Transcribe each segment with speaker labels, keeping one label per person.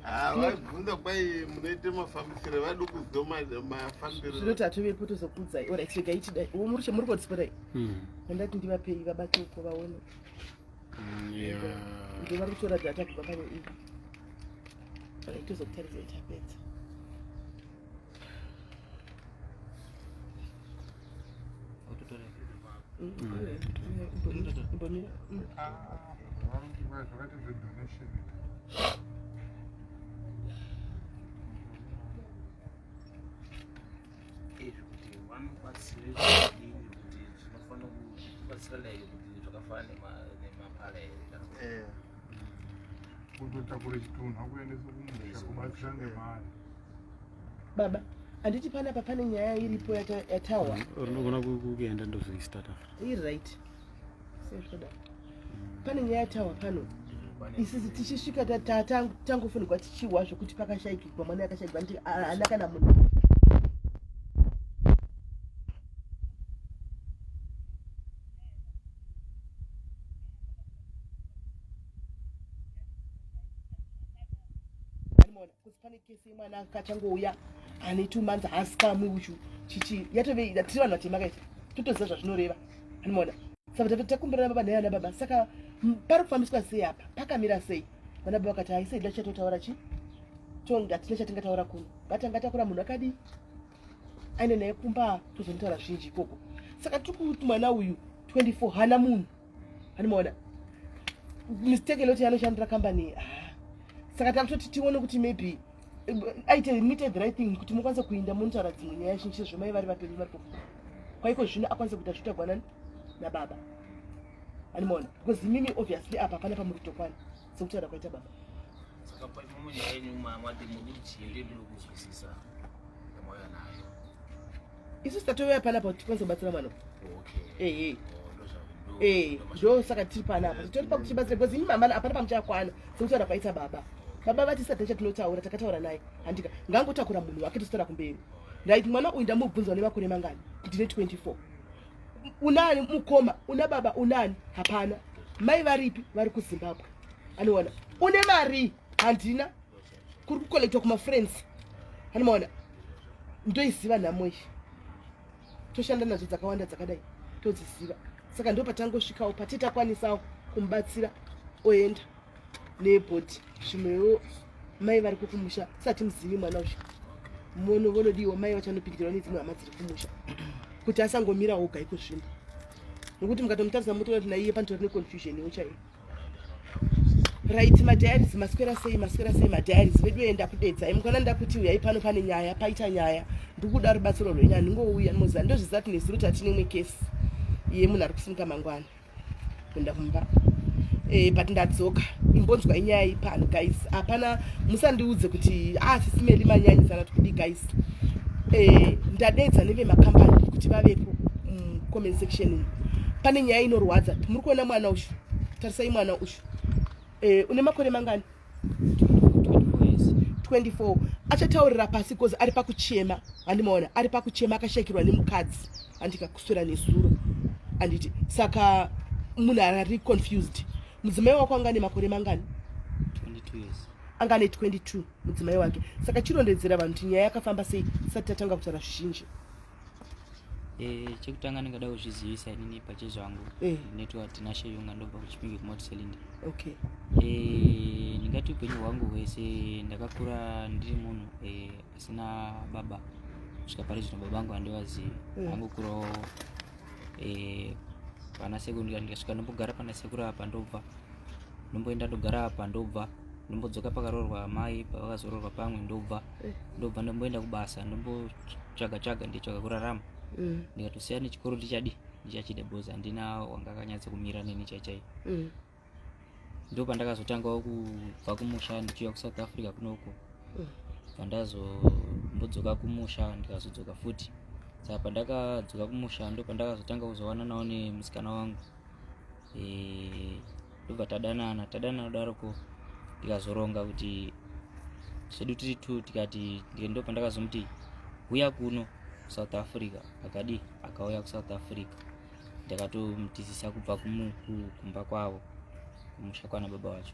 Speaker 1: Ah, vaibvunza kwai munoite mafambisiro vadi kuziva mafambiro
Speaker 2: zvino tatovepo tozokuudzai orit regai tidai o muri muri kodisipotai andati ndivapei vabate uko vaone ndo vari kutora data kubva pane iyi orit tozokutaridzai tapedza.
Speaker 3: Izvi kuti vanobatsire zvakadini kuti zvinofanira kubatsira like kuti zvakafanana nemapala here kana
Speaker 1: eh.
Speaker 4: Kutotakura chitunha kuendesa kumusha kubatsira nemari.
Speaker 2: Baba, handiti panapa pane nyaya iripo yatahwa.
Speaker 5: Unogona kuenda ndozoistata.
Speaker 2: Iri right. Sezvoda. Pane nyaya yatahwa pano. Isisi tichisvika tangofunigwa tichihwa zvekuti pakashaikigwa mwana akashaikigwa nditi haana kana munhu. Kuti pane kesi yemwana akachangouya ane 2 months haasikamwi uchu chichi yatove tiri vanhu vatema kaita totoziva zvazvinoreva anomaona. Saka takumbirana baba naye ana baba, saka pari kufambiswa sei apa, pakamira sei? Vana baba vakati haisei chatotaura chi hatina chatingataura kuno, ngatanga takura munhu akadii aine naye kumba tozonotaura zvinji ikoko. Saka tiri kuti mwana uyu 24 hana munhu anomaona mistake loti anoshandira kambani. Saka takutoti tione kuti maybe aite muite the right thing kuti mukwanise kuinda munotaura dzimwe nyaya zhinji sezvo mai vari vapenyu vari kuku kwaiko zvino akwanise kuita zvitagwa nani nababa anomaona, because imimi obviously apa hapana pamuri kutokwana sekutaura kwaita baba.
Speaker 3: Saka paimomo nyaya yenyu mati muri chiende ndiri kuzwisisa yamauya nayo.
Speaker 2: Isusu tatovea panapa kuti tikwanise kubatsira mwana.
Speaker 3: Okay.
Speaker 2: Ehe.
Speaker 3: Oh, ndozva-
Speaker 2: Eh, ndo saka tiri panapa titori pakuti tibatsire because imi mama hapana pamuchakwana sekutaura kwaita baba. Baba vati sati chatinotaura takataura naye handika ngangotakura munhu wake tositaura kumberi. Right, mwana uyu ndamubvunzwa nemakore mangani, ndine 24, unani mukoma, una baba, unani? Hapana. Mai varipi? Vari kuZimbabwe. Anoona une mari? Handina, kuri kukolektwa kumafriends. Anomaona ndoiziva nhamo iyi, toshanda nadzo dzakawanda dzakadai todziziva. Saka ndo patangosvikawo patitakwanisawo kumubatsira oenda nebhodhi. Zvimwewo mai vari kukumusha sati muzivi mwana uyu muno vonodiwa mai vachanopindikirwa nedzimwe hama dziri kumusha kuti asangomira oga iko zvino, nokuti mukatomutarisa mutoona kuti naiye panotori neconfusion iwo chaiyo. Right, madiaries, maswera sei? Maswera sei madiaries vedu? Enda kudedzai mukana ndakuti uyai pano, pane nyaya, paita nyaya, ndikuda rubatsiro rwenyu. Handingouya ndimoziva ndozviziva kuti nezuro tatine imwe kesi yemunhu ari kusimuka mangwana kuenda kumba, but ndadzoka. Imbonzwa inyaya ipano guys, hapana musandiudze kuti ah, sisimeli manyanyisana tikudi guys. Ndadedza nevemakambani kuti vavepo comment section umu. Pane nyaya inorwadza. Muri kuona mwana uyu, tarisai mwana uyu. Une makore mangani?
Speaker 6: 24 years.
Speaker 2: 24. Achataurira pasi because ari pakuchema, handimaona ari pakuchema, akashayikirwa nemukadzi handika kuswera nezuro handiti. Saka munhu ari confused. Mudzimai wako anga ane makore mangani?
Speaker 6: 22 years.
Speaker 2: Anga ane 22 mudzimai wake. Saka chirondedzera vanhu kuti nyaya yakafamba sei tisati tatanga kutaura zvizhinji.
Speaker 6: Chekutanga ndingada kuzvizivisa inini pachezvangu. Ndinoitwa Tinashe Yunga, ndobva kuChipinge kuMount Selinda. Ndingati upenyu hwangu hwese ndakakura ndiri munhu asina baba kusvika pari zvino baba vangu handivazivi. Ndangokurawo pana sekuru, ndikasvika ndombogara pana sekuru apa, ndobva ndomboenda ndogara apa, ndobva ndombodzoka pakaroorwa amai, pavakazoroorwa pamwe ndobva ndobva ndomboenda kubasa, ndombotsvaga tsvaga, ndichitsvaga kurarama. Ndikatosiya nechikoro ndichadi ndichachida because handina wanga akanyatsa kumira neni chai chai. Ndo pandakazotangawo kubva kumusha ndichiuya kuSouth Africa kunoko. Pandazombodzoka kumusha ndikazodzoka futi. Saka pandakadzoka kumusha ndo pandakazotanga kuzowananawo nemusikana wangu. Ndobva tadanana tadanana kudaroko, ndikazoronga kuti zvedu tiri two, tikati ndo pandakazomuti huya kuno South Africa, akadi akauya kuSouth Africa. Ndakatomutizisa kubva kumba kwavo kumusha kwana baba wacho,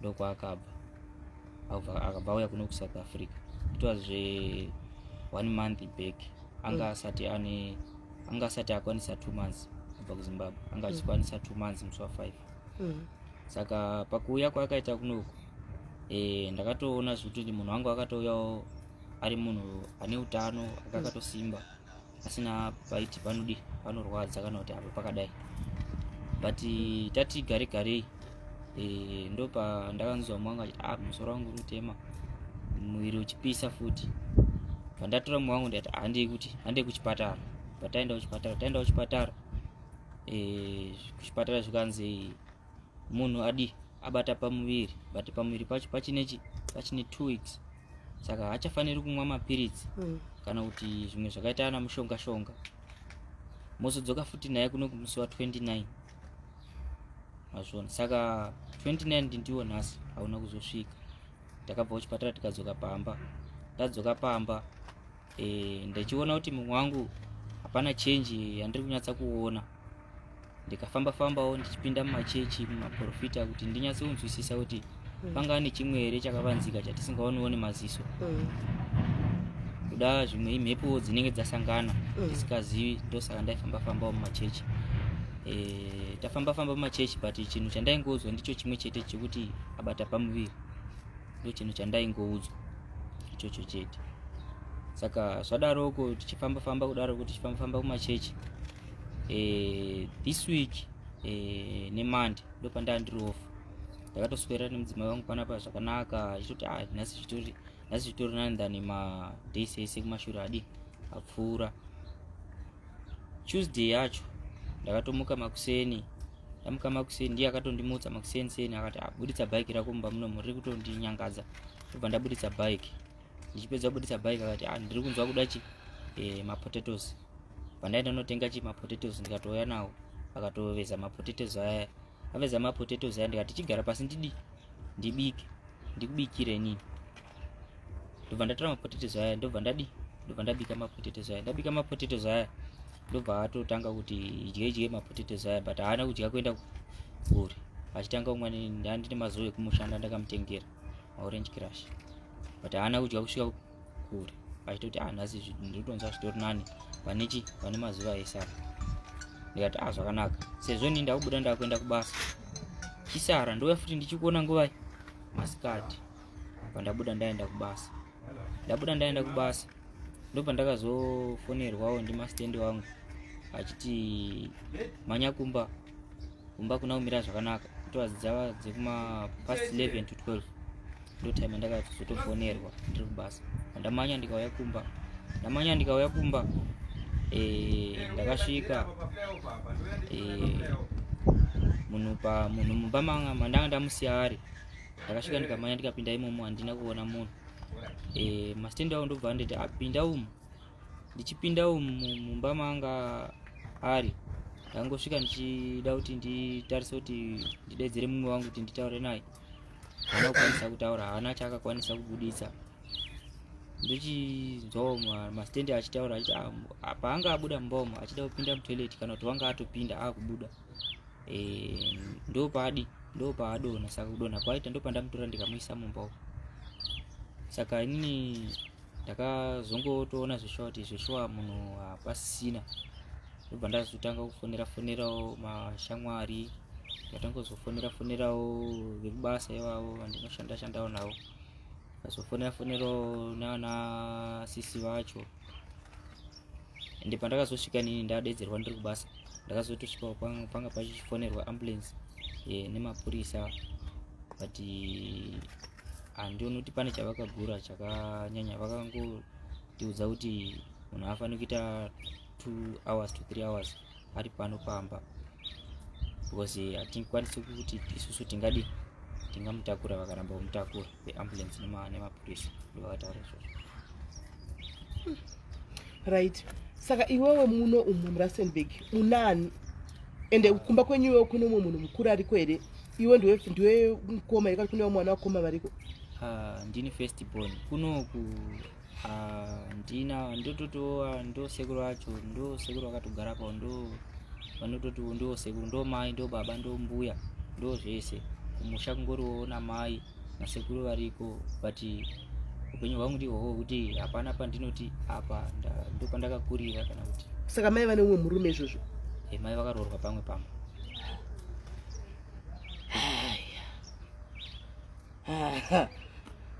Speaker 6: ndokwaakabva. Akabva auya kuno kuSouth Africa. It was zve one month back. Anga asati ane, anga asati akwanisa 2 months kubva kuZimbabwe. Anga achikwanisa 2 months musi wa5. Saka pakuuya kwaakaita kunoku, ndakatoona zvekuti munhu wangu akatouyawo ari munhu ane utano, anga akatosimba, asina paiti panodi panorwadza kana kuti apo pakadai. But tati gare garei, ndopa ndakanzwa mwangu achiti, "Ah, musoro wangu uri kutema, muviri uchipisa futi." Pandatora mumwe wangu ndikati, "Handei kuti handei kuchipatara." Pataenda kuchipatara, taenda kuchipatara, kuchipatara zvikanzi munhu adi abata pamuviri, but pamuviri pacho pachine 2 weeks, saka haachafaniri kumwa mapiritsi kana kuti zvimwe zvakaita ana mushonga shonga. Mozodzoka futi naye kuno kumusi wa29, mazviona. Saka 29 ndiwo nhasi, hauna kuzosvika. Takabva kuchipatara tikadzoka pamba. Tadzoka pamba, ndichiona kuti mumwe wangu hapana change yandiri kunyatsa kuona. Ndikafamba fambawo ndichipinda mumachechi, mumaprofita, kuti ndinyatse kunzwisisa kuti pangava nechimwe here chakavanzika chatisingaoniwo nemaziso. Kuda zvimwe imhepo dzinenge dzasangana tisikazivi. Ndosaka ndaifamba fambawo mumachechi. Tafamba famba mumachechi, but chinhu chandaingoudzwa ndicho chimwe chete chekuti abata pamuviri. Ndo chinhu chandaingoudzwa ichocho chete. Saka zvadaroko, tichifamba famba kudaroko, tichifamba famba kumachechi, this week, neMonday ndopandaa ndiri off. Ndakatoswera nemudzimai wangu panapa zvakanaka, achitoti, "Ah, nhasi zvitori nani than madays ese kumashure adi apfuura." Tuesday yacho ndakatomuka makuseni. Ndamuka makuseni, ndiye akatondimutsa makuseni seni, akati, "Abuditsa bhaiki rako mumba munomu, riri kutondinyangadza." Ndobva ndabuditsa bhaiki. Ndichipedza kubuditsa bhaiki, akati, "Ah, ndiri kunzwa kuda chi mapotatoes." Pandaenda notenga chi mapotatoes, ndikatouya nawo. Akatoveza mapotatoes aya. Aveza mapotatoes aya, ndikati, "Chigara pasi, ndidi ndibike, ndikubikire inini." Ndobva ndatora mapotatoes aya, ndobva ndadi ndobva ndabika mapotatoes aya. Ndabika mapotatoes aya, ndobva atotanga kuti idye idye mapotatoes aya, but haana kudya kuenda kure. Achitanga kumwa, ndandine mazuva ekumushanda, ndakamutengera maorange crush, but haana kudya kusvika kure, achitoti, "Ah, nhasi ndiritonzwa zvitori nani pane chi pane mazuva ese apa." Ndikati, "Ah, zvakanaka." Sezvo ini ndakubuda, ndakuenda kubasa, chisara ndouya futi ndichikuona nguvai masikati. Pandabuda ndaenda kubasa, ndabuda ndaenda kubasa, ndobva ndakazofonerwawo ndimastendi wangu achiti, "Manya kumba, kumba kuna kumira zvakanaka." Kutoa dzava dzekuma past 11 to 12, ndo time yandakazotofonerwa ndiri kubasa. Ndamanya ndikauya kumba, ndamanya ndikauya kumba, ndakasvika, munhu pa munhu mumba mandanga ndamusiya ari. Ndakasvika, ndikamanya, ndikapinda imomo, handina kuona munhu. Mastendi avo ndobva anditi, "Apinda umu." Ndichipinda umu mumba manga ari, ndangosvika ndichida kuti nditarise kuti ndidedzere mumwe wangu kuti nditaure naye. Haana kukwanisa kutaura, haana chaakakwanisa kubuditsa. Ndochinzwawo mastendi achitaura achiti, "Ah, paanga abuda mumba umu achida kupinda mutoilet, kana kuti wanga atopinda akubuda, ndopaadi ndopaadonha. Saka kudonha kwaita, ndopandamutora ndikamuisa mumba umu." Saka inini ndakazongotoona zveshuwa kuti zveshuwa munhu hapasisina. Ndobva ndazotanga kufonera fonerawo mashamwari, ndikatanga kuzofonera fonerawo vekubasa ivavo vandinoshanda shandawo navo. Ndikazofonera fonerawo nana sisi vacho. Ende pandakazosvika nini, ndadedzerwa ndiri kubasa, ndakazotosvikawo panga pachifonerwa ambulance nemapurisa, but handioni kuti pane chavakagura chakanyanya. Vakangotiudza kuti munhu afaniri kuita 2 hours to 3 hours ari pano pamba, because hatikwanisi kuti isusu tingadi tingamutakura. Vakaramba kumutakura veambulance nemapurisa, ndovakataura izvozvo.
Speaker 2: Right, saka iwewe muno umu muRustenburg unani? Ende kumba kwenyu iwewe kune umwe munhu mukuru ariko here? Iwe ndiwe mukoma here, kana kune vamwe vana vakoma variko?
Speaker 6: Ah, ndini first born kunoku. Ah, ndina ndototoa ndo sekuru acho, ndo sekuru vakatogara pawo, ndo vanototi ndo sekuru, ndo mai, ndo baba, ndo mbuya, ndo zvese. Kumusha kungoriwo namai. Nasekuru variko, but upenyu hwangu ndihwohwo hwekuti hapana pandinoti apa ndopandakakurira kana kuti.
Speaker 2: Saka mai vane umwe murume izvozvo?
Speaker 6: E, mai vakaroorwa pamwe pamwe.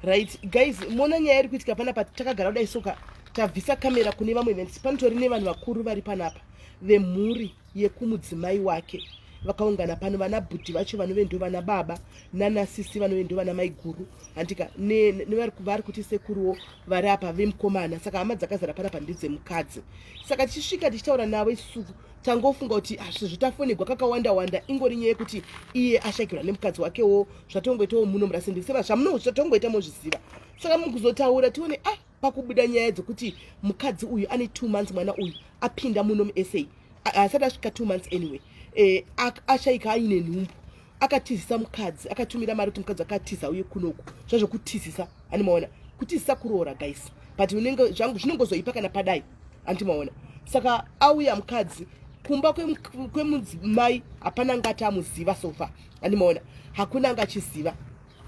Speaker 2: Right guys, mona nyaya iri kuitika panapa. Takagara kudai soka, tabvisa kamera kune vamwe events. Panotori nevanhu vakuru vari panapa vemhuri yekumudzimai wake vakaungana pano, vana bhudhi vacho vanove ndo vana baba nanasisi vanove ndo vana maiguru, handika? Nevari kuti sekuruwo vari apa vemukomana. Saka hama dzakazara panapa ndedzemukadzi. Saka tichisvika tichitaura navo isusu, tangofunga kuti sezvo tafonegwa kakawanda wanda, ingori nyaya yekuti iye ashakirwa nemukadzi wakewo, zvatongoitawo muno murasendiseva, zvatongoita mozviziva. Saka mukuzotaura tione, ah, pakubuda nyaya dzekuti mukadzi uyu ane 2 months mwana uyu apinda muno muSA, asati asvika 2 months anyway, ashaika aine nhumbu. Akatizisa mukadzi, akatumira mari kuti mukadzi akatiza uye kunoku. Zvazvokutizisa, handimaona kutizisa kuroora guys, but unenge zvangu zvinongozoipa kana padai, handimaona. Saka auya mukadzi kumba kwemudzimai, hapana ngati amuziva so far, handimaona. Hakuna anga achiziva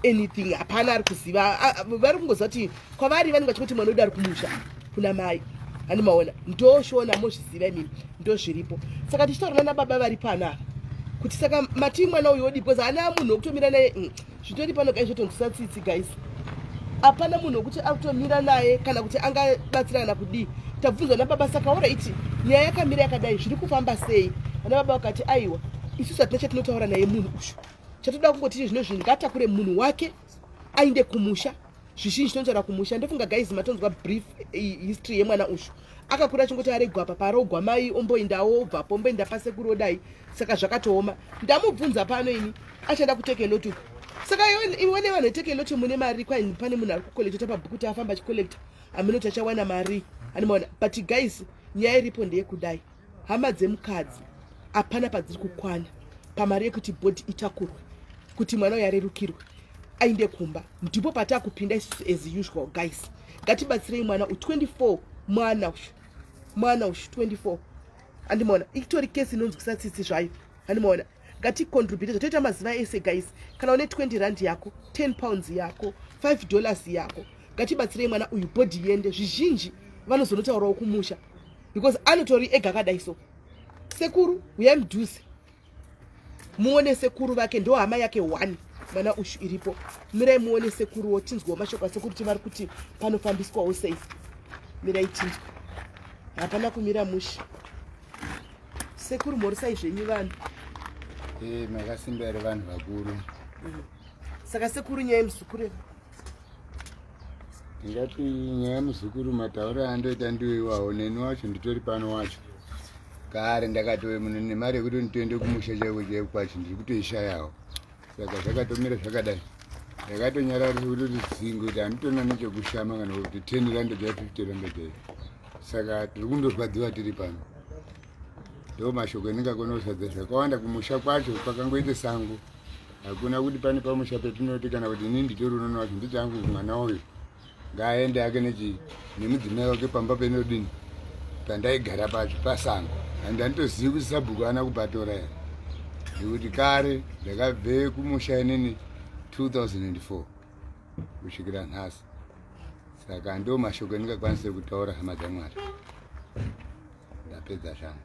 Speaker 2: anything, hapana ari kuziva. Vari kungoziva kuti kwavari vanenge vachingoti mwana wedu ari kumusha kuna mai, handimaona. Ndoshona mozviziva imimi, ndo zviripo. Saka tichitaurana nababa vari panapa kuti saka mati mwana uyu wodi, because haana munhu wekutomira naye. Zvitori pano guys, zvotonzwisa tsitsi guys. Hapana munhu wekuti ari kutomira naye kana kuti angabatsira kana kudii. Tabvunzwa nababa, saka alright, nyaya yakamira yakadai, zviri kufamba sei? Vana baba vakati aiwa, isusu hatina chatinotaura naye munhu ushu. Chatoda kungoti zvino zvinhu ngatakure munhu wake ainde kumusha. Zvizhinji tinotaura kumusha. Ndofunga guys matonzwa brief history yemwana ushu. Akakura achingoti aregwa apa parogwa mai, omboendawo, obvapo omboenda pasekuru, odai. Saka zvakatooma. Ndamubvunza pano ini, achada kuTakealot uku. Saka iwe nevanhu veTakealot mune mari kwai pane munhu ari kucollecta pabhuku kuti afamba achicollecta, haminoti achawana mari, animaona. But guys, nyaya iripo ndeyekudai, hama dzemukadzi hapana padziri kukwana pamari yekuti body itakurwe, kuti mwana uyu arerukirwe ainde kumba. Ndipo patakupinda isusu as usual. Guys, ngatibatsirei mwana u24, mwana uyu, mwana uyu 24, handimaona. Itori kesi inonzwisa tsitsi zvayo, handimaona. Ngaticontribute zvatoita mazuva ese guys. Kana une 20 rand yako, £10 yako, $5 yako, ngatibatsirei mwana uyu, body yende. Zvizhinji vanozonotaurawo kumusha because anotori ega akadai. So sekuru, uyai mudhuze muone sekuru vake, ndo hama yake one mwana ushu iripo. Mirai muone sekuruwo, tinzwewo mashoko asekuru kuti vari kuti panofambiswawo sei. Mirai tinzwe. Hapana kumira mushe. Sekuru, mhorisai zvenyu vanhu.
Speaker 7: Makasimba here vanhu vakuru?
Speaker 2: Saka sekuru, nyaya yemuzukuru?
Speaker 7: Ndingati nyaya yemuzukuru, matauro andoita ndiwo iwawo. Neni wacho nditori pano wacho kare, ndakatove munhu nemari yekuti nditoende kumusha chaiko chaiko kwacho ndiri kutoishayawo. Saka zvakatomira zvakadai, ndakatonyararisa kutoti zingo kuti handitona nechekushama kana kuti R10 chai, R50 chai. Saka tiri kundorwadziwa tiri pano. Ndo mashoko endingakona kusadza. Zvakawanda kumusha kwacho kwakangoite sango, hakuna kuti pane pamusha petinoti kana kuti inini nditori unono wacho nditi angu mwana uyu ngaaende ake nechi nemudzimai wake pamba penodini pandaigara pacho pasango. Handi handitozivi kuti sabhuku ana kupatora here, nekuti kare ndakabve kumusha inini 2004 kusvikira nhasi. Saka ndo mashoko endingakwanise kutaura, hama dzamwari. Ndapedza zvangu.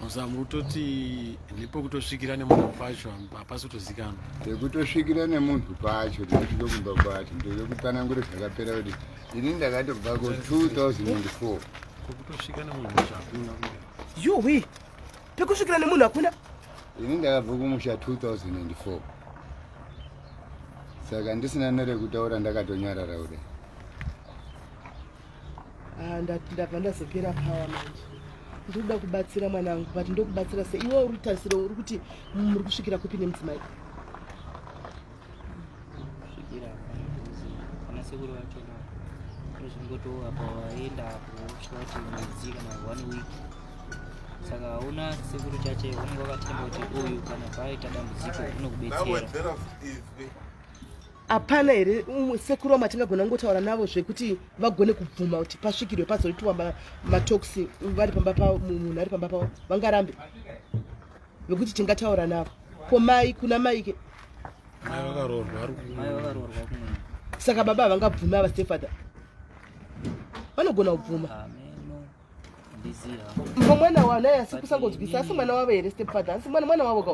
Speaker 5: Saka muri kutoti nepekutosvikira nemunhu pacho hapasi kutozikanwa?
Speaker 7: Pekutosvikira nemunhu pacho, tinosvika kumba kwacho, ndode kutsanangura zvakapera kuti ini ndakatobvako 2004.
Speaker 5: Pekutosvika nemunhu pacho hakuna.
Speaker 2: Yuhwi, pekusvikira nemunhu hakuna.
Speaker 7: Ini ndakabva kumusha 2004, saka ndisina nerekutaura, ndakatonyarara kudai.
Speaker 2: Ah, ndabva ndazopera power manje. Ndinoda kubatsira mwanangu, but ndokubatsira sei? Iwe uri kutarisira, uri kuti muri kusvikira kupi nemudzimai?
Speaker 6: Kusvikira pana sekuru vachona unozongoti apa waenda apo wosvika kuti mwedzi kana one week, saka hauna sekuru chache unenge wakatemba kuti uyu kana paita dambudziko unokubetsera.
Speaker 1: Ndawedzera futi izwi.
Speaker 2: Hapana here umwe sekuru vamwe atingagona kungotaura navo zvekuti vagone kubvuma kuti pasvikirwe, pazoitwa matalks vari pamba pavo, munhu ari pamba pavo vangarambe vekuti tingataura navo? Ko mai, kuna maike?
Speaker 5: Mai vakaroorwa vari
Speaker 6: Mai vakaroorwa kumwe.
Speaker 2: Saka baba havangabvumi ava stepfather. Vanogona kubvuma.
Speaker 6: Ameno. Handizivi.
Speaker 2: Mbo mwana wavo naye asi kusangonzwisa asi mwana wavo here stepfather asi mwana mwana wavo ka.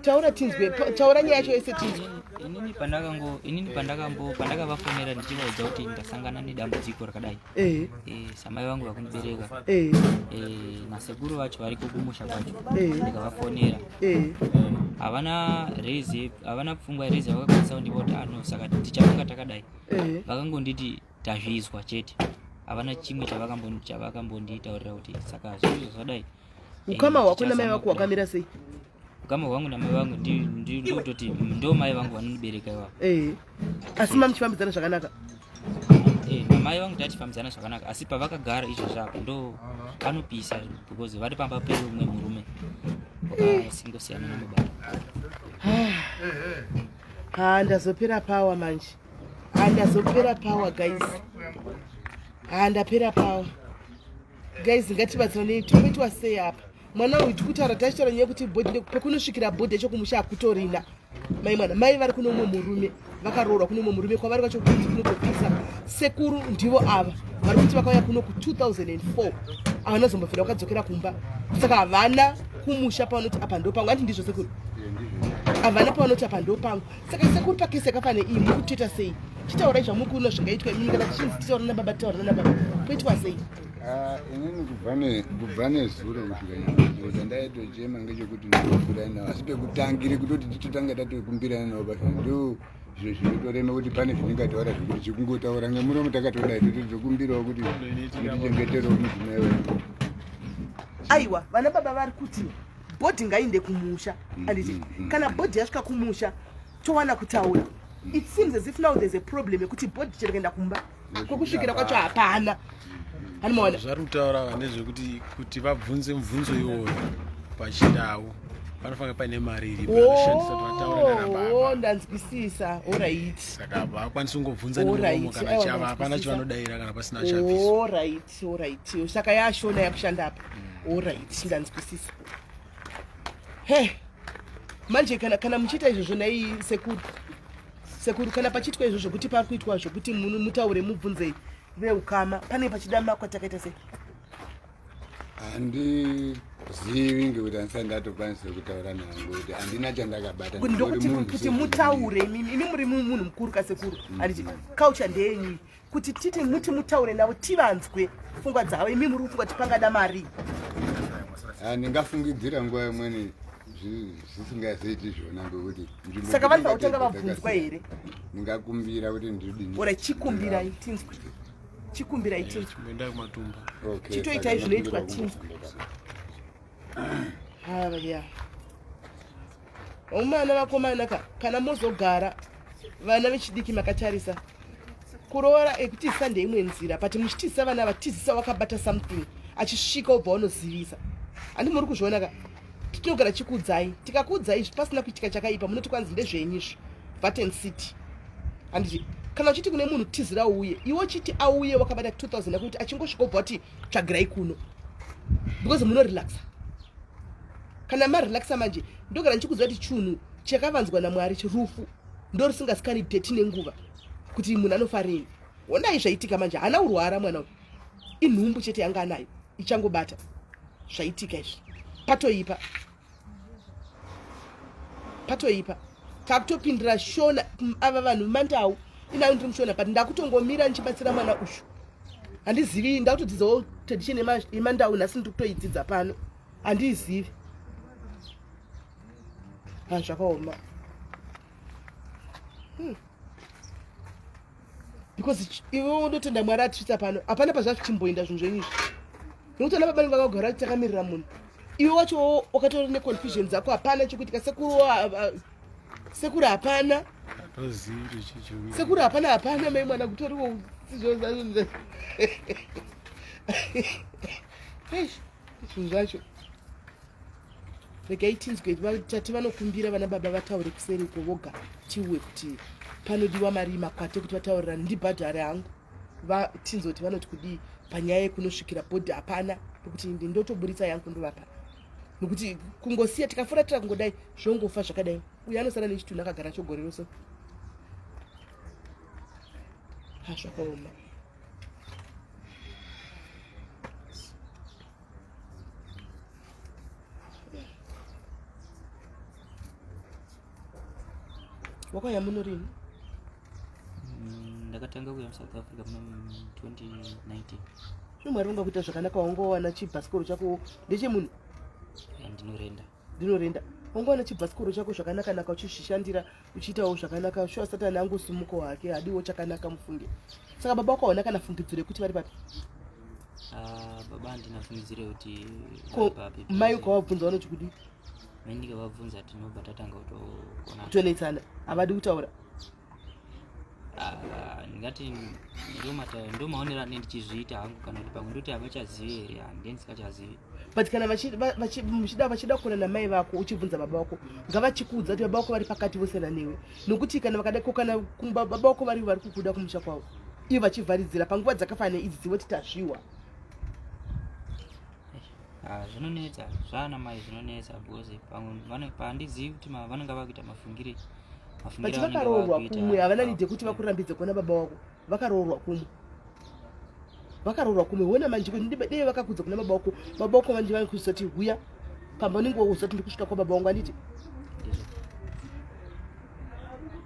Speaker 2: Taura tinzwe, taura nyaya yacho yese tinzwe.
Speaker 6: Inini pandakango inini pandakambo pandakavafonera ndichivaudza kuti ndasangana nedambudziko rakadai.
Speaker 2: Eh.
Speaker 6: Eh, samai vangu vakundibereka.
Speaker 2: Eh.
Speaker 6: Eh, nasekuru vacho variko kumusha kwacho.
Speaker 2: Eh.
Speaker 6: Ndikavafonera.
Speaker 2: Eh.
Speaker 6: Havana raise, havana pfungwa raise vakakwanisa kundipa kuti ah no saka tichavanga takadai.
Speaker 2: Eh.
Speaker 6: Vakangonditi tazvizwa chete. Havana chimwe chavakambonditaurira kuti saka zvinhu zvadai.
Speaker 2: Ukama hwako namai vako hwakamira sei?
Speaker 6: Ukama hwangu namai vangu ndototi ndo mai vangu vanondibereka ivavo.
Speaker 2: Eh. Asi mamuchifambidzana zvakanaka.
Speaker 6: Eh, namai vangu tatifambidzana zvakanaka asi pavakagara izvozvo apo ndo panopisa because vari pamba peumwe murume wakasingosiyana namababa.
Speaker 2: Ha, ndazopera power manje. Ha, ndazopera power guys. Ha, ndapera power. Guys, ngatibatsiranei toitwa sei apa? Mwana uyu tikutaura tachitaura nyaya yekuti bhodhi pekunosvikira bhodhi yacho kumusha hakutorina. Mai mwana, mai vari kune umwe murume, vakaroorwa kune umwe murume kwavari kwacho kuti kunotopisa. Sekuru ndivo ava vari kuti vakauya kuno ku 2004 havana zombobvira vakadzokera kumba. Saka havana kumusha pavanoti apa ndo pangu. Hanti ndizvo sekuru? Havana pavanoti apa ndo pangu. Saka sekuru pakesi yakafanana iyi muri kutoita sei? Chitaurai zvamuri kuona zvingaitwa imimi kana tichinzi titaura nababa titaura nababa. Poitwa sei?
Speaker 7: Ah, inini kubva nezuro kusvika nyamazuro chandaitochema ngechekuti ndinokumbirana navo asi pekutangire kutoti titotanga tatokumbirana navo basa ndo zviro zvinotorema kuti pane zvindingataura zvekuti chikungotaura ngemuromo takatodai totozokumbirawo kuti mutichengeterewo mudzimai wedu.
Speaker 2: Aiwa, vana baba vari kuti bhodhi ngaiende kumusha handiti kana bhodhi yasvika kumusha towana kutaura. It seems as if now there's a problem yekuti bhodhi chero kuenda kumba kwekusvikira kwacho hapana. Hanimaona
Speaker 5: zvari kutaura vane zvekuti kuti vabvunze mubvunzo iwoyo pachindau panofanira paine mari iripo vanoshandisa kuti vataure nana baba.
Speaker 2: Oh, ndanzwisisa. Alright.
Speaker 5: Saka havakwanisi kungobvunza nemuromo
Speaker 2: Alright,
Speaker 5: kana
Speaker 2: aiwa,
Speaker 5: chava hapana
Speaker 2: ndanzwisisa.
Speaker 5: chavanodaira kana pasina chabviswa.
Speaker 2: Alright, alright. Saka yashona yakushanda apa. Alright, ndanzwisisa. He. Manje kana muchiita izvozvo nai sekuru. Sekuru kana pachiitwa izvozvo kuti pari kuitwa zvokuti mutaure mubvunze veukama pane pachida makwati akaita sei?
Speaker 7: Handizivi ngekuti handisati ndatokwanisa kutaura navo ngekuti handina chandakabata.
Speaker 2: Kuti ndokuti
Speaker 7: Ndingori munhu
Speaker 2: kuti
Speaker 7: sezvo
Speaker 2: mutaure imi muri munhu mukuru kasekuru handiti culture ndeyenyu kuti titi muti mutaure navo tivanzwe pfungwa dzavo imi muri kufunga kuti pangada mari.
Speaker 7: Ah, ndingafungidzira nguva imweni zvisingazoiti zvona ngekuti nzvimbo
Speaker 2: Saka vanhu
Speaker 7: dzinenge
Speaker 2: vakutanga vabvunzwa
Speaker 7: dzakasiyana.
Speaker 2: here?
Speaker 7: Ndingakumbira kuti ndidini.
Speaker 2: Ora chikumbirai tinzwe. Chikumbirai tinzwe.
Speaker 5: Chimboendai kumatumba.
Speaker 7: Okay,
Speaker 2: Chitoitai
Speaker 7: saka
Speaker 2: zvinoitwa
Speaker 7: ndinokumbira
Speaker 2: tinzwe.
Speaker 7: kumbofamba.
Speaker 2: Haya. Vakomana vakomana ka kana mozogara vana vechidiki makatarisa kuroora ekutizisa ndeimwe nzira but muchitizisa vana vatizisa wakabata something achisvika ubva wanozivisa. Handi muri kuzviona ka? Tinogara chikuudzai tikakuudzai izvi pasina kuitika chakaipa munoti kwanzi ndezvenyu izvi Vatan City. Handiti kana uchiti kune munhu tizira uye iwe uchiti auye wakabata 2000 yako kuti achingosvika ubva wati tsvagirai kuno because munorelaxa. Kana marelaxa manje ndogara ndichikuziva kuti chunhu chakavanzwa naMwari chirufu ndo risingasikani date nenguva kuti munhu anofa rini. Honai zvaitika manje haana kurwara mwana uyu inhumbu chete yanga anayo ichangobata zvaitika izvi patoipa patoipa takutopindira shona ava vanhu mandau inayo ndiri mushona but ndakutongomira ndichibatsira mwana uyu handizivi ndakutodzidzawo tradition yemandau nhasi ndiri kutoidzidza pano handiizivi. Ha, zvakaoma. Because iwe unotenda Mwari atisvitsa pano hapana pazvazvichimboenda zvinhu zvenyu izvi nekuti ana baba vanenge vakagara takamirira munhu iwe wacho wakatori neconfusion dzako hapana chekuitika sekuru sekuru hapana.
Speaker 5: Tozivi kuti chii chiri kuitika.
Speaker 2: Sekuru hapana hapana mai mwana kutoriwo zvinhu zvinhu zvacho regai tinzwe tati vanokumbira vana baba vataure kuseri uko voga tiwe kuti panodiwa mari makwate kuti vataurirane ndibhadhare hangu tinzwe kuti vanoti kudii panyaya yekunosvikira bhodhi hapana pekuti ndotoburitsa yangu ndovapa. Nokuti kungosiya tikafuratira kungodai zvongofa zvakadai. Uyo anosara nechitunha akagara chogore rose. Ha, zvakaoma. Wakauya muno rini?
Speaker 6: Ndakatanga kuuya muSouth Africa muna 2019.
Speaker 2: Sho Mwari vangakuita zvakanaka, wangowana chibhasikoro chako ndechemunhu?
Speaker 6: Ndinorenda.
Speaker 2: Ndinorenda. Wangowana chibhasikoro chako zvakanaka naka, uchizvishandira, uchiitawo zvakanaka. Shuwa Satani angosimukawo hake, hadiwo chakanaka mufunge. Saka baba wako hauna kana fungidziro yekuti vari papi?
Speaker 6: Baba handina fungidziro yekuti
Speaker 2: Ko
Speaker 6: vari papi.
Speaker 2: Mai ukavabvunza vanoti kudii?
Speaker 6: Mai ndikavabvunza tinobva tatanga kutoonana.
Speaker 2: Kutonetsana, havadi kutaura.
Speaker 6: Ndingati ndo maonero ane ndichizviita hangu, kana kuti pamwe ndoti havachazivi here, handii ndisikachazivi.
Speaker 2: But kana vachida kuona namai vako, uchibvunza baba vako, ngavachikuudza kuti baba vako vari pakati vosiyana newe. Nokuti kana vakada ko kana baba vako vari kukuda kumusha kwavo, ivo vachivharidzira panguva dzakafanana idzi, dzivoti tazviwa.
Speaker 6: Zvinonetsa zvaana mai, zvinonetsa because pamwe pandizivi kuti vanenge vakuita mafungire.
Speaker 2: But vakaroorwa kumwe, havana need yekuti vakurambidze kuona baba wako. Vakaroorwa kumwe, vakaroorwa kumwe. Hona manje kuti dei vakakudza kuna baba wako, baba wako vanje vanokuzoti huya pamba, unenge wakuziva kuti ndikusvika kwababa wangu, handiti?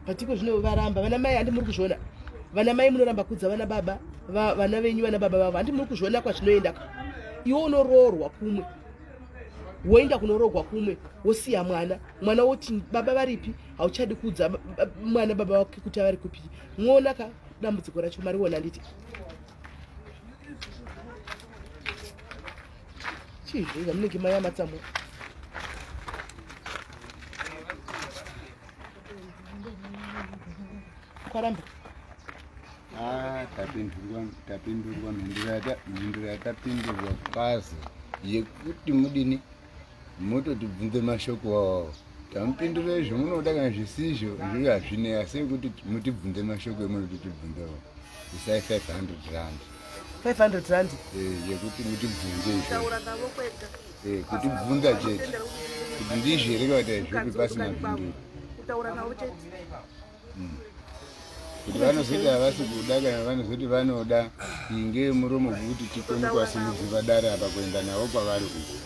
Speaker 2: But iko zvino varamba vana mai, handi muri kuzviona? Vana mai munoramba kudza vana baba vana venyu, vana baba vavo, handi muri kuzviona kwazvinoenda? Iwe unoroorwa kumwe, woenda kunoroorwa kumwe, wosiya mwana, mwana woti baba varipi? Hauchadi kuudza mwana baba wake kuti avari kupi. Muona ka dambudziko racho mariona, handiti? Chii zvamunenge mai amatsamwa? Kwaramba.
Speaker 7: Tapindurwa, tapindurwa. Mhinduro yatapindurwa kwazi yekuti mudini mutotibvunze mashoko wawawo, tamupindura izvo munoda kana zvisizvo, izvozvo hazvinei, asi yekuti mutibvunze mashoko emunototibvunzewo, isai 500 rand.
Speaker 2: 500 rand?
Speaker 7: Yekuti mutibvunze izvozvo. Kutibvunza chete kuti ndizvo here kana kuti hazvopi, pasina mhinduro.
Speaker 8: Kutaura navo chete.
Speaker 7: Kuti vanozoti havasi kuda kana vanozoti vanoda, iyi ngeyemuromo kuti tikone kuvasimudza padare apa kuenda navo kwavari uku.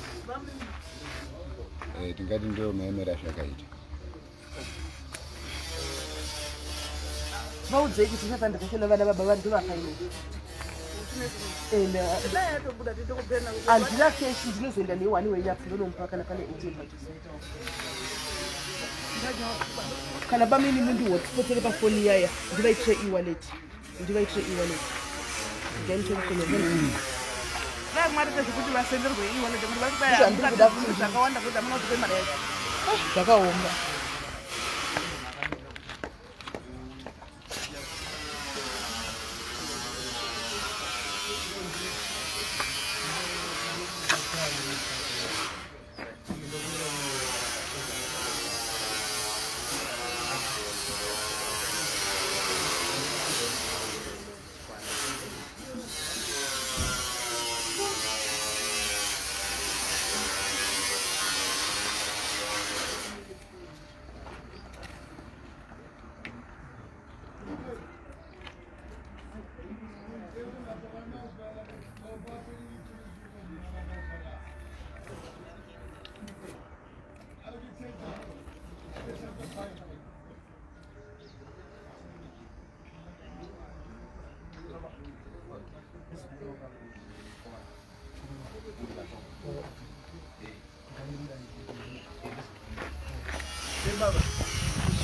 Speaker 7: Tingati ndo maemera zvakaita.
Speaker 2: Vaudzei kuti 500 yacho vana baba vari ndovakaine. Handina cash, ndinozoenda newani wenyapu ndonomupa kana pane ATM padhuze. Kana bamini mundihotspotele pafoni yaya, ndivaitire e-wallet, ndivaitire e-wallet.
Speaker 8: Dai Mwari zvekuti vasenderwe e-wallet, kuti
Speaker 2: Zvandiri kuda.
Speaker 8: vari zvakawanda kuti amuna kutipe mari yacho.
Speaker 2: Zvakaoma.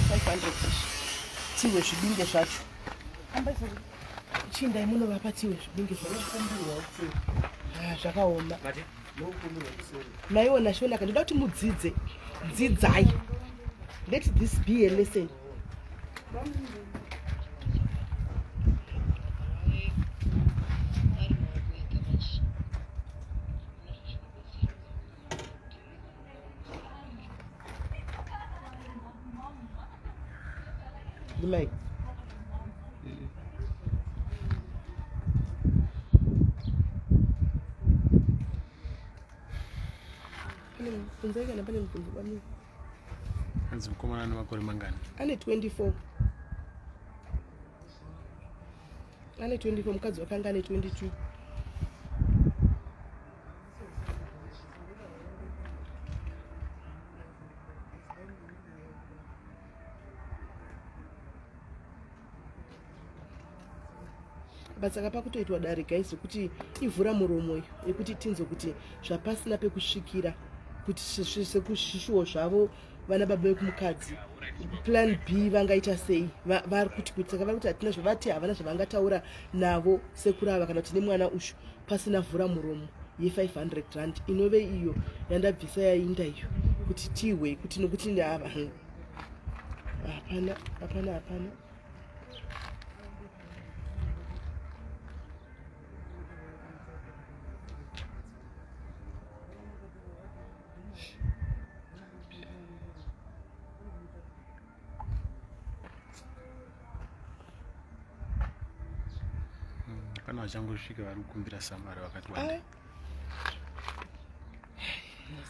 Speaker 2: 500 tiwe zvidinge zvacho, chindai munovapa tiwe zvidinge zvacho. Zvakaoma, maiona shonaka. Ndoda kuti mudzidze, dzidzai. Let this be a lesson. Ndimai Pane mubvunzo kana pane mubvunzo kwamiri?
Speaker 5: Hanzi mukomana ane makore mangani?
Speaker 2: Ane 24. Ane 24 mukadzi wakanga ane 22. But saka pakutoitwa dare guys rekuti ivhura muromo iyo yekuti tinzwe kuti zvapasina pekusvikira kuti sekushishuwo zvavo vana baba vekumukadzi plan b vangaita sei vari kuti kuti saka vari kuti hatina zvavati havana zvavangataura navo sekurava kana kuti nemwana ushu pasina vhura muromo ye500 rand inove iyo yandabvisa yainda iyo kuti tihwe kuti nokuti ava hapana hapana hapana
Speaker 5: Pana vachangosvika vari kukumbira samari vakati wandei.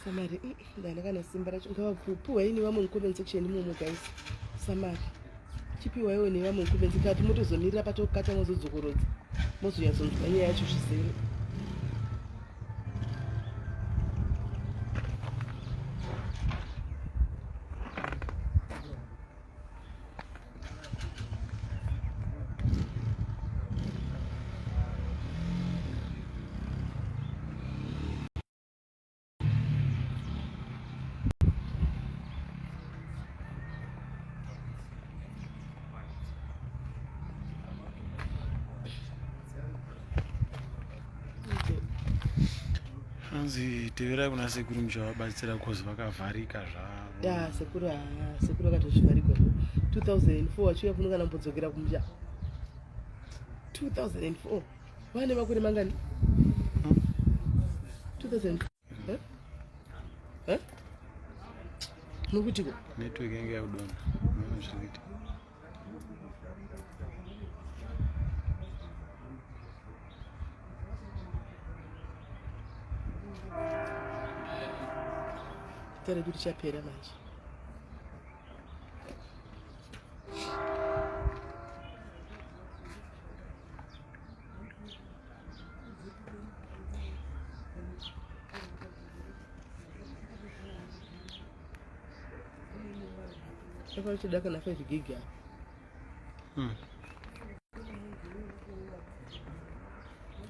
Speaker 2: Samari, ndana kana simba racho ngavapuhwai nevamwe mucomment section imomo guys. Samari, chipiwaiwo nevamwe mucomment kati motozomirira patokata mozodzokorodza mozonyatsonzwa nyaya yacho zvizere.
Speaker 5: Hanzi teverai kuna sekuru muchavabatsira cause vakavharika zvavo.
Speaker 2: Ya sekuru haa sekuru vakatozvivharikwa 2004 vachiuya kuno kana mbodzokera kumusha 2004 vane makore mangani 2004 eh? Eh? Nokutiko
Speaker 5: network yange yakudonha zviri kuita
Speaker 2: Data redu richapera manje. Saka uchida kana 5 gig apa.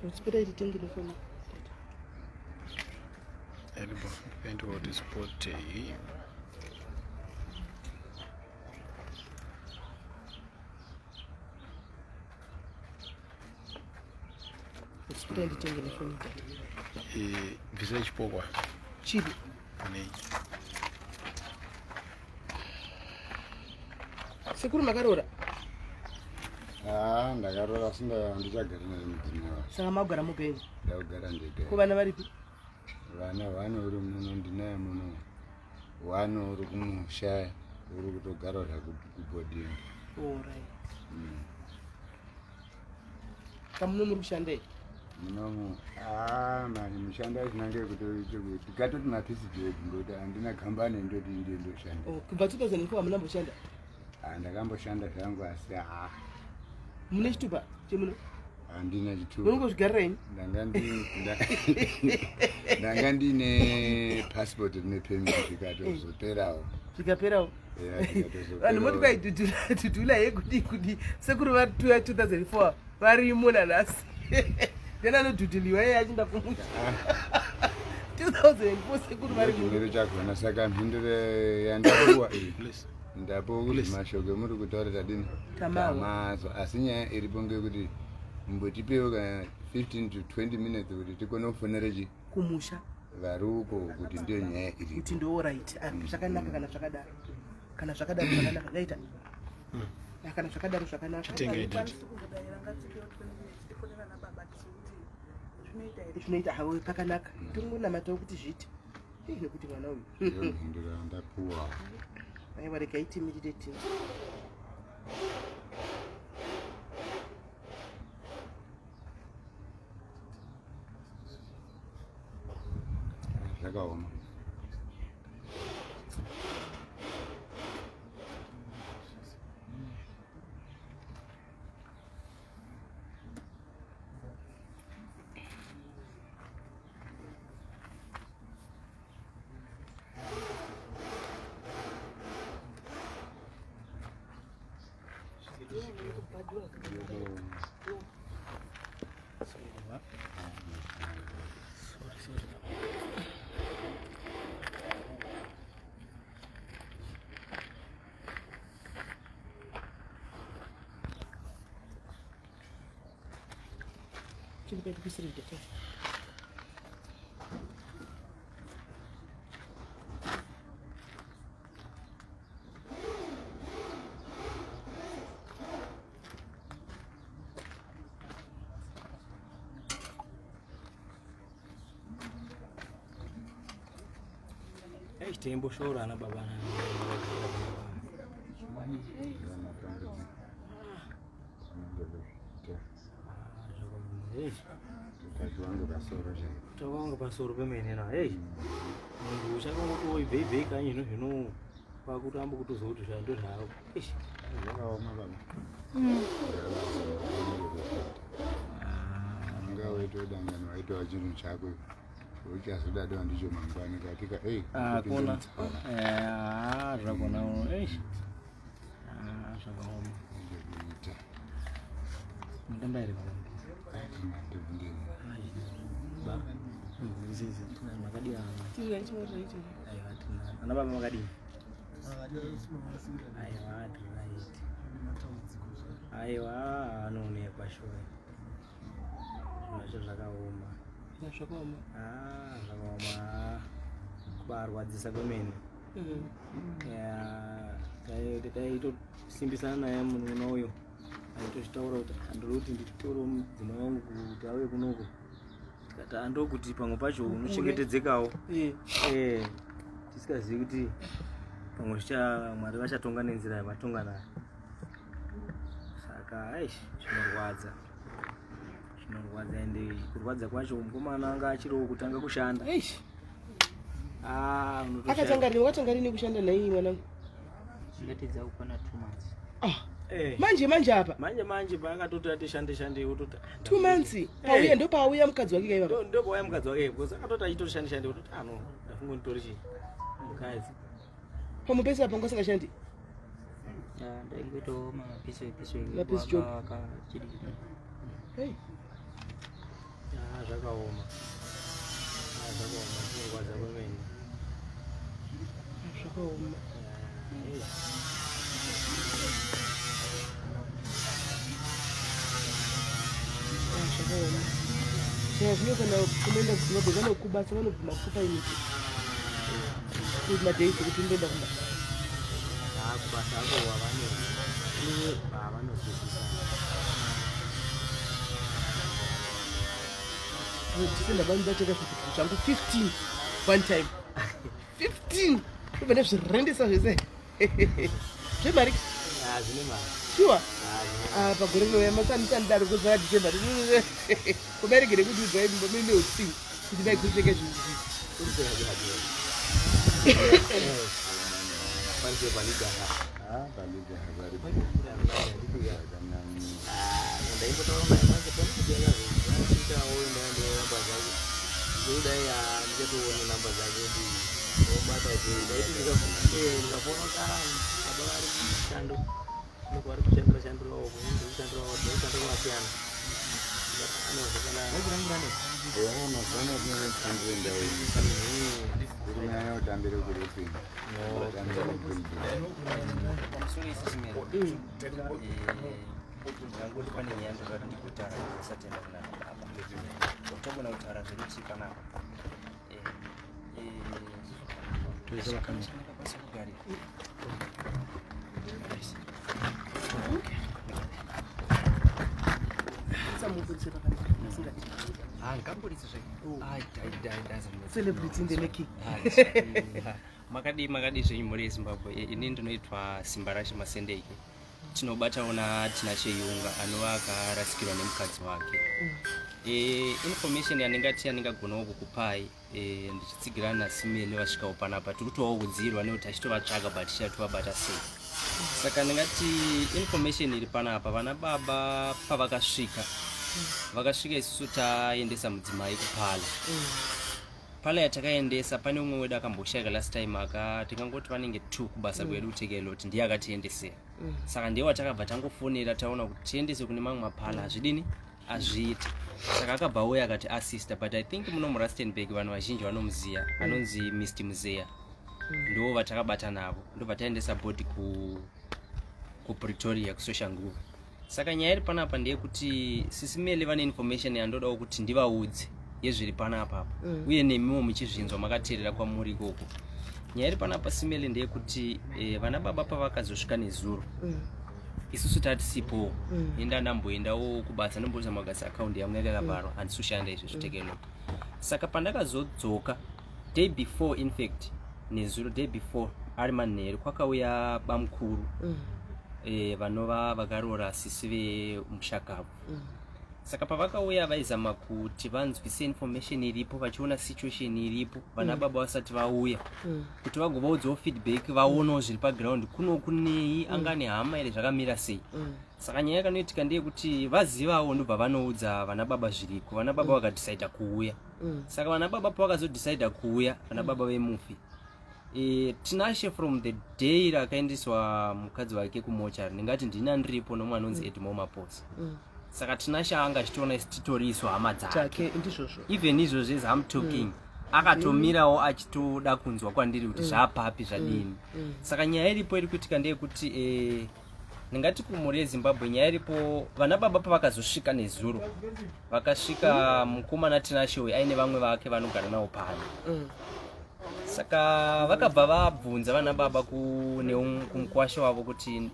Speaker 2: Uchipera iri tenge nefoni.
Speaker 5: Elbow, depend what is sport.
Speaker 2: Uchipera nditenge nefoni.
Speaker 5: Eh, bvisa chipokwa.
Speaker 2: Chipi?
Speaker 5: Nei.
Speaker 2: Sekuru makaroora?
Speaker 7: Ah, ndakaroora asi ndichagara naye mudzimai wacho.
Speaker 2: Saka magara mupenyu?
Speaker 7: Ndakugara ndega.
Speaker 2: Ko vana varipi?
Speaker 7: Vana vane uri muno ndinaye muno. Wani uri kumusha uri kutogara zvakubhodhingi.
Speaker 2: Alright. Kamuno muri kushanda here?
Speaker 7: Munomu ah mani mushando wacho nange kutoite kuti tikatoti mapisi job ngokuti handina kambani ndoti ndiye ndoshanda.
Speaker 2: Oh, kubva 2004 hamuna mboshanda?
Speaker 7: Ah, ndakamboshanda zvangu asi ah
Speaker 2: Mune chitupa chemuno?
Speaker 7: Handina chitupa.
Speaker 2: Munongozvigarira imi?
Speaker 7: Ndanga ndanga ndine passport rine permit zvikatozoperawo.
Speaker 2: Zvikaperawo. Vanhu moti kwaidhudhula he kudii kudii sekuru vatuya 2004 varimo nanhasi then anodhudhuliwa iye achinda kumusha 2004 sekuru
Speaker 7: varimo chakona saka mhinduro yandapuwa iyi ndapo kuti mashoko emuri kutaura tadini tamazo asi nyaya iripo ngekuti mbotipewo kana 15 to 20 minutes kuti tikone kufonera chi
Speaker 2: kumusha
Speaker 7: vari uko kuti ndiyo nyaya iri
Speaker 2: kuti ndiwo right ah, zvakanaka kana zvakadaro kana zvakadaro zvakanaka yaita ah, kana zvakadaro zvakanaka zvinoita havo pakanaka tingonamatawo kuti zviite nekuti mwana uyu
Speaker 7: mhinduro yandapuwa
Speaker 2: aiwa regai timirire tinzi
Speaker 7: Zvakaoma.
Speaker 3: Teimboshora ana baba tawanga pasoro pemene na ei munhu uchakangoti woibveibvei kanyi zvino zvino kwakutamba kutoziva kuti zvando zvavo
Speaker 7: zvakaoma baba unga waitodangani waitova chinhu chako uchazodadwa ndicho mangwani katika ei
Speaker 3: hakuna zvakona zvakaoma mutamba here makadii ana baba makadii aiwa tiright aiwa anoonekwa shuwa zvinhu zvacho zvakaoma
Speaker 2: zvakaoma
Speaker 3: ah, zvakaoma kubarwadzisa kwemene mm. taitosimbisana naye munhu uyo aitochitaura kuti andiri kuti nditorewo mudzimai wangu kuti auye kunoko tikati andokuti pamwe pacho unochengetedzekawo eh. Eh, tisikazivi kuti pamwe zvicha mwari vachatonga nenzira yavatonga nayo saka aish zvinorwadza zvinorwadza ende kurwadza kwacho mukomana anga achiriwo kutanga kushanda
Speaker 2: ah, akatanga rini wakatanga rini kushanda nhai mwanangu
Speaker 6: ndatidza kukwana two months
Speaker 2: ah. Eh. manje manje apa
Speaker 3: manje manje paakatoti ati shande shande ototi ah,
Speaker 2: two months eh. pauya ndo paauya mukadzi wake kaiva
Speaker 3: ndo pauya mukadzi wake because akatoti achitoti shande shande ototi ano ah, ndafunga nditori chii mukadzi
Speaker 2: pamwe pese apa ngosingashandi
Speaker 6: ndaingoitawo mapiece piece
Speaker 2: mapiece job
Speaker 3: hey. Ah, zvakaoma ah, zvakaoma zvinorwadza kwemene
Speaker 2: zvakaoma ah, zvakaoma chaya zvino kana kunoenda kuzimbabwe vanokubasa vanobvuma kukupa imiti kuti madays ekuti undoenda kumba
Speaker 3: kubasa ako havanozwisisa
Speaker 2: December vanhu vacheka zvinhu zvangu 15 one time 15 ndobva ndazvirendesa zvese zvemari
Speaker 3: ah, zvine mari
Speaker 2: sure ah, pagore rinouya masandisanidaro kuzara December kubaregere kuti udzai mune utsinye kuti dai kucheka zvinhu
Speaker 7: Kunyanya utambire kurefu
Speaker 6: ndangoti pane nyaya ndakati ndikutaura ndisatenda kuna baba togona kutaura zvedu panapa ndakakwanisa kugarira
Speaker 2: Celebrity in the making.
Speaker 9: Makadii makadii zvenyu mhuri yeZimbabwe. Ini ndinoitwa Simbarashe Masendeke. Tinobatawo naTinashe Yunga anova akarasikirwa nemukadzi wake. Information yandingati yandingagonawo kukupai ndichitsigirana naSimeni vasvikawo panapa tiri kutovawo kudzirwa nekuti achitovatsvaga but tichatovabata sei. Saka ndingati information iri panapa vana baba pavakasvika vakasvika isusu taendesa mudzimai kupala. Pala yatakaendesa pane umwe wedu akamboshaika last time aka tingangoti vanenge two kubasa kwedu kutekelot ndiye akatiendesera. Saka ndiye watakabva tangofonera taona kuti tiendese kune mamwe mapala hazvidini azviiti. Saka akabva auya akati assista, but I think muno muRustenburg vanhu vazhinji vanomuziya, anonzi Mr Muzeya. Ndo vatakabata navo, ndobva taendesa body kuPretoria kuSoshanguve. Saka nyaya iri panapa ndeyekuti Sisimele vane information yandodawo kuti ndivaudze yezviri panapa apa. Uye nemiwo muchizvinzwa makateerera kwamuri ikoko. Nyaya iri panapa, Simele, ndeyekuti vana baba pavakazosvika nezuro, isusu tatisipo. Enda ndamboendawo kubasa, ndomboisa magasi account yangu yanga yakavharwa, handisi kushanda izvi zvitekelo. Saka pandakazodzoka day before, in fact nezuro day before ari manheru, kwakauya bamukuru vanova vakaroora sisi vemushakabvu. Saka pavakauya vaizama kuti vanzwise information iripo, vachiona situation iripo vana baba vasati vauya, kuti vagovaudzawo feedback, vaonawo zviri paground kuno kunei, anga nehama here, zvakamira sei. Saka nyaya yakanoitika ndeyekuti vazivawo ndobva vanoudza vana baba zviriko. Vana baba vakadhisaidha kuuya. Saka vana baba pavakazodhisaidha kuuya, vana baba vemufi, Tinashe from the day rakaendeswa mukadzi wake kumochari, ndingati ndini andiripo nomwe anonzi Edmo Maposa. Saka Tinashe anga achitoona isi titori isu hama dzake.
Speaker 2: Dzake, ndizvozvo.
Speaker 9: Even izvozvo as I'm talking, akatomirawo achitoda kunzwa kwandiri kuti zvapapi, zvadini. Saka nyaya iripo iri kuitika ndeyekuti ndingati kumhuri yeZimbabwe, nyaya iripo, vana baba pavakazosvika nezuro, vakasvika mukomana Tinashe uyu aine vamwe vake vanogara navo pano. Saka vakabva vabvunza vana baba kumukwasha wavo kuti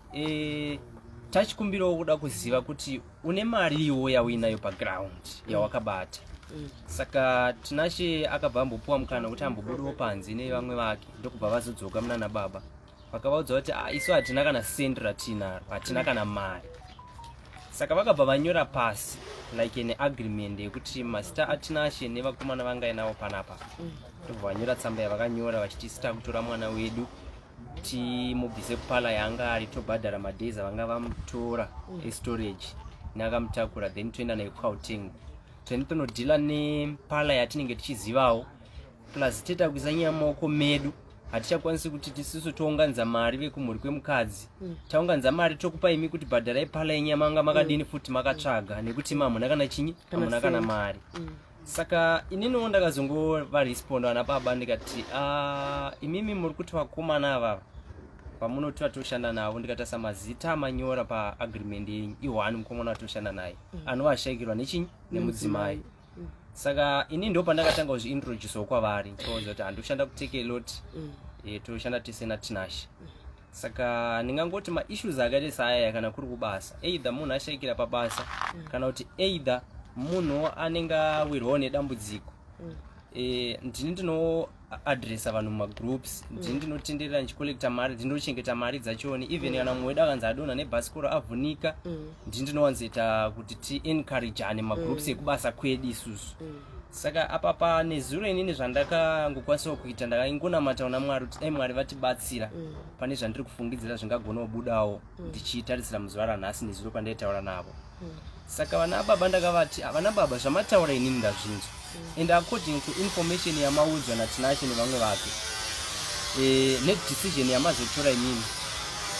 Speaker 9: tachikumbirawo kuda kuziva kuti une mariwo yauinayo paground yawakabata. Saka Tinashe akabva ambopuwa mukana wekuti ambobudawo panze nevamwe vake, ndokubva vazodzoka munana baba vakavaudza kuti, "Ah, isu hatina kana sendi ratinaro, hatina kana mari." Saka vakabva vanyora pasi like an agreement yekuti mazita aTinashe nevakomana vangainavo panapa. Ndobva vanyora tsamba yavakanyora vachiti isi takutora mwana wedu, timubvise kupala yaanga ari, tobhadhara madays avanga vamutora estorage neakamutakura, then toenda naye kuGauteng, then tonodhila nepala yatinenge tichizivawo, plus toita kuisa nyaya mumaoko medu. Hatichakwanisi kuti tisisu tounganidza mari vekumhuri kwemukadzi. Taunganidza mari tokupa imi kuti bhadharai pala yenyama anga makadini futi makatsvaga, nekuti imi hamuna kana chinyi, hamuna kana
Speaker 2: sendi.
Speaker 9: mari. Saka ininiwo ndakazongovaresponda vana baba ndikati, "Ah, imimi muri kuti vakomana ava vamunoti vatoshanda navo, ndikatarisa mazita amanyora paagreement yenyu, ihwani mukomana watoshanda naye anovashayikirwa nechinyi, nemudzimai." Saka ini ndo pandakatanga kuzviintroducewo kwavari, ndichivaudza kuti handoshanda kuTake Lot, toshanda tese naTinashe. Saka ndingangoti maissues akaita saaya, kana kuri kubasa, either munhu ashayikira pabasa kana kuti either munhu anenge awirwawo nedambudziko, ndini ndinoadresa vanhu mumagroups, ndini ndinotenderera ndichicollecta mari, ndinochengeta mari dzachoni. Even kana mumwe wedu akanzi adonha nebhasikoro avhunika, ndini ndinowanzoita kuti tiencouragane magroups ekubasa kwedu isusu. Saka apa panezuro inini zvandakangokwanisiwa kuita, ndakangonamata una Mwari kuti dai Mwari vatibatsira pane zvandiri kufungidzira zvingagona kubudawo ndichitarisira muzuva ranhasi, nezuro pandaitaura navo. Saka vana baba ndakavati, "Ah, vana baba, zvamataura inini ndazvinzwa, and according to information yamaudzwa naTinashe nevamwe vake nedecision yamazotora imimi,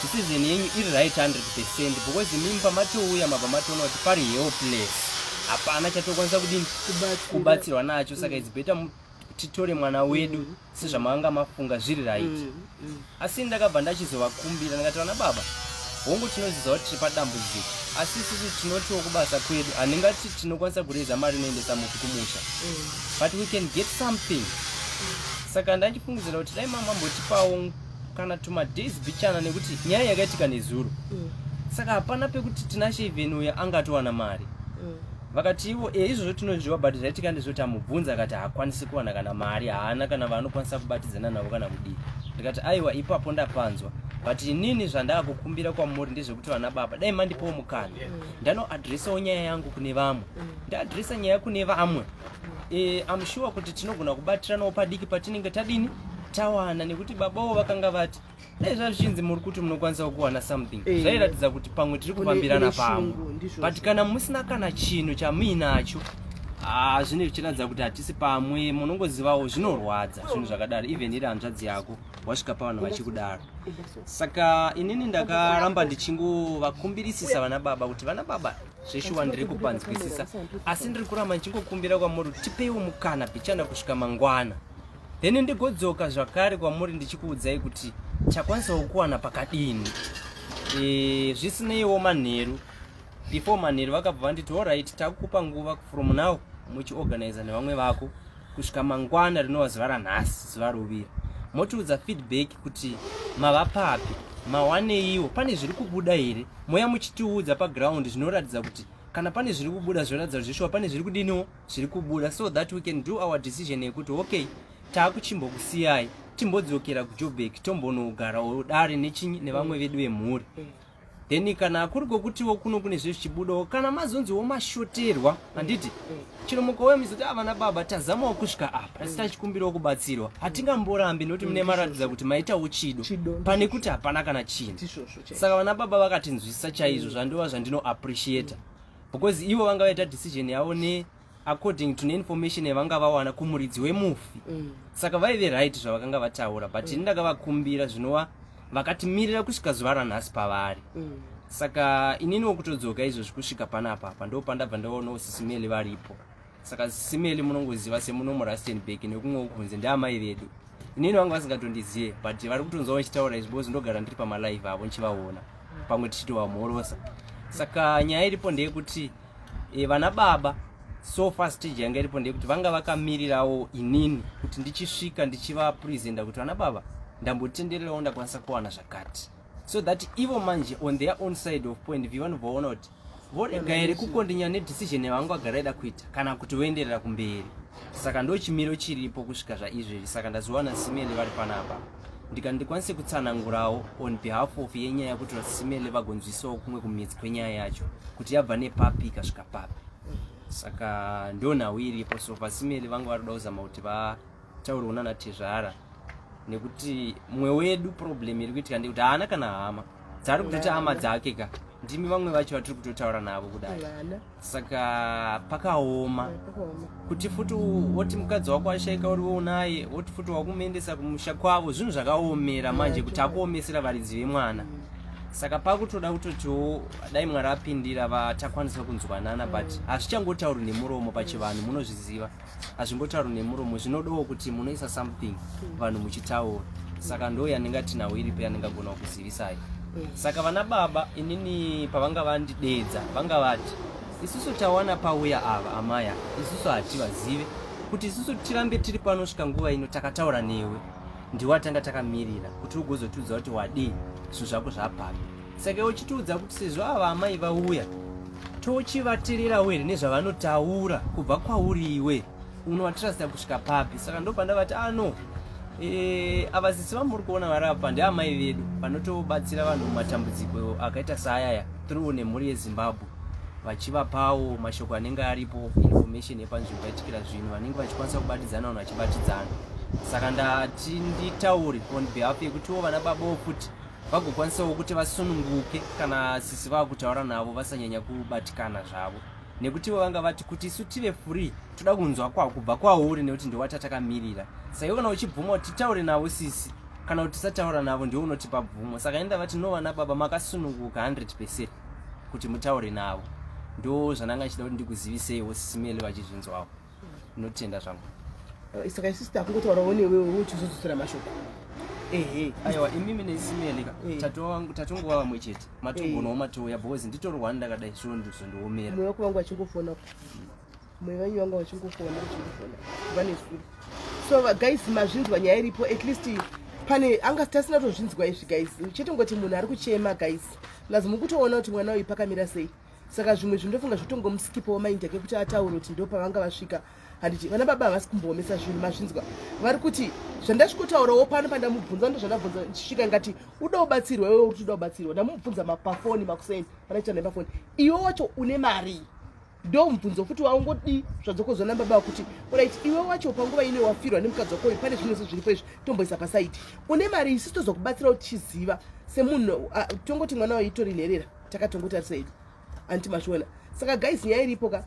Speaker 9: decision yenyu iri right 100%, because imimi pamatouya mabva matoona kuti pari helpless, hapana chatokwanisa kudini kubatsirwa nacho. Saka it's better titore mwana wedu sezvamanga mafunga, zviri right." Asi ndakabva ndachizovakumbira ndikati, "Vana baba, hongu tinoziva kuti tiri padambudziko, asi isusu tinotiwo kubasa kwedu handingati tinokwanisa kureza mari inoendesa mufi kumusha, but we can get something." Saka ndachifungidzira kuti dai mamambotipawo kana tumadays bichana, nekuti nyaya yakaitika nezuro, saka hapana pekuti Tinashe even uyo angatowana mari. Vakati ivo, "E, izvozvo tinozviwa, but zvaitika ndezvekuti amubvunza akati haakwanisi kuwana kana mari, haana kana vaanokwanisa kubatidzana navo kana kudii." Ndikati, "Aiwa, ipapo ndapanzwa, but inini zvandaakukumbira kwamuri ndezvekuti vana baba dai mandipawo mukana ndanoadresawo nyaya yangu kune vamwe, ndaadresa nyaya kune vamwe. I'm sure kuti tinogona kubatiranawo padiki patinenge tadini tawana," nekuti babawo vakanga vati dai zvazvichinzi muri kuti munokwanisa kuwana something, zvairatidza kuti pamwe tiri kufambirana
Speaker 2: Une
Speaker 9: pamwe.
Speaker 2: shungu, ndizvozvo.
Speaker 9: But kana musina kana chinhu chamuinacho. Ah, zvine zvichiratidza kuti hatisi pamwe munongozivawo zvinorwadza zvinhu zvakadaro even iri hanzvadzi yako wasvika pavanhu vachikudaro saka inini ndakaramba ndichingovakumbirisisa vana baba kuti vana baba zveshuwa ndiri kupanzwisisa asi ndiri kuramba ndichingokumbira kwamuri kuti tipeiwo mukana bichana kusvika mangwana then ndigodzoka zvakare kwamuri ndichikuudzai kuti takwanisawo kuwana pakadini e, zvisineiwo manheru before manheru vakabva vanditi orit takukupa nguva from now muchiorganiza nevamwe vako kusvika mangwana rinova zuva ranhasi zuva rovira motiudza feedback kuti mava papi mawaneiwo pane zviri kubuda here moya muchitiudza paground zvinoratidza kuti kana pane zviri kubuda zvinoratidza kuti zveshuwa pane zviri kudiniwo zviri kubuda so that we can do our decision yekuti okay taakuchimbokusiyai timbodzokera kujobek tombonogarawo dare nechinyi nevamwe vedu vemhuri then kana kuri kwekutiwo kuno kune zve zvichibudawo kana mazonziwo mashoterwa handiti chero mukauya mizoti avana ah, baba tazamawo kusvika apa asi tachikumbirawo kubatsirwa hatingamborambi nekuti mune maratidza kuti maitawo chido pane kuti hapana kana chinhu saka vana baba vakatinzwisisa chaizvo zvandova zvandinoappreciata because ivo vanga vaita decision yavo ne according to neinformation yavanga vawana kumuridzi wemufi mm. saka vaive right zvavakanga vataura but mm. ini ndakavakumbira zvinova vakatimirira kusvika zuva ranhasi pavari mm. saka ininiwo kutodzoka izvozvi kusvika panapa apa ndo pandabva ndaonawo sisimeli varipo saka sisimeli munongoziva semuno murustenburg nekumwewo kunze ndeamai vedu inini vanga vasingatondizive but vari kutonzwa vachitaura izvi because ndogara ndiri pamalive avo ndichivaona pamwe tichitovamhorosa saka nyaya iripo ndeyekuti e, vana baba so far stage yanga iripo ndeyekuti vanga vakamirirawo inini kuti ndichisvika ndichivapresenta kuti vana baba ndambotendererawo ndakwanisa kuwana zvakati so that ivo manje on their own side of point view vanobva vaona kuti vorega here kukondinya nedecision yavanga vagara ida kuita kana kuti voenderera kumberi saka ndo chimiro chiripo kusvika zvaizvezvi saka ndazowana simele vari panapa ndikati ndikwanise kutsanangurawo on behalf of yenyaya yekuti vasimele vagonzwisawo kumwe kumidzi kwenyaya yacho kuti yabva nepapi ikasvika papi saka ndo nhau iripo so vasimele vanga vari kuda kuzama kuti vataurewo nana tezvara nekuti mumwe wedu problem iri kuitika ndekuti haana kana hama dzaari kutoti hama dzake ka ndimi vamwe vacho vatiri kutotaura navo kudai saka pakaoma kuti futi woti mukadzi wako ashaika uriwe unaye woti futi wakumuendesa kumusha kwavo zvinhu zvakaomera manje kuti akuomesera varidzi vemwana saka pakutoda kutotiwo dai mwari apindira vatakwanisa kunzwanana but hazvichangotauri nemuromo pachivanhu munozviziva hazvingotaurwi nemuromo zvinodawo kuti munoisa something vanhu muchitaura saka ndo yandingati nhau iripo yandingagona kuzivisai saka vana baba inini pavanga vandideedza vanga vati isusu tawana pauya ava amaya isusu hativazive kuti isusu tirambe tiri pano svika nguva ino takataura newe ndiwatanga takamirira kuti ugozotiudza kuti wadii zvinhu zvako zvapapi saka iwe uchitiudza kuti sezvo ava amai vauya tochivatererawo here nezvavanotaura kubva kwauri iwe unovatrasta kusvika papi saka ndopandavati ano ah, e, ava sisi vamuri kuona vari apa ndeamai vedu vanotobatsira vanhu mumatambudziko akaita saayaya through nemhuri yezimbabwe vachivapawo mashoko anenge aripo information yepanzvimbo paitikira zvinhu vanenge vachikwanisa kubatidzana vanhu vachibatidzana saka ndati nditaure on behalf yekutiwo vana babawo futi vagokwanisawo kuti vasununguke kana sisi vakutaura navo vasanyanya kubatikana zvavo nekuti ivo vanga vati kuti isu tive free toda kunzwa kwa kubva kwauri nekuti ndiwatatakammirira saka iwe kana uchibvuma kuti titaure navo sisi kana kuti tisataura navo ndiwe unotipa bvumo saka enda vati no vana baba makasununguka 100 percent kuti mutaure navo ndo zvandanga ndichida kuti ndikuziviseiwo sisi mele vachizvinzwawo ndinotenda zvangu
Speaker 2: eh, saka isusu takungotaurawo newewe uchizodzosera mashoko
Speaker 9: ehe aiwa imimi nesimelika eh. tatongova vamwe chete matogonawo eh. matouya because nditorwani ndakadai so ndizondiomera
Speaker 2: mweya wako vangu vachingofona mweya venyu vanga vachingofona vachingofona kubva nezuro so guys mazvinzwa nyaya iripo at least pane anga tasina tozvinzwa izvi guys chete ngoti munhu ari kuchema guys plus mukutoona kuti mwana uyu pakamira sei saka zvimwe zvindofunga zvotongomuskipawo mind yake kuti ataure kuti ndo pavanga vasvika handiti vana baba havasi kumboomesa zvinhu mazvinzwa vari kuti zvandasvikotaurawo pano pandamubvunza ndo zvandabvunza ndichisvika ngati uda kubatsirwa iwe uri uda kubatsirwa ndamubvunza pafoni makuseni panaita nepafoni iwe wacho une mari ndo mubvunzo futi waungodii zvadzokozwa nababa kuti orit iwe wacho panguva ino wafirwa nemukadzi wako uyu pane zvinhu zviripo izvi tomboisa pasaidi une mari isi tozokubatsira kuti tichiziva semunhu tongoti mwana wayo itori nherera takatongotarisa hedu anti mazviona saka guys nyaya iripo ka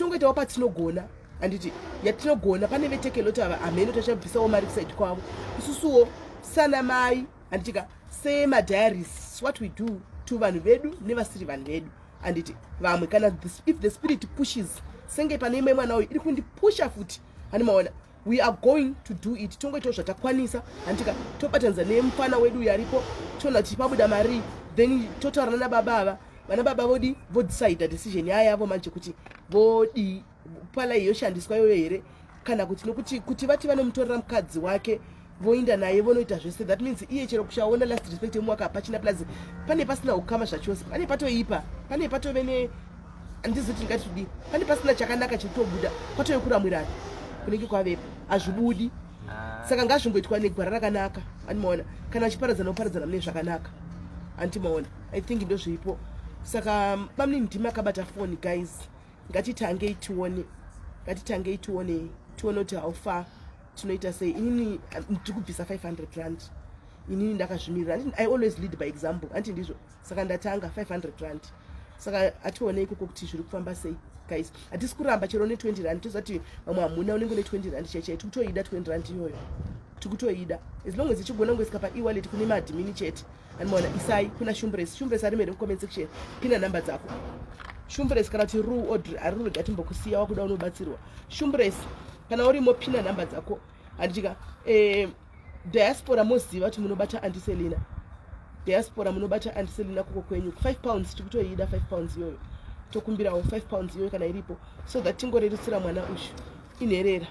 Speaker 2: Tongoitawo patinogona, handiti? Yatinogona pane vetekeloti ava, hameno tachabvisawo mari kusaidi kwavo. Isusuwo sana mai, handitika, semadiaries, what we do to vanhu vedu nevasiri vanhu vedu, handiti? Vamwe kana if the spirit pushes, senge pane imwe mwana uyu iri kundipusha futi, hani maona, we are going to do it. Tongoitawo zvatakwanisa, handitika? Tobatanidza nemufana wedu uyu aripo, toona kuti pabuda mari, then totaurana nababa ava. Vana baba vodi vodecida decision yayavo manje kuti vodi pala yoshandiswa iyoyo here kana kuti nokuti kuti vati vanomutorera mukadzi wake voinda naye vonoita zvese. That means iye chero kushaona last respect yemuwaka hapachina, plus pane pasina ukama zvachose, pane patoipa, pane patove ne handizivi kuti ndingati kudii, pane pasina chakanaka chiritobuda, kwatove kuramwirana kunenge kwavepo, hazvibudi. Saka ngazvingoitwa negwara rakanaka, andimaona? Kana vachiparadzana, voparadzana mune zvakanaka, andimaona? I think ndozviripo. Saka bamnini ndimi akabata foni, guys. Ngatitangei tione, ngatitangei tione, tione kuti how far tinoita sei. Inini ndiri kubvisa 500 rand. Inini ndakazvimirira. I always lead by example, anti ndizvo? Saka ndatanga 500 rand, saka hatione ikoko kuti zviri kufamba sei. Guys, hatisi kuramba chero ne20 rand. Tozati vamwe hamuna, unenge ne20 rand chaichai. Tikutoida 20 rand iyoyo, tikutoida, as long as ichigona kungoisika paewallet kune maadmin chete, andimaona? Isai kuna Shumbres. Shumbres ari mere mucomment section, pina nhamba dzako, Shumbres, kana kuti ru Audrey ari rurega timbokusiya wakuda unobatsirwa. Shumbres, kana urimo, pina nhamba dzako, handitika? Diaspora, moziva kuti munobata Andiselina. Diaspora, munobata Andiselina koko kwenyu. 5 pounds tikutoida, 5 pounds iyoyo tokumbirawo, 5 pounds iyoyo kana iripo, so that tingorerusira mwana uyu. Inherera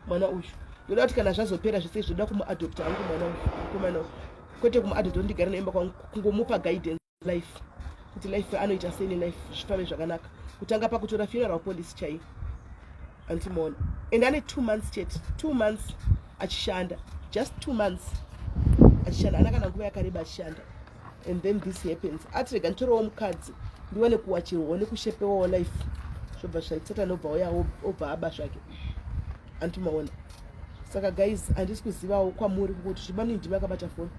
Speaker 2: mwana uyu. Ndoda kuti kana zvazopera zvese, zvoda kumuadopta hangu mwana uyu, mukomana uyu. Kwete kumuadopta ndigare neimba kwangu, kungomupa guidance life, kuti life anoita sei nelife, zvifambe zvakanaka, kutanga pakutora funeral policy chaiyo, antimona? And ane 2 months chete, 2 months achishanda, just 2 months achishanda, ana kana nguva yakareba achishanda, and then this happens. Ati rega nditorewo mukadzi ndiwane kuwachirwawo nekushepewawo life, zvobva zvaitsata, nobva uya obva aba zvake, antimaona? Saka guys, handisi kuzivawo kwamuri kuti zvibani ndimi akabata foni.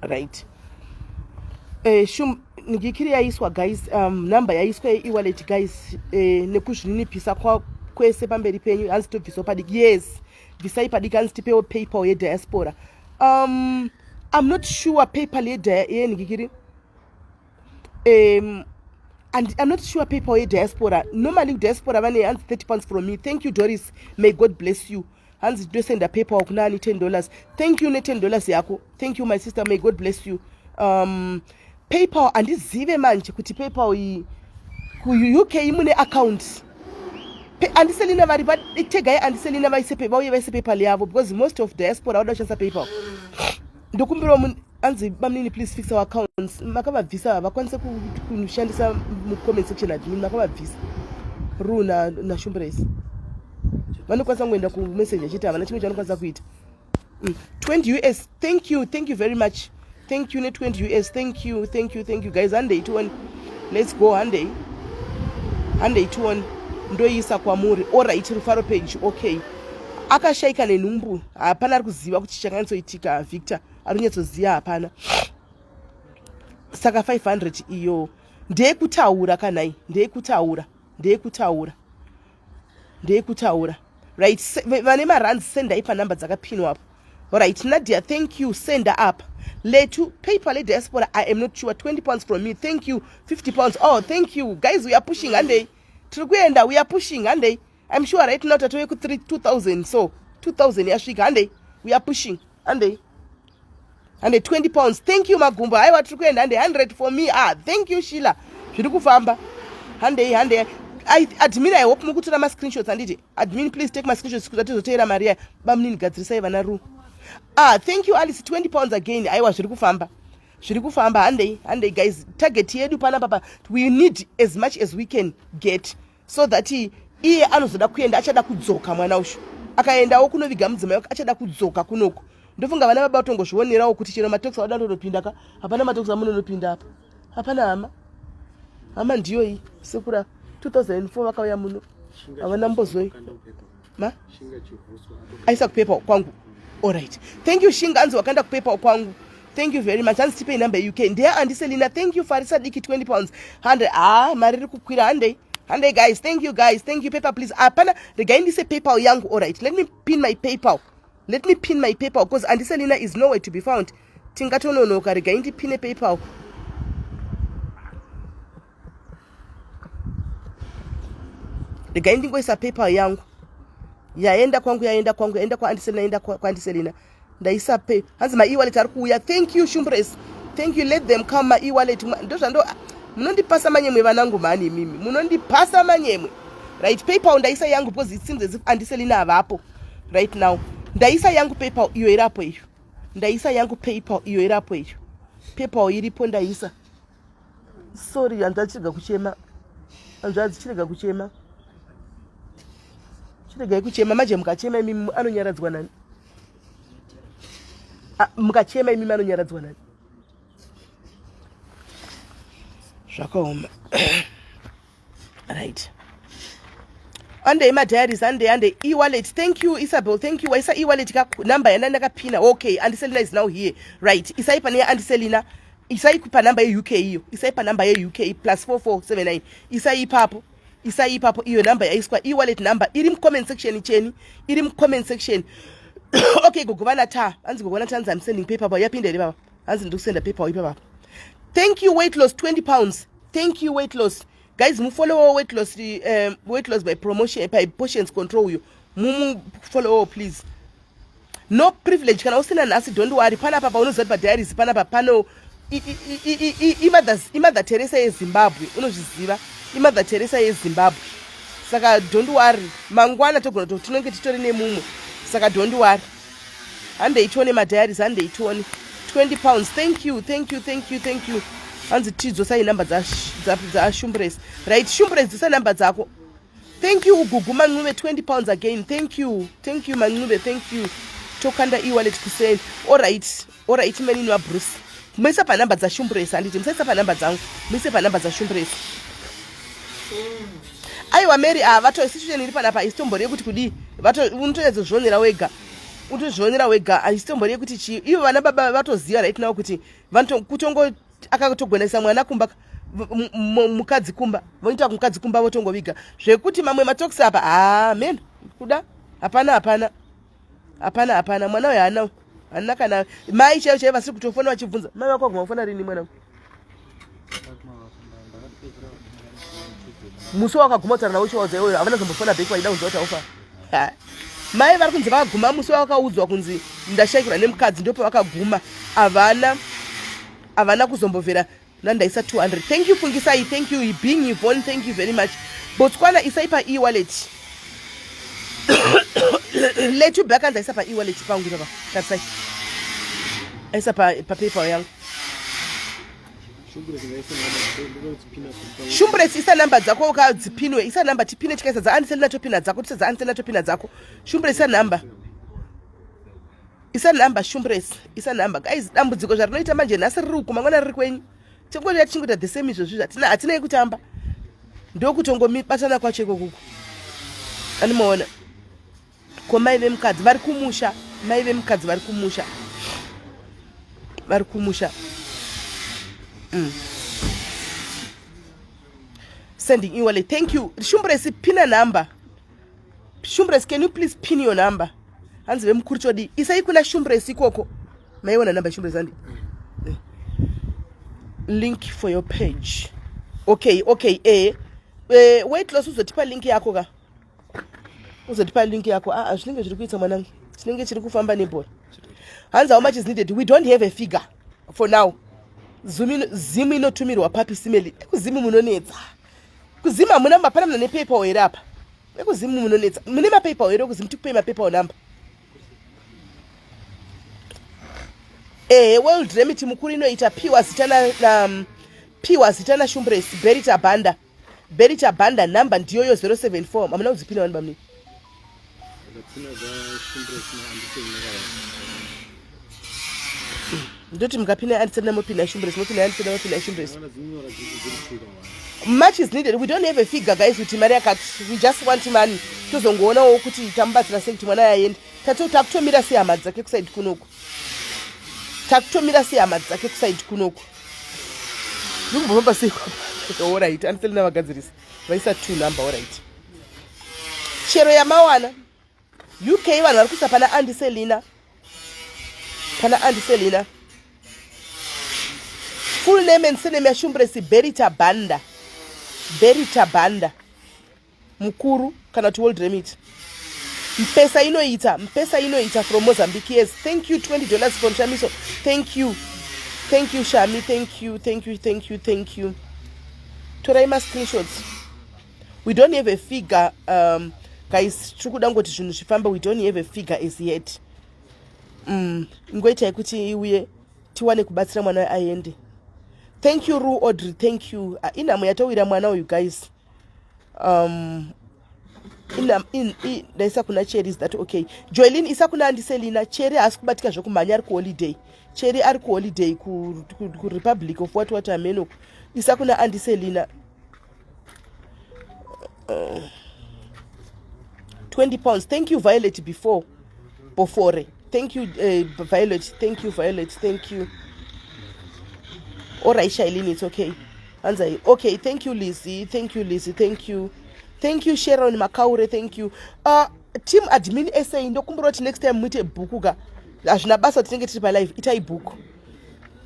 Speaker 2: Right, shum ngikiri yaiswa, guys, number yaiswa yeewallet, guys, nekuzvininipisa kwese pamberi penyu, hanzi tobvisawo padiki. Yes, bvisai padiki. Hanzi tipewo PayPal yediaspora. I'm not sure PayPal yenhikikiri, and I'm not sure PayPal yediaspora. Normally diaspora vane, hanzi 30 pounds from me. Thank you, Doris, may God bless you. Hanzi tosenda PayPal kunani? $10. Thank you ne10 dollars yako. Thank you, my sister, may God bless you. PayPal handizive manje kuti PayPal iyi kuUK mune account. Andiselina vari tegai, Andiselina vaise, vauye vaise PayPal yavo, because most of diaspora vada kushandisa PayPal. Ndokumbirawo, anzi bamnini, please fix our accounts. Makavabvisa, havakwanise kushandisa mucomment section. Admin makavabvisa, ru naShumbresi vanokwanisa kungoenda kumessage achiti havana chimwe chavanokwanisa kuita. 20 US, thank you, thank you very much. Thank you ne20 US. Thank you, thank you, thank you, guys. Handei tione, let's go. Handei, handei tione, ndoiisa kwamuri. Alright, Rufaro page, okay. Akashaika nenhumbu, hapana ari kuziva kuti chakanyatsoitika. Victor ari kunyatsoziva, hapana. Saka 500 iyo ndeyekutaura kanai, ndeyekutaura, ndeyekutaura, ndeyekutaura. Right, vane marands, sendai panhamba dzakapinwa apo. Alright, Nadia, thank you. Senda up letu PayPal ediaspora. I am not sure. 20 pounds from me, thank you. 50 pounds, oh, thank you, guys. We are pushing, handei, tiri kuenda. We are pushing, handei. I'm sure right now tatove ku3 2000, so 2000 yasvika. Handei, we are pushing, handei, handei. 20 pounds, thank you, Magumbo. Haiwa, tiri kuenda, handei. 100 for me, ah, thank you, Sheila. Zviri kufamba, handei, handei. Admin, I hope mukutora mascreenshots, handiti? Admin, please take mascreenshots kuti tizoteera mari yaya. Bamunini, gadzirisai vana ru. Ah, thank you, Alice, 20 pounds again. Aiwa, zviri kufamba, zviri kufamba. Handei, handei, guys. Target yedu panapa pa we need as much as we can get so that iye anozoda kuenda, achada kudzoka. Mwana ushu akaendawo kunoviga mudzimai wake, achada kudzoka kunoku. Ndofunga vana baba vatongozvionerawo kuti chero matox vada kutopinda ka hapana matox amunonopinda apa. Hapana hama. Hama ndiyo iyi sekura 2004 vakauya muno. Havana mbozoi. Ma? Aisa kupepa kwangu. All right. Thank you Shinga anzi wakanda kupepa kwangu. Thank you very much. Hanzi tipei number UK. Ndiye Andiselina. Thank you Farisa Diki 20 pounds. 100. Ah, mari iri kukwira handei. Handei guys. Thank you guys. Thank you paper please. Hapana regai ndise PayPal yangu. All right. Let me pin my PayPal. Let me pin my PayPal because Andiselina is nowhere to be found. Tingatononoka regai ndipine PayPal. Regai ndingoisa PayPal yangu. Yaenda kwangu yaenda kwangu yaenda kwaAndiselina yaenda kwaAndiselina. Ndaisa pay. Hanzi ma e-wallet ari kuuya. Thank you Shumbres. Thank you let them come ma e-wallet. Ndozvando munondipasa manyemwe vanangu mhani imimi. Munondipasa manyemwe. Right PayPal ndaisa yangu because it seems as if Andiselina havapo right now. Ndaisa yangu PayPal iyo irapo iyo. Ndaisa yangu PayPal iyo irapo iyo. PayPal iripo ndaisa. Sorry hanzvadzi chirega kuchema. Hanzvadzi chirega kuchema. Chiregai kuchema manje mukachema imimi anonyaradzwa nani? Ah, mukachema imimi anonyaradzwa nani? Zvakaoma. Right. Andei madiaries andei andei e-wallet. Thank you Isabel. Thank you. Waisa e-wallet ka number yanda ndakapina. Okay, Andiselina is now here. Right. Isai pane Andiselina. Isai pa number ye UK iyo. Isai pa number ye UK +4479. Isai ipapo. Isai ipapo iyo number yaiswa e-wallet number iri mu comment section cheni. Iri mu comment section. Okay, gogo vana ta. Hanzi gogo vana ta hanzi I'm sending paper baba. Yapinda here baba? Hanzi ndikusenda paper ipa baba. Thank you weight loss 20 pounds. Thank you weight loss. Guys, mufollow weight loss weight loss by promotion by portions control uyo. Mumu follow please. No privilege kana usina nhasi don't worry. Panapa paunoziva kuti padiaries panapa pano imother Teresa yeZimbabwe unozviziva. Imother Teresa yeZimbabwe. Saka don't worry. Mangwana togona to tinenge titori nemumwe. Saka don't worry. Handei tione madiaries handei tione 20 pounds. Thank you, thank you, thank you, thank you. Hanzi tidzosai number dzaShumbresi. Right, Shumbresi dzosa number dzako. Thank you Gugu Mancube 20 pounds again. Thank you. Thank you Mancube, thank you. Tokanda e-wallet kuseni. All right. All right manini wa Bruce. Muisa pa number dza Shumbresi handiti musaisa pa number dzangu. Muise pa number dza Shumbresi. Aiwa Mary ah vato situation iri panapa isitombori yekuti kudii. Vato unotonyatso wega. Unotozvionera wega aisitombori yekuti chii. Ivo vana baba vatoziva right now kuti vanoto kutongo akatogonesa mwana kumba mukadzi kumba voita mukadzi kumba votongoviga zvekuti mamwe matokisi apa amen kuda hapana hapana hapana hapana mwana uyo haana haana kana mai chaiyo chaiyo vasiri kutofona vachibvunza mai vako vaguma kufona rini mwana musi wakaguma kutaura navo uchivaudza iwoyo havana zombofona back vachida kunzwa kuti haufa mai vari kunzi vakaguma musi wavakaudzwa kunzi ndashaikirwa nemukadzi ndopavakaguma havana havana kuzombovhera nandaisa 200 thank you fungisai thank you being Yvonne thank you very much Botswana isai pa e-wallet let you back anzi aisa pa e-wallet pangu ipapa tarisai aisa pa paypal yangu Shumbresi isa namba dzako ukadzipinwe isa namba tipine tikaisa dzaandiselina topina dzako tisa dzaandiselina topina dzako Shumbresi isa namba isa namba Shumbresi isa namba guys dambudziko zvarinoita manje nhasi riri uku mangwana riri kwenyu tingoita tichingoita the same izvozvi hatina hatinei kutamba ndokutongobatana kwacho ikokuku animoona ko mai vemukadzi vari kumusha mai vemukadzi vari kumusha vari kumusha. Sending e-wallet thank you Shumbresi pina number Shumbresi can you please pin your number hanzi vemukuru chodi isai kuna Shumbresi ikoko maiona number Shumbresi handi link for your page okay okay eh weight loss uzotipa link yako ka uzotipa link yako ah zvinenge zviri kuita mwanangu chinenge chiri kufamba nebhora hanzi how much is needed we don't have a figure for now zimu inotumirwa papi simeli ekuzimu munonetsa kuzimu hamuna mapana muna nepaypal here apa ekuzimu munonetsa mune mapaypal here ekuzimu tikupei mapaypal number ehe world remit mukuru inoita piwa zita na piwa zita naShumbresi Berita Banda Berita Banda number ndiyoyo 074 hamuna kudzipina vanhu bamnini Ndoti mukapinda andisena mopinda shumbresi, mopinda andisena mopinda shumbresi. Much is needed. We don't have a figure guys kuti mari yakati. We just want money. Tozongoonawo kuti tamubatsira sei kuti mwana yaende. Tato takutomira sei hama dzake kusaidi kunoku. Takutomira sei hama dzake kusaidi kunoku. Ndikumbofamba sei kwapa. Alright, andiselina vagadzirisa. Vaisa two number alright. Chero yamawana. UK vanhu vari kuisa pana Andy Selina pana Andy Selina full name and surname yashumburesi Berita Banda Berita Banda mukuru kana kuti world remit mpesa inoita mpesa inoita from Mozambique yes thank you 20 dollars from Shamiso thank you thank you Shami thank you thank you thank you thank you torai ma screenshots we don't have a figure um, guys tiri kuda ngoti zvinhu zvifambe we don't have a figure as yet mm, ingoitai kuti iuye tiwane kubatsira mwana aende thank you ru audrey thank you ah, inhamo yatowira mwana uyu guys um, ndaisa kuna cheri is that okay joelin isa kuna andiselina cheri haasi kubatika zvekumhanya ari kuholiday cheri ari kuholiday kurepublic ku, ku of what what ameno isa kuna andiselina 20 pounds thank you violet before bofore thank you violet thank you violet thank you all right shailini it's okay hanzai okay thank you lizzy thank you lizzy thank you thank you sharon makaure thank you team admin sa ndokumbira kuti next time muite bhuku ka hazvina basa tinenge tiri palive itai bhuku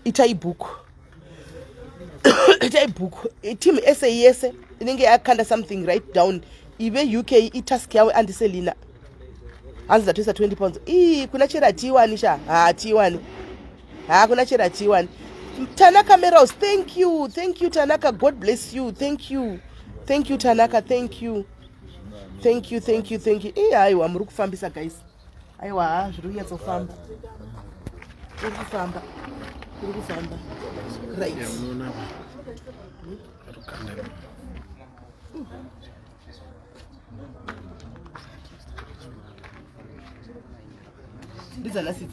Speaker 2: itai bhuku itai bhuku team sa yese inenge yakanda something right down ive uk itask yavo andiselina hanzi ndatoisa 20 pounds ii kuna chero hatiiwani sha hatiiwani haa kuna chero hatiiwani tanaka merals thank you thank you tanaka god bless you thank you thank you tanaka thank you thank you thank you thank you ii haiwa muri kufambisa guys aiwa haa zviri kunyatsofamba iri kufamba iri kufamba right ndidzanhasi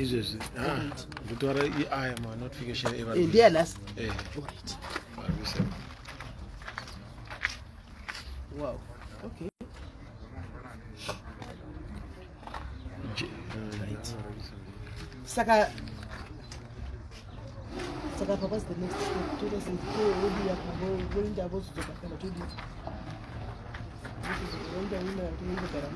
Speaker 5: izvezvi ah, ndotora aya manotification
Speaker 2: eh, ndiyanhasi
Speaker 5: eh.
Speaker 2: wow okay saka saka pa what's the next step toita sei todiya voenda vozodzoka kana todii voenda wina toindogara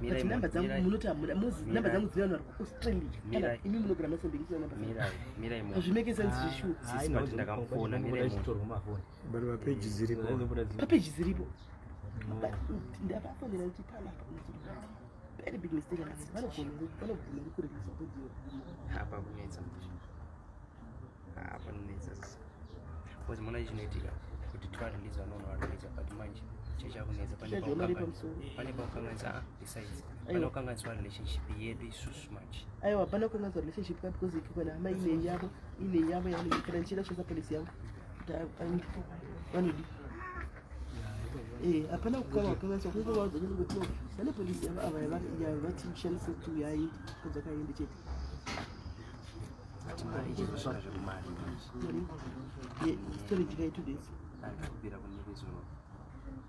Speaker 2: namba dzangu munoti hamuna mozi namba dzangu dzine vanhu vari kuaustralia kana imi munogara masembekisina namba hazvimeke sense zveshuwa
Speaker 5: papeji dziripo
Speaker 2: papeji dziripo ndavafonera kuti panapa very big mistake vanogona vanobvuma nekureleasa audio
Speaker 9: apa kunetsa apa kunetsa because mona chinoitika kuti tivarelease vanoona vareleasa but manje chechakunetsa pane paukanganisa ah, besides pane kukanganiswa relationship yedu isusu manje
Speaker 2: aiwa hapana kukanganiswa relationship ka because ikikwana hama ine yavo ine yavo yavanenge kana ndichida kushandisa polisi yangu vanodi eh, hapana kukama kukanganiswa kungovaudza kuti no vane polisi yavo ava yavatishandise tu yaindi kadzakaende chete storage kai two days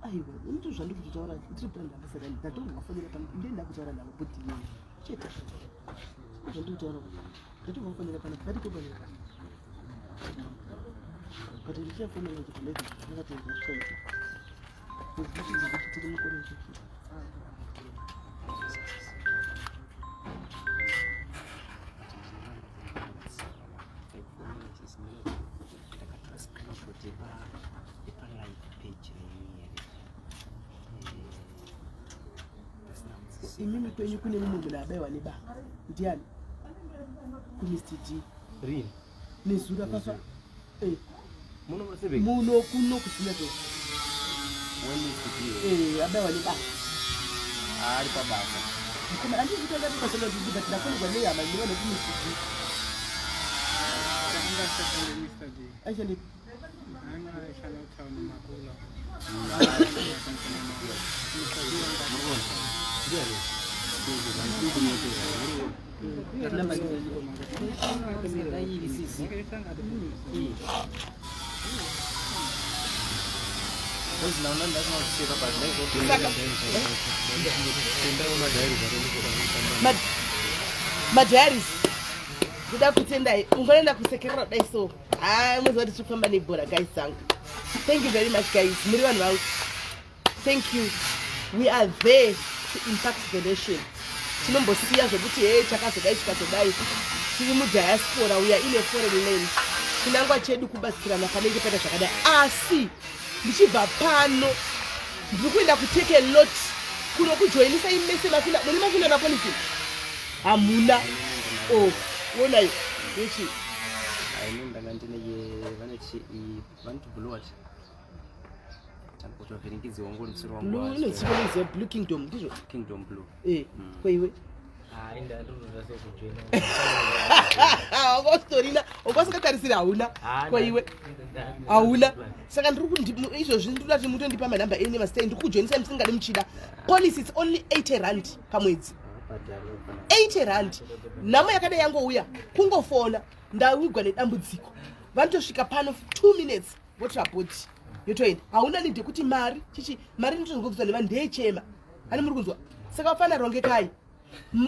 Speaker 2: aiwa inoto zvandiri kutotaura ndiri brand ambassador ndatombovafonera pano ndiye ndakutaura navo bhodhi iyoyo chete zvandiri kutaura ndatombovafonera pano ndatikopanera but ndichafonera kuti ndega ndakatoedza zvichaita kuti tiri mukore wechipiri imimi kwenyu kune mumwe munhu abaiwa nebanga ndiani kuMr D.
Speaker 3: Rini?
Speaker 2: Nezuro akafa. Eh.
Speaker 3: Muno Masebeki?
Speaker 2: Muno kuno kusina to.
Speaker 9: When Mr. D?
Speaker 2: Eh, abawa nebasa.
Speaker 9: Ari pabasa.
Speaker 2: Mukoma andisi kutanga basa lokuti but ndakonegwa nehama ndinoona nekuMr D.
Speaker 10: Angashanda Mr. D.
Speaker 2: Actually,
Speaker 10: Angashanda town Makula.
Speaker 2: Madiaries ndoda kutendai. Ungoenda kusekerera kudai so ha muziva kuti tiri kufamba nebhora, guys dzangu. Thank you very much, guys. Muri vanhu vangu. Thank you. We are there to impact the nation. Tinombosiya zvokuti he chakazodai chikazodai. Tiri mudiaspora, we are in a foreign land. Chinangwa chedu kubatsirana panenge paita zvakadai. Asi ndichibva pano ndiri kuenda kutake a lot kuno kujoinisa imese mafina. Mune mafina mapolisi hamuna? O wonayo yechi.
Speaker 9: Ini ndanga ndine vanoti vanoti blue what kutovhiringidziwa ngori musoro wangu.
Speaker 2: Blue inonzi Blue Kingdom, ndizvo?
Speaker 9: Kingdom Blue.
Speaker 2: Eh, kweiwe?
Speaker 3: Hayi, ndandotoda sekujoina.
Speaker 2: Wanga usitorina, wanga usingatarisiri, hauna. Kweiwe hauna. Saka ndiri izvozvi ndinoda kuti mutondipa manhamba enyu nemazita enyu. Ndiri kujoinisai musingadi muchida. Policy, it's only 80 rand pamwedzi, 80 rand. Nhamo yakadai yangouya, kungofona, ndawigwa nedambudziko, vanotosvika pano 2 minutes, votora body yotoenda. Hauna need yekuti mari chichi mari inotozongobviswa nevanhu ndeyechema. Hani muri kunzwa? Saka vafana, rongekai.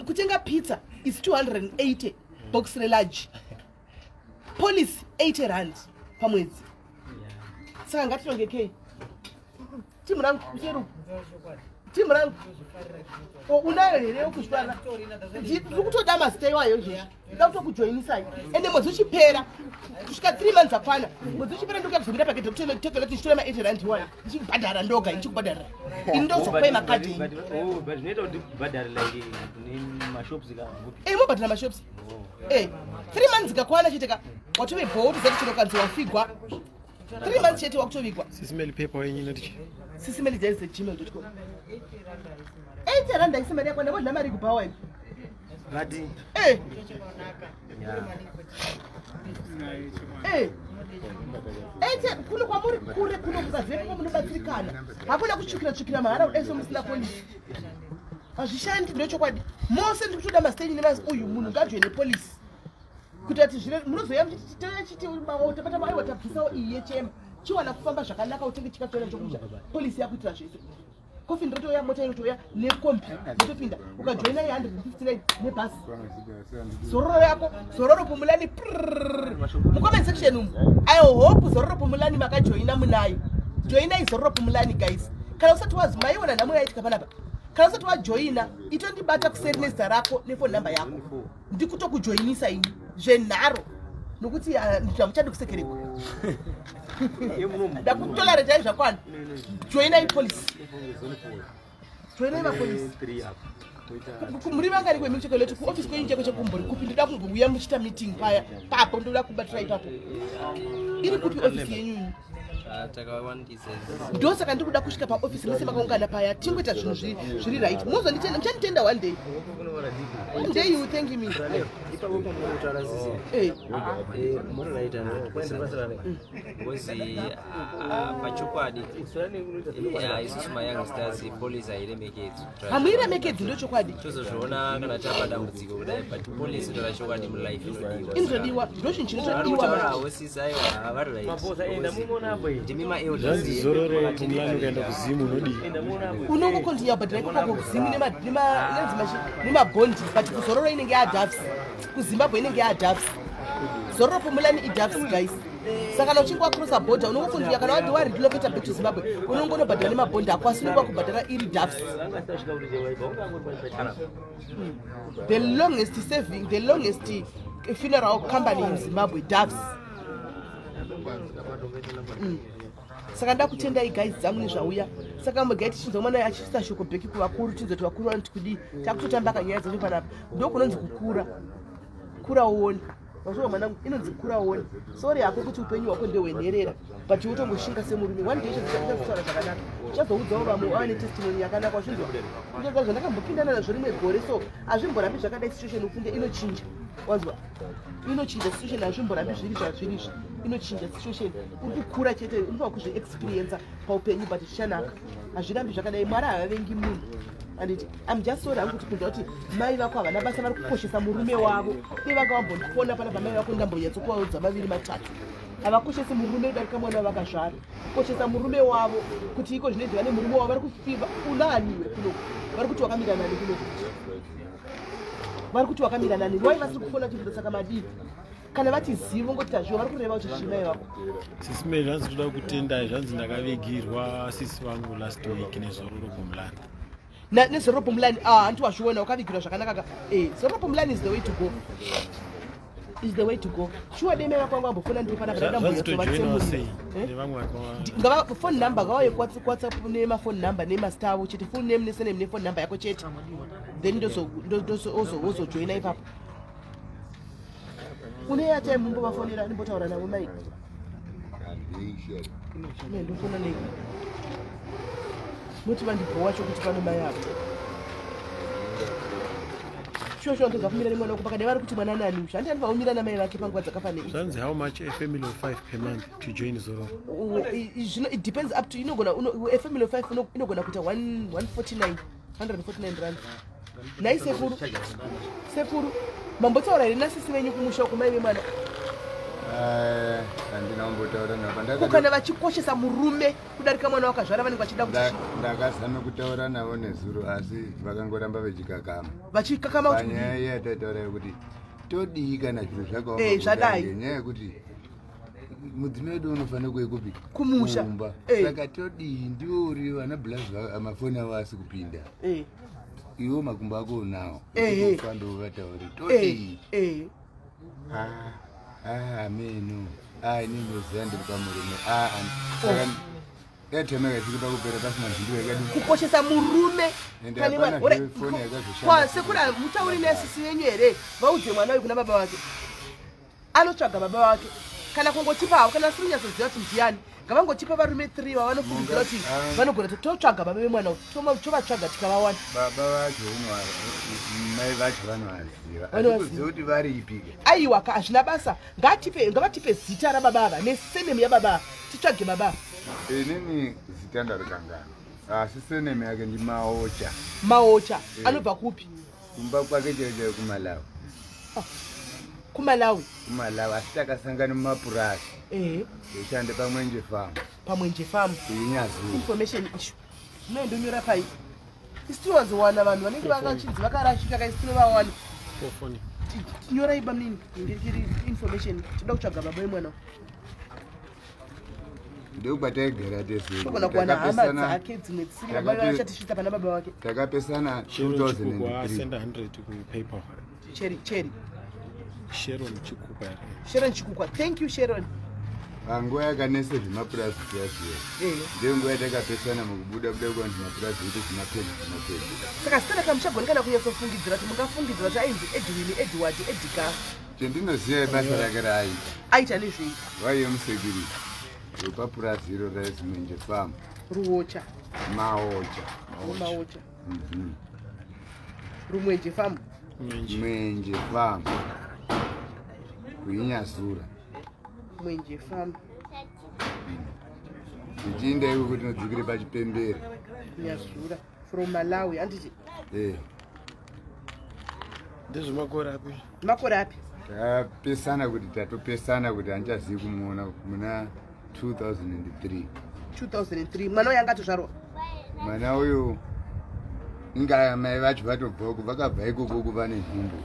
Speaker 2: Kutenga pizza is 280, box relarge. Policy 80 rand pamwedzi. Saka ngatirongekei. Timu rangu, cheru timu rangu. O, unayo here yokuzvara? Ndiri kutoda mazita iwayo izvozvi. Ndoda kutokujoinisai. Ende mwedzi uchipera, kusvika 3 months akwana, mwedzi uchipera ndokuya kuzomira pakete kutekeloti ndichitora ma8 rand iwayo ndichibhadhara ndoga. Ndichikubhadharira ini, ndozokupai makadhi enyu.
Speaker 3: Oh, but zvinoita kuti bhadhare like nemashops ka?
Speaker 2: Eh, mobhadhara mashops. Eh, 3 months ikakwana chete ka, watove bho. Tozati chero kanzi wafigwa 3 months chete, wakutovigwa.
Speaker 5: Sisimeli, pepa wenyu inoti chii?
Speaker 2: sisimeli@gmail.com. 80 rand aisi mari yakwana. Modla mari kubhawa ini.
Speaker 3: Vati.
Speaker 2: Eh. Eh. Ete kuno kwamuri kure kuno kusazive kuno munobatsirikana. Hakuna kutsvukira tsvukira mahara kudai so musina polisi. Hazvishandi, ndochokwadi. Mose ndiri kutoda masitenyi nemasi. Uyu munhu ngajoine polisi kuti ati zvire munozoya muchiti tabata. Aiwa, tabvisawo iyi yechema. Chiwana kufamba zvakanaka, utenge chikafu chaona chokumusha. Polisi yakuitira zvese. Kofi ndotouya, mota inotouya nekombi, ndotopinda. Ukajoina ye159 nebhasi, zororo yako, Zororo Pumulani. Mucomment section umu, I hope Zororo Pumulani makajoina munayo. Joinai Zororo Pumulani, guys. Kana usati wazi maiona nhamo yaitika panapa, kana usati wajoina, itondibata kuseri nezita rako nefoni namba yako. Ndikutokujoinisa ini zvenharo nokuti hamuchadi kusekerekwa. Ndakutolerate zvakwana. Joinai policy, joinai mapolisi. Muri vangani kwemichekeleti kuofisi kwenyu cheko chekumbori kupi? Ndoda kumbouya muchiita meeting paya papo. Ndoda kubatira ipapo. Iri kupi ofisi yenyu iyi?
Speaker 9: Takawandisa.
Speaker 2: Ndosaka ndiri kuda kusvika paofisi mese makaungana paya, tingoita zvinhu zviri right. Muzonditenda, muchanditenda one day. One day you will thank me.
Speaker 3: Ipapo pamunotaura sisi.
Speaker 2: Eh.
Speaker 3: Muriraita.
Speaker 9: Because pachokwadi isusu mayoungsters policy hairemekedzwi.
Speaker 2: Hamuiremekedzi, ndochokwadi.
Speaker 9: Tozozviona kana tapa dambudziko kudai, but policy tora chokwadi mulife inodiwa.
Speaker 2: Inotodiwa, ndochinhu chinotodiwa.
Speaker 9: Kutaurawo sisi, aiwa, vari right.
Speaker 3: Maposa, enda mumonapo.
Speaker 9: Ndimi maelders.
Speaker 5: Zvanzi zorore Pumulani, ukaenda kuzimu unodii?
Speaker 2: Unongokontinya kubhadhara ikoko kuzimu nemabhondi, but kuzororo inenge yaDoves, kuZimbabwe inenge yaDoves. Zororo Pumulani iDoves, guys. Saka kana uchinge wacrossa border, unongokontinya. Kana wadi warelocata back to Zimbabwe, unongonobhadhara nemabhondi ako, asi unonga kubhadhara iri Doves. The longest serving, the longest funeral company in Zimbabwe, Doves. Saka nda kutendai, guys dzangu, nezvauya. Saka mugai tichinzwa mwana achiisa shoko back kuvakuru, tinzoti vakuru vanoti kudii. Takutotamba kanyaya dzacho panapa. Ndokunonzi kukura. Kura uone. Wazviwa mwanangu, inonzi kura uone. Sorry hako kuti upenyu hwako ndehwenherera, but wotongoshinga semurume. One day uchazotaura zvakanaka. Uchazoudzawo vamwe wava netestimony yakanaka wazvinzwa. Uchaziva zvandakambopindana nazvo rimwe gore so hazvimborambi zvakadai situation ufunge inochinja. Wanzwa? Inochinja situation hazvimborambi zviri zvazviri izvi. Inochinja situation. Uri kukura chete, unofanira kuzviexperiencer paupenyu but zvichanaka. Hazvirambi zvakadai. Mwari havavengi munhu. Anditi I'm just sorry hangu kuti kunzwa kuti mai vako havana basa vari kukoshesa murume wavo dei vanga vambondifona pana pamai vako ndambonyatsokuvaudza maviri matatu havakoshesi murume kudarika mwana wavakazvara kukoshesa murume wavo kuti iko zvinoizvi vane murume wavo vari kufiva unaaniwe kunoku vari kuti wakamira nani kunoku vari kuti wakamira nani wai vasiri kufona chibvunza saka madii kana vati zivo ngoti tazviwa vari kureva kuti chii mai vako.
Speaker 5: Sisi Mary zvanzi toda kutendai zvanzi ndakavigirwa sisi vangu last week nezororo bomulani.
Speaker 2: Nezororo bomulani ah hanti wazviona wakavigirwa zvakanaka ka eh zororo bomulani is the way to go. Is the way to go. Shuwa dai mai vako vangu vambofona ndiri panapa ndada
Speaker 5: mbuya.
Speaker 2: Ngava phone number ngavauye kuWhatsApp nema phone number nemazita avo chete full name nesurname nephone number yako chete. Then ndozo ndozo ozojoina ipapo. Une airtime mumbovafonera ndimbotaura navo mai. Ne ndofona nei? Moti vandibhowa chokuti pano mai avo. Shuwa shuwa ndodza kumira nemwana wako pakadai vari kuti mwana nani usha. Handiti anofanira kumira namai vake panguva dzakafanira.
Speaker 5: Zvanzi how much a family of 5 per month to join Zororo?
Speaker 2: Zvino it depends up to inogona a family of 5 inogona kuita 149 149 rand. Nhai sekuru, sekuru mambotaura here nasisi venyu kumusha uko mai vemwana?
Speaker 7: Handina kumbotaura navo.
Speaker 2: Ko kana vachikoshesa murume kudarika mwana wakazvara vanenge vachida kuti chii?
Speaker 7: Ndakazama kutaura navo nezuro asi vakangoramba vechikakama.
Speaker 2: Vachikakama kuti
Speaker 7: panyaya iya yataitaura yekuti todii kana zvinhu zvakaoma
Speaker 2: Eh, zvadai.
Speaker 7: Ngenyaya yekuti mudzimai wedu unofanira kuye kupi?
Speaker 2: Kumusha.
Speaker 7: Kumba.
Speaker 2: Eh.
Speaker 7: Saka todii ndiwo uri vana blaz mafoni avo asi kupinda.
Speaker 2: Eh.
Speaker 7: Iwo makumbo ako unawo.
Speaker 2: Eh, eh.
Speaker 7: Ufambe uvataure. Todii?
Speaker 2: Eh, eh.
Speaker 7: Ah, ah, ameno. Ah, ini ndinoziva ndiri pamurume. Ah, saka airtime yakasvika pakupera pasina mhindu yakadii.
Speaker 2: Kukoshesa murume
Speaker 7: Ende
Speaker 2: pane
Speaker 7: hapana
Speaker 2: mwana.
Speaker 7: zve foni yakazoshanda.
Speaker 2: Kwa sekuru mutauri nesisi yenyu here vaudze mwana uyu kuna baba vake. Anotsvaga baba vake kana kungotipa havo kana asiri kunyatsoziva kuti ndiani ngavangotipa varume 3 vavanofungidzira kuti vanogona kuti totsvaga baba vemwana uyu tovatsvaga tikavawana.
Speaker 7: Baba vacho mai vacho vanovaziva.
Speaker 2: Vanovaziva.
Speaker 7: Asi kuziva kuti varipi ke.
Speaker 2: Aiwa ka hazvina basa ngatipe ngavatipe zita rababa ava nesurname yababa ava titsvage baba ava.
Speaker 7: Inini zita ndarikanganwa. Asi surname yake ndi Maocha.
Speaker 2: Maocha anobva kupi?
Speaker 7: Kumba kwake chaiyo chaiyo kuMalawi.
Speaker 2: KuMalawi?
Speaker 7: KuMalawi asi takasangana mumapurasi. Toshanda paMwenje Farm.
Speaker 2: PaMwenje Farm.
Speaker 7: Inyazuru.
Speaker 2: Information issue. Zvino ndonyora pai? Isu tinowanzowana vanhu vanenge vakachinzi vakarashika ka isu tinovawana.
Speaker 5: Pofoni.
Speaker 2: Nyorai bamnini ndiri information tinoda kutsvaga baba vemwana.
Speaker 7: Ndokwataigara tese.
Speaker 2: Togona kuwana hama dzake dzimwe dzisiri baba vake vachatisvitsa pana baba vake.
Speaker 7: Takapesana
Speaker 5: Sharon Chikukwa
Speaker 7: 2003.
Speaker 5: send 100 ku PayPal.
Speaker 2: Cherry, Cherry.
Speaker 5: Sharon Chikukwa.
Speaker 2: Sharon Chikukwa. Thank you Sharon.
Speaker 7: Panguva yakanesa zvemapurazi zviya zviya. Ndiyo nguva yatakapesana mukubuda buda kuvanhu zvemapurazi kuti zvimapedzi zvimapedzi.
Speaker 2: Saka zita rake hamuchagoni kana kunyatsofungidzira kuti mungafungidzira kuti ainzi Edwin, Edward, Edgar.
Speaker 7: Chendinoziva ibasa rake raaita.
Speaker 2: Aita nezvei?
Speaker 7: Waive musecurity wepapurazi iro rainzi Mwenje Farm.
Speaker 2: Ruocha.
Speaker 7: Maocha.
Speaker 2: Maocha. Rumwenje Farm.
Speaker 7: Mwenje Farm. Kuinyazura.
Speaker 2: Mwenje Farm.
Speaker 7: Tichiinda iko kuti tinodzikire pachipembere.
Speaker 2: Nyazura from Malawi handiti?
Speaker 5: Ndezvemakore api?
Speaker 2: Makore api?
Speaker 7: Takapesana kuti tatopesana kuti handichazivi kumuona muna 2003.
Speaker 2: 2003 mwana uyu anga atozvarwa?
Speaker 7: Mwana uyu inga mai vacho vatobva uko vakabva ikoko kuva nenhumbu.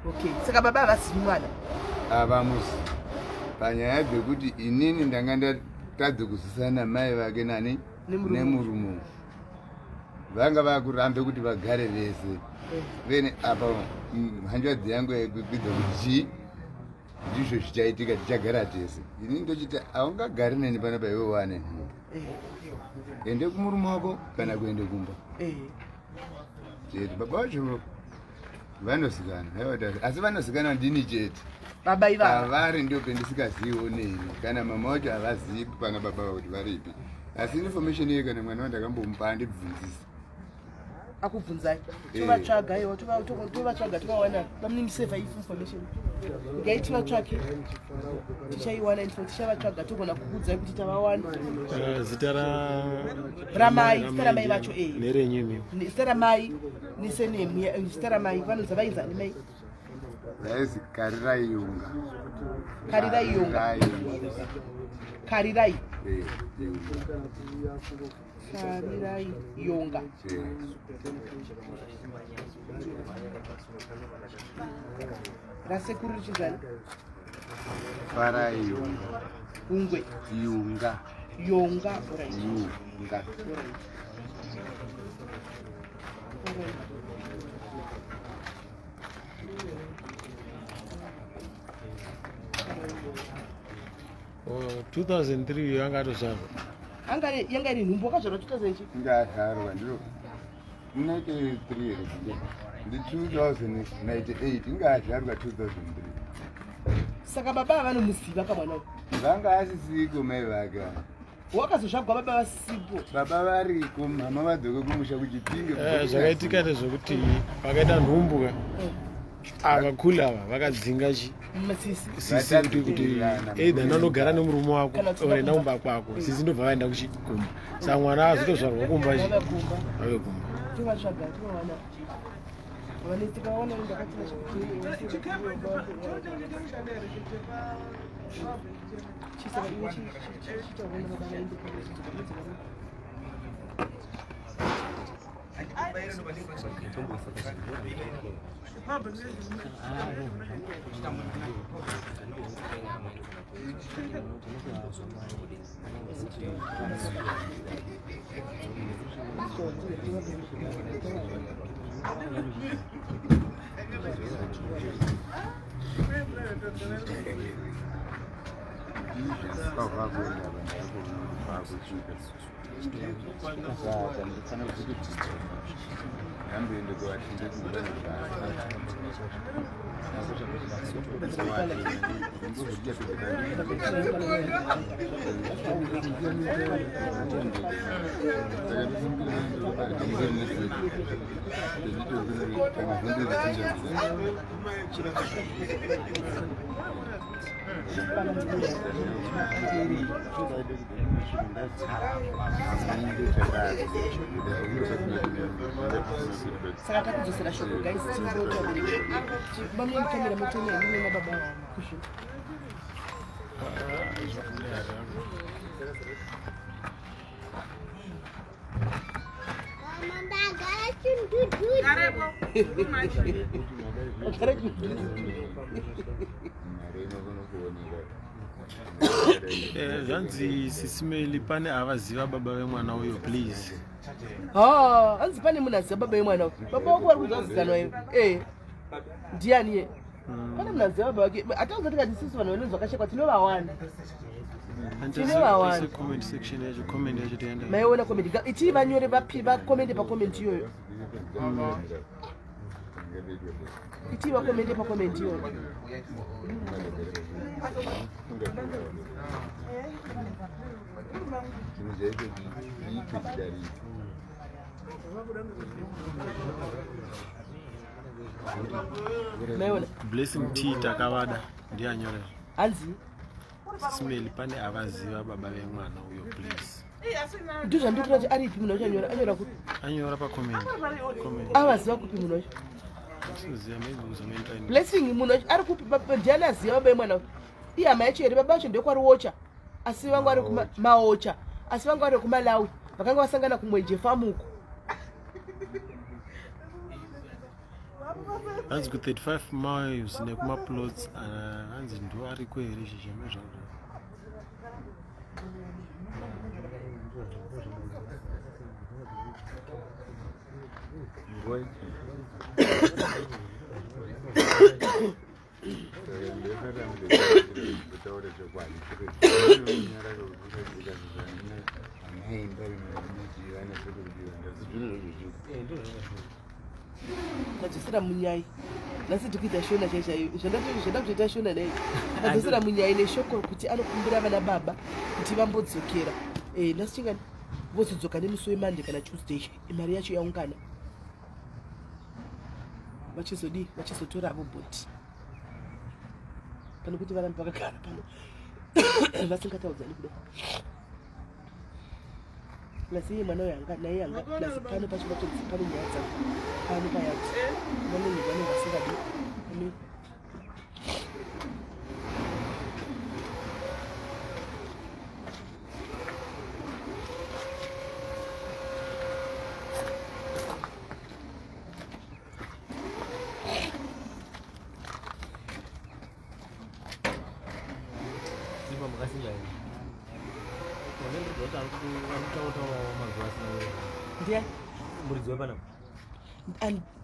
Speaker 2: Okay, saka baba havazivi mwana?
Speaker 7: Havamuzi. Panyaya dzekuti inini ndanga ndatadze kuzwisana namai vake nani nemurume. Vanga vakurambe kuti vagare vese. Vene apa hanzvadzi yangu yaikwikwidza kuti chii ndizvo zvichaitika tichagara tese. Ini ndochiti haungagari neni panapa iwe wane nhumbu. Ende kumurume wako kana kuende kumba. Chete baba vacho Vanozikanwa, aiwa asi vanozikanwa ndini chete.
Speaker 2: Baba ivava.
Speaker 7: Pavari ndio pendisikaziviwo neni. Kana mama wacho havazivi pana baba kuti varipi. Asi information iye kana mwana wandakambomupa andibvunzisa.
Speaker 2: Akubvunzai. Tovatsvaga iwo, tovatsvaga tovawana. Bamunini save if information. Ngai tivatsvake. Tichaiwana info tichavatsvaga togona kukuudzai kuti tavawana.
Speaker 5: Zita ra
Speaker 2: Ramai, zita ramai vacho eh.
Speaker 5: Nerenyu imi.
Speaker 2: Zita ramai nesenemu, zita ramai vanonzi vainzi ani mai?
Speaker 7: Vaizi Karirai Yunga.
Speaker 2: Karirai Yunga. Karirai.
Speaker 7: Eh, Yunga.
Speaker 2: Karirai Yunga. Rasekuru richizani?
Speaker 7: Farai Yunga.
Speaker 2: Hungwe.
Speaker 7: Yunga.
Speaker 2: Yonga. Alright.
Speaker 7: Yunga.
Speaker 2: Alright. Alright.
Speaker 5: Oh, 2003 uyo anga atozvarwa.
Speaker 2: Anga yanga iri nhumbu wakazvarwa 2000 chi?
Speaker 7: Ndazvarwa ndiro 93 here ndi 2098 ingazvarwa 2003.
Speaker 2: Saka baba vanomuziva kamwana uyu.
Speaker 7: Vanga asisiko mai vake.
Speaker 2: Wakazozvagwa baba vasipo.
Speaker 7: Baba variko, mama vadzoke kumusha kuChipinge.
Speaker 5: Zvakaitika ndezvekuti vakaita nhumbu ka. Ava kule ava vakadzinga chi
Speaker 2: sisi
Speaker 5: sisi kuti either nanogara nemurume wako or enda kumba kwako. Sisi ndobva vaenda kuchikumba. Saka mwana azotozvarwa kumba chi. Ave kumba.
Speaker 2: Tovatsvaga tovawana. Vanetseka vaona ndakatina Saka takudzosera shoko guys, tingotabamukamera mutene mune mababa kuzvi.
Speaker 5: Zvanzi sisimeli pane avaziva baba vemwana uyo please.
Speaker 2: Ha, hanzi pane munhu aziva baba vemwana uyo. Baba wako vari kunzwa zikanwa iwe. Eh. Ndiani ye? Pane munhu aziva baba vake. Atauza tikati isusu vanhu vanonzi vakashekwa tinovawana. Tinovawana.
Speaker 5: Comment section yacho, comment yacho tienda.
Speaker 2: Maiona comment. Itii vanyore vapi vakomente pakomenti iyoyo. Itii vakomente pakomenti iyoyo. Maiona.
Speaker 5: Blessing T takavada ndiye anyorera.
Speaker 2: Hanzi
Speaker 5: Sisimeli pane avaziva baba vemwana uyo please.
Speaker 2: Ndizvo zvandiri kuti aripi munhu wacho anyora anyora kupi?
Speaker 5: Anyora pa comment. Comment.
Speaker 2: Avaziva kupi munhu wacho?
Speaker 5: Siziva maybe uzomaita ini.
Speaker 2: Blessing munhu wacho ari kupi? Ndiani aziva baba vemwana uyu? Ihama yacho here? Baba vacho ndekwaRuocha. Asi vangu vari kuma Maocha. Asi vangu vari kuMalawi. Vakanga vasangana kumwenje famu uko.
Speaker 5: Hanzi ku 35 miles nekumaplots hanzi ndo ariko here izvi zvame zvazvo.
Speaker 2: Tadzosera munyai. Nhasi tikuita shona chai chaiyo. Zvandakutoita shona nei. Tadzosera munyai neshoko kuti anokumbira vana baba kuti vambodzokera. Eh, nhasi chingani? Vozodzoka nemusi weMonday kana Tuesday. Mari yacho yaungana. Vachizodii? Vachizotora avo bhoti. Pane kuti varambe vakagara pano. Vasingataudzani kudai. Plus iye mwana uyo anga naye anga plus pano pacho patonzi pane nyaya dzangu pano payati vanenge vanenge vasingadi imi
Speaker 3: Simba makasimba here? One ndiri kuti ari kutaura mazuva asina kurefa.
Speaker 2: Ndiani?
Speaker 3: Muridzi wepanapa.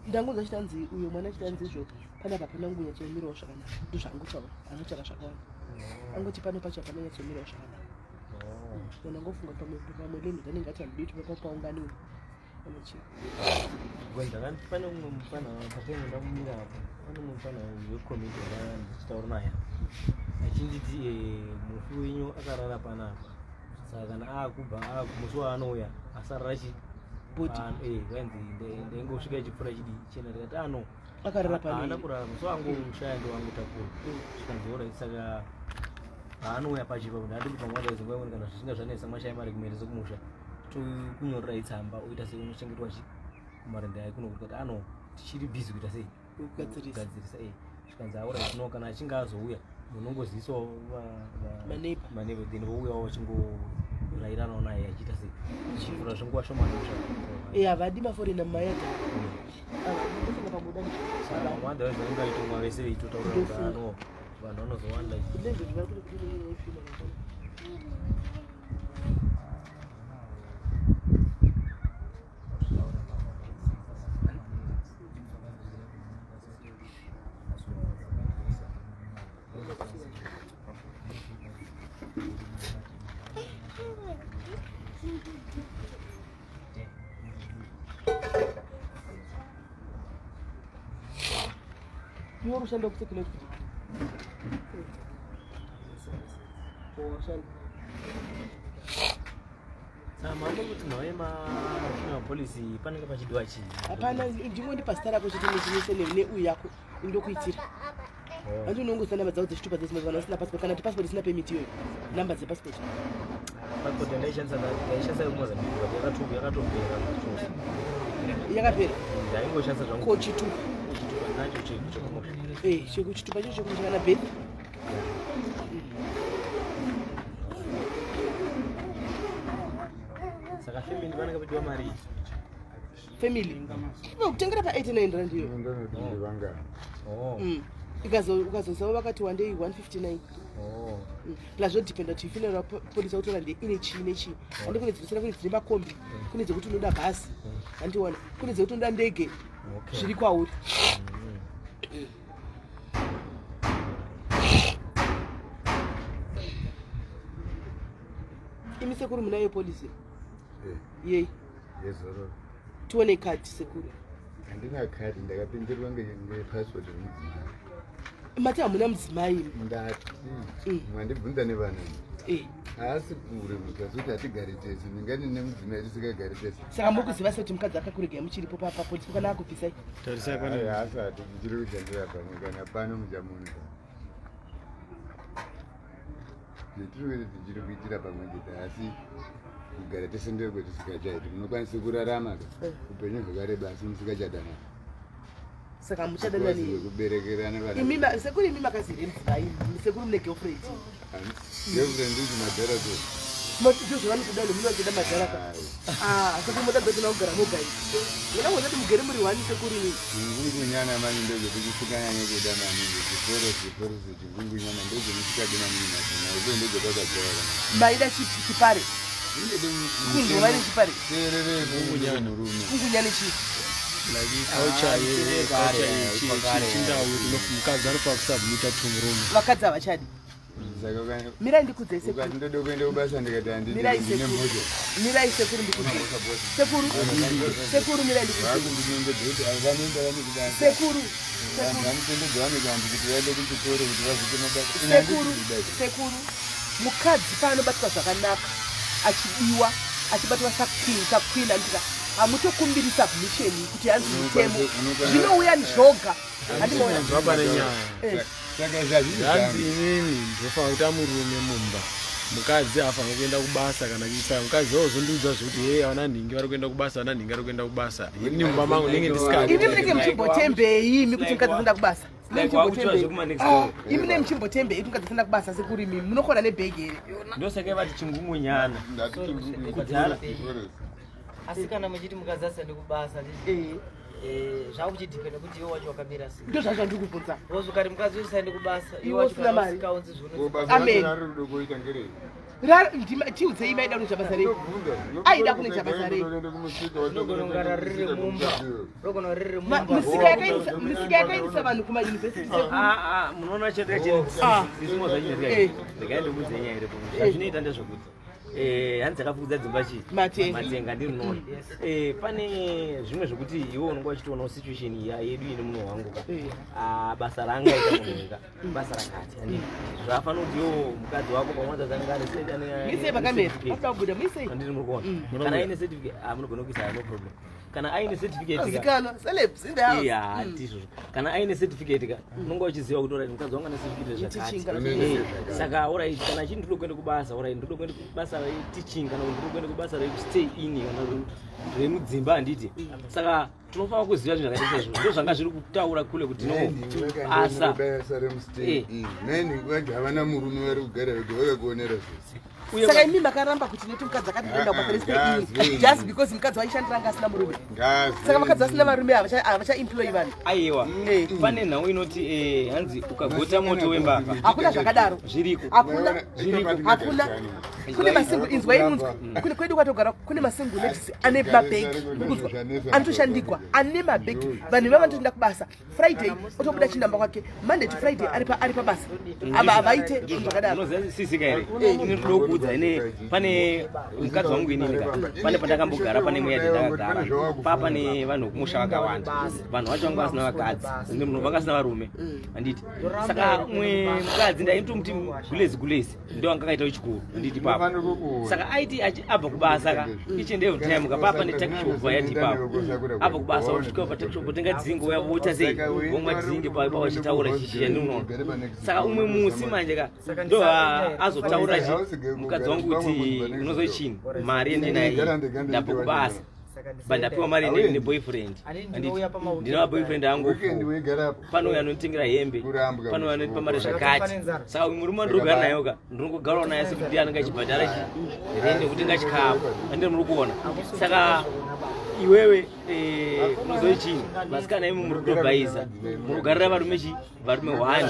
Speaker 2: Ndangonzwa chitanzi uyo mwana chitanzi izvo panapa hapana kunyatsomirawo zvakanaka ndozvaangotaura anotaura zvakawanda oh. angoti pano pacho hapana nyatsomirawo zvakanaka oh. Kana ngofunga pamwe pamwe leni ndanenge ati handidi kuti papaunganiwe
Speaker 3: Pane umwe mufana patenge ndakumira apo pane umwe mufana wekomiti ndichitaura naye achinditi eh, mufi wenyu akarara panapa saka kana akubva musi waanouya asarara chi eh, wainzi ndaingosvika ichipfuura chidi chena ndikati ano ah,
Speaker 2: akarara pano
Speaker 3: haana kurara musi wangu mushaya ndowangu takura zvikanzi ora saka paanouya pachipa kuti handiti pamwe wadaizonguva imweni kana zvichinge zvanetsa mashaya mari kumuendesa kumusha tokunyorerai tsamba oita sei unochengetwa chi kumarenda ayi kuno kuti ano tichiri busy kuita sei kugadzirisa e zvikanzi aura no kana achinge azouya munongozivisawo maneighbor then vouyawo vachingorayiranawo naye achiita sei chivhura zvenguva shomani
Speaker 2: e havadi maforena mumayadha
Speaker 3: otherwise vanenge vaitomwa vese veitotaura kuti ano vanhu vanozowanda
Speaker 2: Iwe uri kushanda kusekulate kuti washanda
Speaker 3: Saka kuti nhau yemafuneral policy panenge pachidiwa chii?
Speaker 2: Hapana, ndingondipa zita rako chete nechinese neuyu yako indokuitira.
Speaker 3: Oh.
Speaker 2: Hanti unongoziva namba dzako dzechitupa dzese mazuva ano usina passport kana kuti passport isina permit iyoyo namba dzepassport.
Speaker 3: Passport yandaishandisa ndaishandisa yekuMozambique but yakatopera chose.
Speaker 2: Yakapera?
Speaker 3: Ndaingoshandisa zvangu.
Speaker 2: Ko chitupa?
Speaker 3: Chitupa nacho chekumusha.
Speaker 2: Eh, chekuchitupa cho chekumusha kana birth.
Speaker 3: Saka family vanenge vachidiwa mari.
Speaker 2: Family. Kutengera pa 89 rand iyo.
Speaker 3: Oh.
Speaker 2: Ukazosava vakati wandei 159.
Speaker 3: Oh.
Speaker 2: Plus zvodependa kuti funeral policy autora nde ine chii nechii. Handi kune dzinosiyana, kune dzine makombi, kune dzekuti unoda bhazi. Handiona. Kune dzekuti unoda ndege.
Speaker 3: Okay.
Speaker 2: Zviri kwauri. Imi sekuru munayo policy?
Speaker 7: Eh.
Speaker 2: Yei.
Speaker 7: Yezororo.
Speaker 2: Tione card sekuru.
Speaker 7: Handina card, ndakapindirwa ngepassport yemudzimai.
Speaker 2: Mati hamuna mudzimai imi?
Speaker 7: Ndati mwandibvunza nevana.
Speaker 2: Eh.
Speaker 7: Haasi kure mukadzi kuti hatigari tese, ndingani nemudzimai tisikagari tese.
Speaker 2: Saka muri kuziva sei kuti mukadzi akakuregai muchiripo papolisi kana akubvisai?
Speaker 5: Tarisai pane
Speaker 7: Hayi, haasati tichiri kushandira pamwe kana pano muchamuona. Zvetiri kuita tichiri kuitira pamwe chete asi kugara tese ndokwetisingachaiti. Munokwanisa kurarama ka upenyu hwakareba asi musikachadanana.
Speaker 2: Saka muchadanani?
Speaker 7: Kuberekerana vana.
Speaker 2: Imi sekuru imi makazire mudzimai, sekuru mune girlfriend.
Speaker 7: Girlfriend ichi madhara to.
Speaker 2: Ndizvo zvavanotoda nemunhu vachida madhara ka. Ah, sekuru moda kuti kugara moga imi. Ndinoda kuona kuti mugere muri one sekuru imi.
Speaker 7: Chingungunyana mani ndochotichisikanyanye kuda maningi chiforosi forosi chingungunyana ndochomusikadi maningi madzimai uye ndochotakadzara.
Speaker 2: Maida chipare. Kunzwa vaine chipare.
Speaker 7: Teererei murume.
Speaker 2: Kungunyana chii?
Speaker 5: Like culture ye culture ye chindau mukadzi anofanira kusubmita to murume.
Speaker 2: Vakadzi havachadi.
Speaker 7: Saka
Speaker 2: Mirai ndikudzei sekuru.
Speaker 7: Ukati ndoda kuenda kubasa ndikati handidi
Speaker 2: Mirai
Speaker 7: ndine
Speaker 2: sekuru.
Speaker 7: mhosva.
Speaker 2: Mirai sekuru ndikudzei. Sekuru. Sekuru mirai ndikudzei.
Speaker 7: Vakundinongedza kuti ava vanoenda vane kubasa.
Speaker 2: Sekuru.
Speaker 7: Vanhu vanotendedza vane vanhu kuti vaende kuchikoro kuti vazoite mabasa. Ini handidi
Speaker 2: Sekuru.
Speaker 7: kubasa.
Speaker 2: Sekuru. Mukadzi paanobatwa zvakanaka achidiwa achibatwa saqueen saqueen andika hamutokumbiri submission kuti hanzi mutemo zvinouya zvoga handimoona
Speaker 5: Zvapa nenyaya.
Speaker 2: Eh.
Speaker 7: Saka zvazviri
Speaker 5: Zvanzi inini ndofanira kuita murume mumba. Mukadzi haafaniri kuenda kubasa kana kuisa mukadzi wozondiudza zvekuti hei vana nhingi vari kuenda kubasa vana nhingi vari kuenda kubasa. Inini mumba mangu ndinenge ndisikadi.
Speaker 2: imi munenge muchimbotembei imi kuti mukadzi asaenda kubasa
Speaker 3: Like wakuchiva zvekuma next door.
Speaker 2: imi munenge muchimbotembei kuti mukadzi asaenda kubasa sekuru imi munokona nebhegi here
Speaker 3: Ndosaka vati chingungunyana. Kudhara.
Speaker 11: Asi kana muchiti mukadzi asaende kubasa zvakuchidhipenda kuti iwe wacho wakamira sei.
Speaker 2: Ndozvazvo zvandiri kubvunza.
Speaker 11: Because ukati mukadzi usaende kubasa
Speaker 2: Iwe
Speaker 11: iwe wacho
Speaker 2: usina
Speaker 11: kana
Speaker 2: mari.
Speaker 11: usikaunzi
Speaker 7: Ko basa
Speaker 2: Amen.
Speaker 7: racho rari kuda kuita ngerei?
Speaker 2: Tiudzei maida kunoita basa rei aida kunoita basa rei
Speaker 11: Rinogona riri mumba. Rogona riri
Speaker 2: Ma-
Speaker 11: mumba.
Speaker 2: misika yakaendesa vanhu kumayunivhesiti
Speaker 3: Ah, ah, munoona chete
Speaker 2: Ah.
Speaker 3: chisimo zvachinoitika
Speaker 2: Eh.
Speaker 3: regai ndikuudze nyaya iripo zvazvinoita ndezvekuti hanzi dzakafukidza dzimba chii
Speaker 2: Matenga.
Speaker 3: matenga ndiri Eh, pane zvimwe zvekuti iwe unonga uchitoonawo situation yedu ine munhu wangu ka Ah, basa raangaita munhu ka basa rakati handiti zvafanira kuti iwo mukadzi wako pamwe adzanga
Speaker 2: Muisei pakamera akuda kubuda muisei
Speaker 3: andiri muri kuona kana aine certificate ah, munogona kuisa no problem kana aine certificate ka
Speaker 2: Azikanwa, celebs in the house.
Speaker 3: Iya,
Speaker 2: Mm.
Speaker 3: ndizvozvo kana aine certificate ka unonga uchiziva kuti alright mukadzi wangu ane certificate
Speaker 2: Teaching kana
Speaker 3: zvakati
Speaker 2: kuti-
Speaker 3: Eh, saka alright kana achiti ndinoda kuenda kubasa alright ndinoda kuenda kubasa reteaching kana kuti ndinoda kuenda kubasa restay in kana kuti remudzimba handiti saka tinofanira kuziva zvinhu zvakaita saizvozvo ndo zvanga zviri kutaura kule kuti no asa
Speaker 7: basa remustay
Speaker 3: Eh.
Speaker 7: in. Nai vacho havana murume vari kugara vega vakakuonera zvese.
Speaker 2: Saka imi makaramba kuti neti mukadzi akati ndoenda kubasa
Speaker 7: Ah,
Speaker 2: restay in
Speaker 7: ngazve.
Speaker 2: just because mukadzi waishandira anga asina murume
Speaker 7: Ngazve.
Speaker 2: saka vakadzi vasina varume havachaemployi vanhu
Speaker 3: aiwa pane nhau inoti hanzi ukagota moto wembavha
Speaker 2: Hakuna zvakadaro.
Speaker 3: zviriko
Speaker 2: Hakuna.
Speaker 3: zviriko
Speaker 2: Hakuna. Kune masingle inzwai munzwa kune kwedu kwatogara kune masingle ladies ane mabhegi mukuzwa anotoshandigwa ane mabhegi vanhu ivava vanotoenda kubasa Friday otobuda chinamba kwake Monday to Friday ari pabasa ava havaite zvinhu zvakadaro
Speaker 3: unoziva sisika here ini ndinoda kuudza ine pane mukadzi wangu inini ka pane pandakambogara pane mweya ndakagara pa pane vanhu vekumusha vakawanda vanhu vacho vanga vasina vakadzi ende munhu vanga vasina varume handiti saka umwe mukadzi ndaitomuti gulezi gulezi ndo anga akaita wechikuru handiti ipapo saka aiti abva kubasa ka each and every time ka papa netakishop yati ipapo abva kubasa osvika patakishop otenga dzingi ouya voita sei vomwa dzingi pavachitaura chichiya ndinoona saka umwe musi manje ka ndo azotaura chi mukadzi wangu kuti unozochini mari yandinayo iyi ndabva kubasa but ndapiwa mari neboyfriend ndina maboyfriend angu pano uyo anonditengera hembe pano uyo anondipa mari zvakati saka uyu murume wandinogara naye ka ndinongogarawo naye sekuti ndiye anenge achibhadhara chi rende kutenga chikafu andiri muri kuona saka iwewe unozoichini vasikana imi muri kutobhaisa muri kugarira varume chi varume one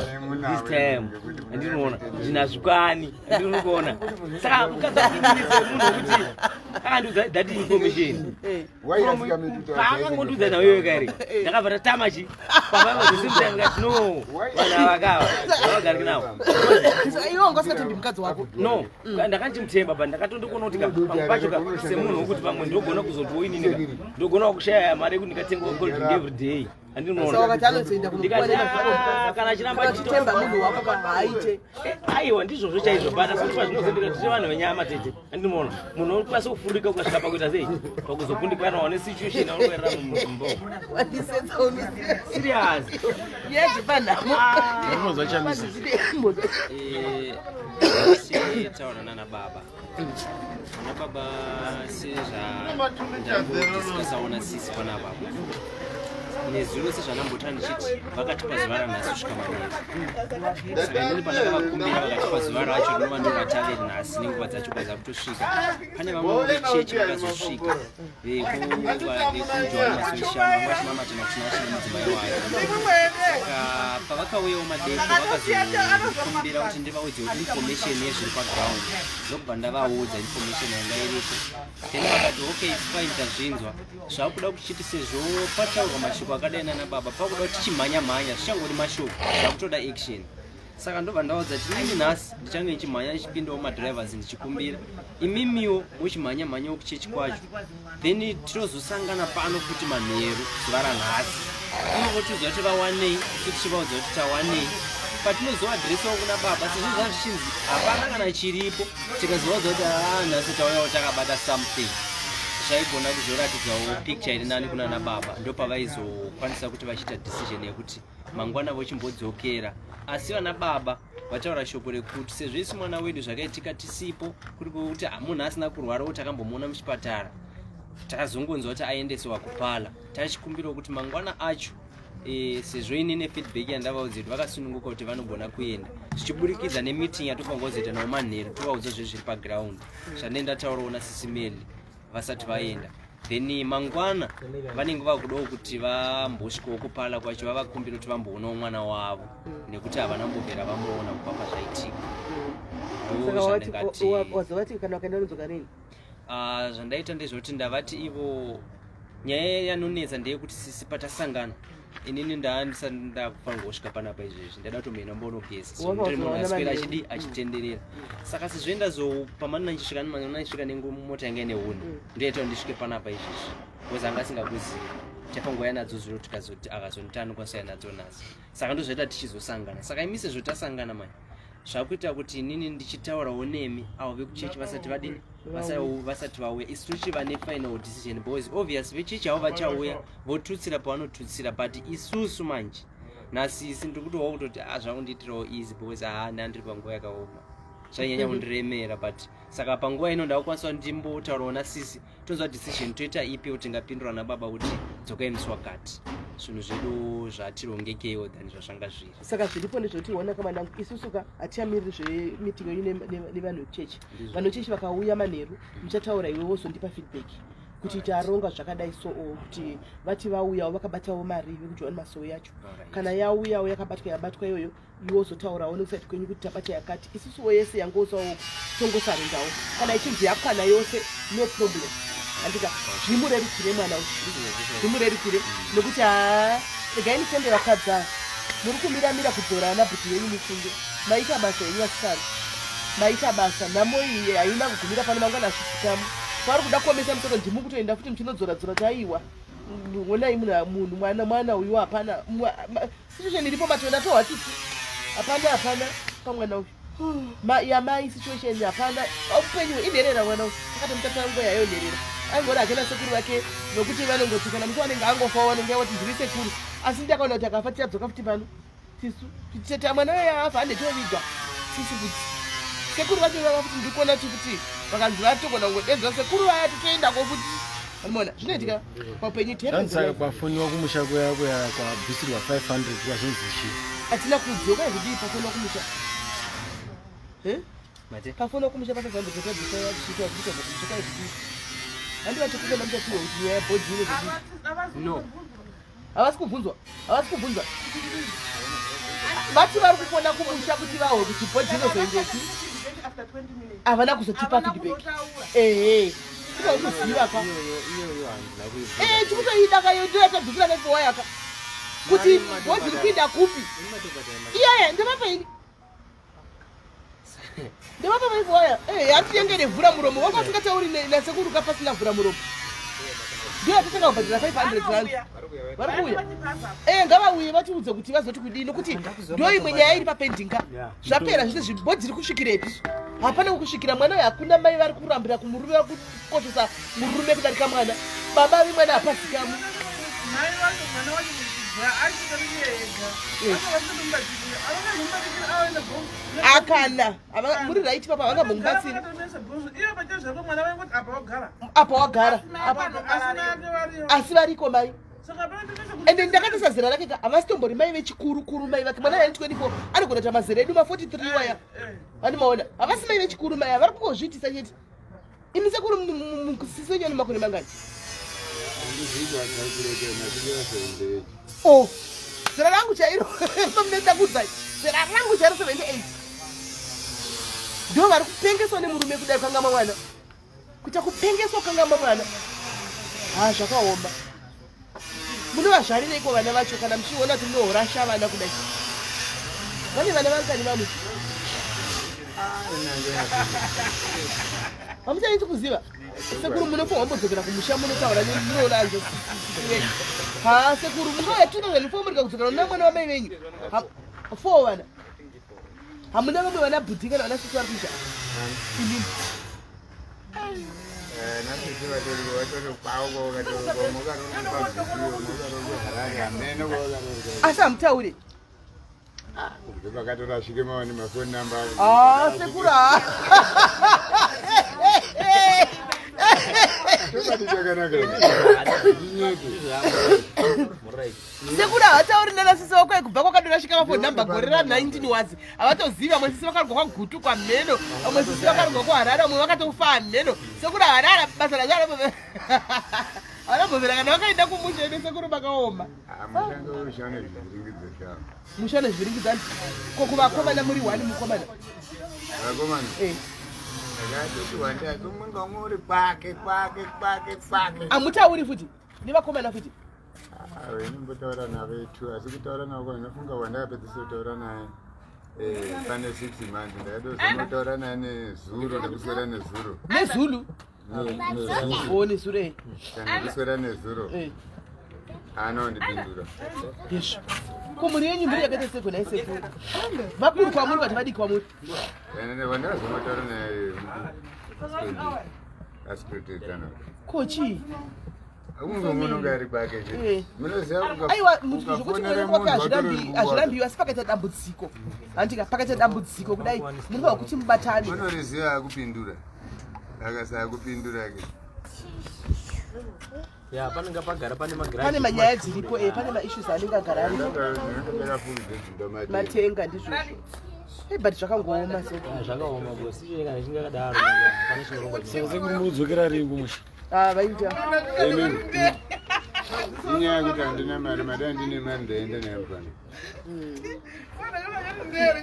Speaker 3: this time andinoona zvinazvikani andiri kuona saka mukadzi akuinise munhu wekuti akandiudza that information paakangondiudza nawewe kairi ndakabva ndatama chi pavaa ndikati no vanhu ava kava havagariki navo
Speaker 2: iwe wanga usingatembi mukadzi wako
Speaker 3: no ndakandimutemba but ndakatondikuona kuti pamwe pacho ka semunhu wekuti pamwe ndogona kuzotiwo inini ka ndogona kushaya mari yekuti ndikatengawo cold drink every day
Speaker 2: Saka wakati anozoenda
Speaker 3: Ndikati, "Ah, kana achiramba
Speaker 2: Kana uchitemba munhu wako ka haaite
Speaker 3: Aiwa ndizvozvo chaizvo but asi kuti pazvinozendeka tiri vanhu venyama tete andinoona munhu unokwanisa kufurika ukasvika pakuita sei pakuzokundikana wane situation aunoerera mumba
Speaker 2: Wandisetsa unoziva.
Speaker 3: Serious.
Speaker 2: Yezvepanhamo.
Speaker 5: Unonzwa chamisa.
Speaker 9: Taura nana baba ana baba sezvandambotisingasaona sisi pana baba nezuro sezvandambota ndichiti vakatipa zuva ranhasi kusvika manheru saka inini pandakavakumbira vakatipa zuva racho rinova ndiro ratave nhasi nenguva dzacho kwadzakutosvika pane vamwe vechechi vakazosvika vekujohani masoishama vanga vachinamata natinashe nemudzimai wake saka pavakauyawo madeko vakazokumbira kuti ndivaudze kuti information yezviri paground ndokubva ndavaudza information yanga iripo then vakati okay it's fine tazvinzwa zvakuda kuchiti sezvo pataurwa mashoko akadai nana baba pakuda kuti tichimhanya mhanya zvichangori mashoko zvakutoda action. Saka ndobva ndaudza kuti inini nhasi ndichange ndichimhanya ndichipindawo madrivers ndichikumbira, imimiwo muchimhanya mhanyawo kuchechi kwacho, then tinozosangana pano futi manheru zuva ranhasi. Ivo votiudza kuti vawanei, isu tichivaudza kuti tawanei. Patinozoadhiresawo kuna baba sezvo zvava zvichinzi hapana kana chiripo, tikazovaudza kuti haa nhasi tauyawo takabata something, zvaigona kuzoratidzawo picture iri nani kunana baba. Ndopavaizokwanisa kuti vachiita decision yekuti mangwana vochimbodzokera. Asi vana baba vataura shoko rekuti sezvo isu mwana wedu zvakaitika tisipo, kuri kuti munhu asina kurwarawo takambomuona muchipatara, takazongonzwa kuti aendesewa kupala, tachikumbirawo kuti mangwana acho e, sezvo ini nefeedback yandavaudza kuti vakasununguka kuti vanogona kuenda, zvichiburikidza nemeeting yatofanirwa kuzoita navo manheru, tovaudza zve zviri paground zvandee ndataurawo nasisimeli vasati vaenda. Then mangwana vanenge vakudawo kuti vambosvikawo kupala kwacho, vavakumbira kuti vamboonawo mwana wavo nekuti havana mbobvera vamuona kubva pazvaitika.
Speaker 2: Wazovati kana vakaenda vanodzoka rini?
Speaker 9: Ah, zvandaita ndezvekuti ndavati ivo nyaya yanonetsa ndeyekuti sisi patasangana inini ndaandisati ndakufanirwa kusvika panapa izvezvi, ndada kutomboenda mbonogeza, so ndiri munhu aswera achidi achitenderera. Saka sezvo ndazopamana ndichisvika ndichisvika nemota yanga ine huni, ndoita kuti ndisvike panapa izvezvi because anga asingakuzivi tafangoya nadzo zviro, tikazoti akazonditi anokwanisa uya nadzo nhasi. Saka ndozvaita tichizosangana. Saka imi sezvo tasangana manje zvakuita kuti inini ndichitaurawo nemi avo vekuchechi vasati vadini, vasati vauya, isu tochiva nefinal decision, because obvious vechechi avo vachauya votutsira pavanotutsira, but isusu manje nasisi ndiri kutowa kutoti ah, zvakundiitirawo easy because haa ndandiri panguva yakaoma, zvainyanya kundiremera. But saka panguva ino ndakukwanisa ndimbotaurawo nasisi, tonzwa decision toita ipi kuti tingapindura nababa kuti dzokai musi wakati, zvinhu zvedu zvatirongekeiwo than zvazvanga zviri.
Speaker 2: Saka zviripo ndezvekuti ona kamanangu, isusu ka hatichamiriri zvemeeting yenyu nevanhu vekuchechi. Vanhu vechechi vakauya manheru muchataura, iwe wozondipa feedback kuti taronga zvakadai, so o kuti vati vauyawo vakabatawo mari vekujohani masowe yacho. Kana yauyawo yakabatwa, yabatwa iyoyo, iwe wozotaurawo nekuside kwenyu kuti tabata yakati, isusuwo yese yangosawo tongosarendawo. Kana ichinzi yakwana yose, no problem, handika zvimurerukire mwana uyu, zvimurerukire nekuti haa regai nditende vakadzi ava muri kumiramira kudzora ana bhuti venyu, mufunge maita basa henyu vasikana, maita basa. Nhamo iyi haina kugumira pano, mangwana hazvisikamu kwaari kuda kuomesa musoro, ndimi kutoenda futi muchinodzora dzora kuti aiwa honai munhu munhu mwana mwana uyu hapana situation iripo, matoenda tohwa tsitsi, hapana hapana pamwana uyu. Yamai situation hapana upenyu inherera mwana uyu, akatomutata nguva yayo nherera, aingori hake nasekuru vake nokuti vanongoti kana musi wanenge angofawo vanenge vati ndiri sekuru, asi ndakaona kuti akafa tichadzoka futi pano tisu ticheta mwana uyo afa hande toviga tisu futi sekuru vacho vava futi, ndiri kuona kuti futi vakanzi vatogona kungodedzwa sekuru vaya totoendako futi, anoona zvinoitika paupenyu.
Speaker 5: Saka kwafoniwa kumusha kuya kuya kwabvisirwa 500 kwazonzi chii?
Speaker 2: Hatina kudzoka zvidii pafoniwa kumusha. Eh? Pafoniwa kumusha pa 500 kwabviswa kumusha kwazvidii, handi vachikuona muchatiwa kuti nyaya yebhodhi ine zvidii?
Speaker 9: No.
Speaker 2: Havasi kubvunzwa, havasi kubvunzwa. Vati vari kufona kumusha kuti vahwe kuti bhodhi inozoendepi, havana kuzotipa feedback. Ehe, tinokuziva ka.
Speaker 3: Iyoyo handina kuibvunza.
Speaker 2: Eh, tikutoida ka iyo, ndiyo yatabvisira nefowa yaka kuti bhodhi iri kuinda kupi. Iyaya ndevapa ini, ndevapa vaifoya. Eh, hatiyengere vhura muromo wanga usingatauri nasekuru ka pasina vhura muromo, ndiyo yatatanga kubhadhira 500 rand. Vari kuuya, eh, ngavauye vatiudze kuti vazoti kudii, nokuti ndo imwe nyaya iri papending ka. Zvapera zvese, zvibhodhi iri kusvikirepi? Hapana kukusvikira mwana uyu, hakuna. Mai vari kurambira kumurume, vari kukoshesa murume kudarika mwana, baba vemwana hapasikamu.
Speaker 8: Mai vacho, mwana wacho achitori ega.
Speaker 2: Akana muri right papa, vangambomubatsiri.
Speaker 8: Iye pachezvako mwana vaingoti apa wagara,
Speaker 2: apa wagara, asi variko mai.
Speaker 8: Saka panotonesha.
Speaker 2: Ende ndakatisa zera rake ka, havasitombori mai vechikuru kuru. Mai vake mwana ane 24, anogona kuita mazera edu ma43 waya, vanomaona. Havasi mai vechikuru mai, vari kungozviitisa chete. Imi sekuru, sisi wenyu ane makore mangani? O zera rangu chairo, pamunenda kudzai zera rangu chairo 78. Ndo vari kupengeswa nemurume kudai, kangama mwana, kuita kupengeswa kangama mwana. Ha, zvakaoma. Munovazvarireiko vana vacho kana muchiona kuti munohorasha vana kudai? Vane vana vangani vamwe? Hamuchanetsi kuziva. Sekuru munofanirwa kumbodzokera kumusha munotaura nemunoona anzo venyu. Ha sekuru mungauya 2004 murika kudzokera kuna mwana wamai venyu. 4 vana. Hamuna vamwe vana bhudhi kana vana sisi vari kumusha? Inini. Asi hamutaure.
Speaker 7: Vakatorashike mawane mafoni namba.
Speaker 2: Ah, sekuru.
Speaker 7: Chokwadi chakanaka.
Speaker 2: Sekuru havatauri nana sisi vako kubva kwakadorashika mafoni namba gore ra 19 wazi. Havatozivi vamwe sisi vakarwa kwaGutu kwamheno, vamwe sisi vakarwa kuHarare, vamwe vakatofa mheno. Sekuru Harare basa razvo havana kana vakaenda kumusha ine sekuru vakaoma.
Speaker 7: Mushane zvivhiringidzo zvavo.
Speaker 2: Musha nezvivhiringidzo anti ko kuvakomana muri one mukomana.
Speaker 7: Vakomana.
Speaker 2: Eh.
Speaker 7: Ndakatoti wandai umwe ngaumwe uri kwake kwake kwake kwake.
Speaker 2: Hamutauri futi nevakomana futi.
Speaker 7: Vanombotaura navo tu asi kutaura navo kwa ndinofunga wandakapedzisa kutaura naye pane 6 months ndakatozonotaura naye nezuro nekuswera nezuro.
Speaker 2: Nezulu.
Speaker 7: Nezuro.
Speaker 2: Oh nezuro eh.
Speaker 7: Kana kuswera nezuro.
Speaker 2: Eh.
Speaker 7: Anondipindura.
Speaker 2: Yes. Ko mhuri yenyu mhuri yakaita seko nhai sekuru. Vakuru kwamuri vati vadiki kwamuri.
Speaker 7: Wandakazonotaura naye asi kutotedzana.
Speaker 2: Ko chii?
Speaker 7: Umwe munonga ari kwake chete.
Speaker 2: Eh.
Speaker 7: Munoziva
Speaker 2: Aiwa zvokuti
Speaker 7: ukafonera
Speaker 2: mwana wake
Speaker 7: munhu watori
Speaker 2: hazvirambiwi asi pakaita dambudziko. Handika pakaita dambudziko kudai munofanira kuti mubatane.
Speaker 7: Unoriziva akupindura. Akasakupindura ke.
Speaker 3: Ya, panenge pagara pane magirazi.
Speaker 2: Pane manyaya dziripo eh pane maissues anenge agara aripo. Matenga ndizvozvo. Eh but zvakangooma sekuru.
Speaker 3: Zvakaoma boss. Iye kana chinge akadaro pane chinorongwa.
Speaker 5: Saka sekuru munodzokera rini kumusha?
Speaker 2: Ah vaita.
Speaker 7: Inyaya yekuti handina mari, mari handine mari ndaenda nayo pano.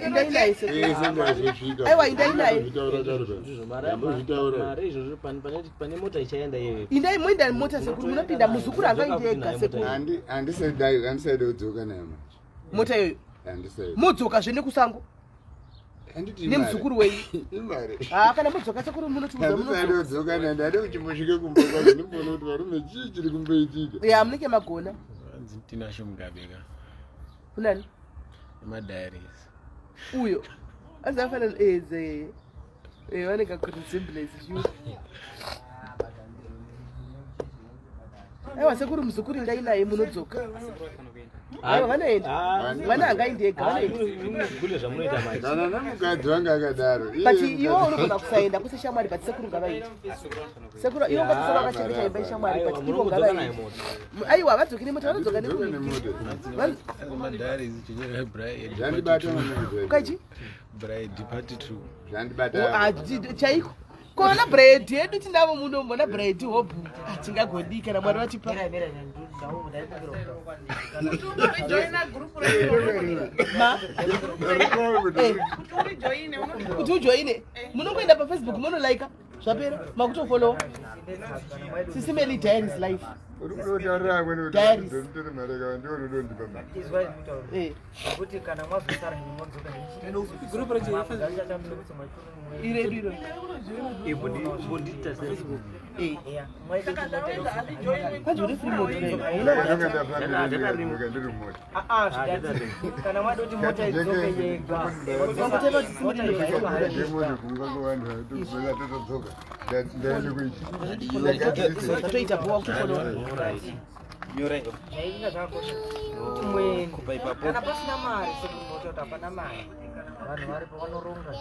Speaker 2: Indai naye sekuru.
Speaker 7: Ese ndazosvika.
Speaker 2: Aiwa indai naye.
Speaker 7: Ndozvitaura kare pano. Ndozvitaura.
Speaker 3: Mari izvozvo pane mota ichaenda iyoyo.
Speaker 2: Indai moenda mota sekuru munopinda muzukuru angaende ega sekuru.
Speaker 7: Handisaida handisaida kudzoka nayo manje.
Speaker 2: Mota iyoyo.
Speaker 7: Handisaida.
Speaker 2: Modzoka zve nekusango.
Speaker 7: Handiti
Speaker 2: Nemuzukuru wenyu.
Speaker 7: Imari.
Speaker 2: Ah kana modzoka sekuru munotiudza
Speaker 7: Handisaida
Speaker 2: munodzoka.
Speaker 7: kudzoka nayo ndade kuchimbosvike kumba kwacho ndimboona kuti varume chii chiri kumboitika.
Speaker 2: Ya munenge magona.
Speaker 5: Hanzi Tinashe Mugabe ka.
Speaker 2: Kunani?
Speaker 5: Nemadiaries.
Speaker 2: Uyo. Anzi afanana eze. Eh vanenge kuresemblance zviyo. Aiwa sekuru muzukuru indai naye munodzoka. Aiwa vanoenda. Vana hangaindi ega vanoenda.
Speaker 3: Kule zvamunoita manje.
Speaker 7: Kana namukadzi wanga akadaro.
Speaker 2: But
Speaker 7: Iye
Speaker 2: iwe
Speaker 7: mukadzi-
Speaker 2: unogona kusaenda kuse shamwari but sekuru ngavaende. Sekuru iwe ungatisara wakachengeta imba yeshamwari but ivo
Speaker 3: Munongodzoka nayo
Speaker 2: ngavaende.
Speaker 3: mota.
Speaker 2: Aiwa havadzoki nemota vanodzoka
Speaker 7: Handidzoki
Speaker 2: nemota.
Speaker 7: nemota.
Speaker 5: Madiaries chinyaya Brian.
Speaker 7: Zvandibata maningi.
Speaker 2: Ukachi?
Speaker 5: Brian part 2.
Speaker 7: Zvandibata.
Speaker 2: Ah, chaiko kona bread yedu tinavo muno mona bread hobhu hatingagodii kana mwari vatipa Ma? Eh. Kuti ujoine munongoenda pafacebook munolaika zvapera makutofolowa sisimeli diaries life
Speaker 7: Uri kutotaurira amweni kuti
Speaker 2: Diaries.
Speaker 7: ndonditori mari kana ndiwe unodondipa mari.
Speaker 11: Izwai mutauro.
Speaker 2: Eh.
Speaker 11: Zvekuti kana mwazosara henyu modzoka
Speaker 2: Iredu iro. Kwanzi uri free mode kudai, hauna
Speaker 7: Ndakanga
Speaker 2: data.
Speaker 7: ndafambira ndikadzoka ndiri mumota.
Speaker 11: Kana mwada kuti mota idzoke yega.
Speaker 2: Mota
Speaker 7: Ndemoti kumba kwevanhu vatobvela totodzoka. Ndaende kuichi.
Speaker 2: Zvatoita bhowa kutofolowa.
Speaker 11: Zvainga zvakakosha kuti muende. Kana pasina mari sekuru mota kuti hapana mari. Vanhu varipo vanoronga.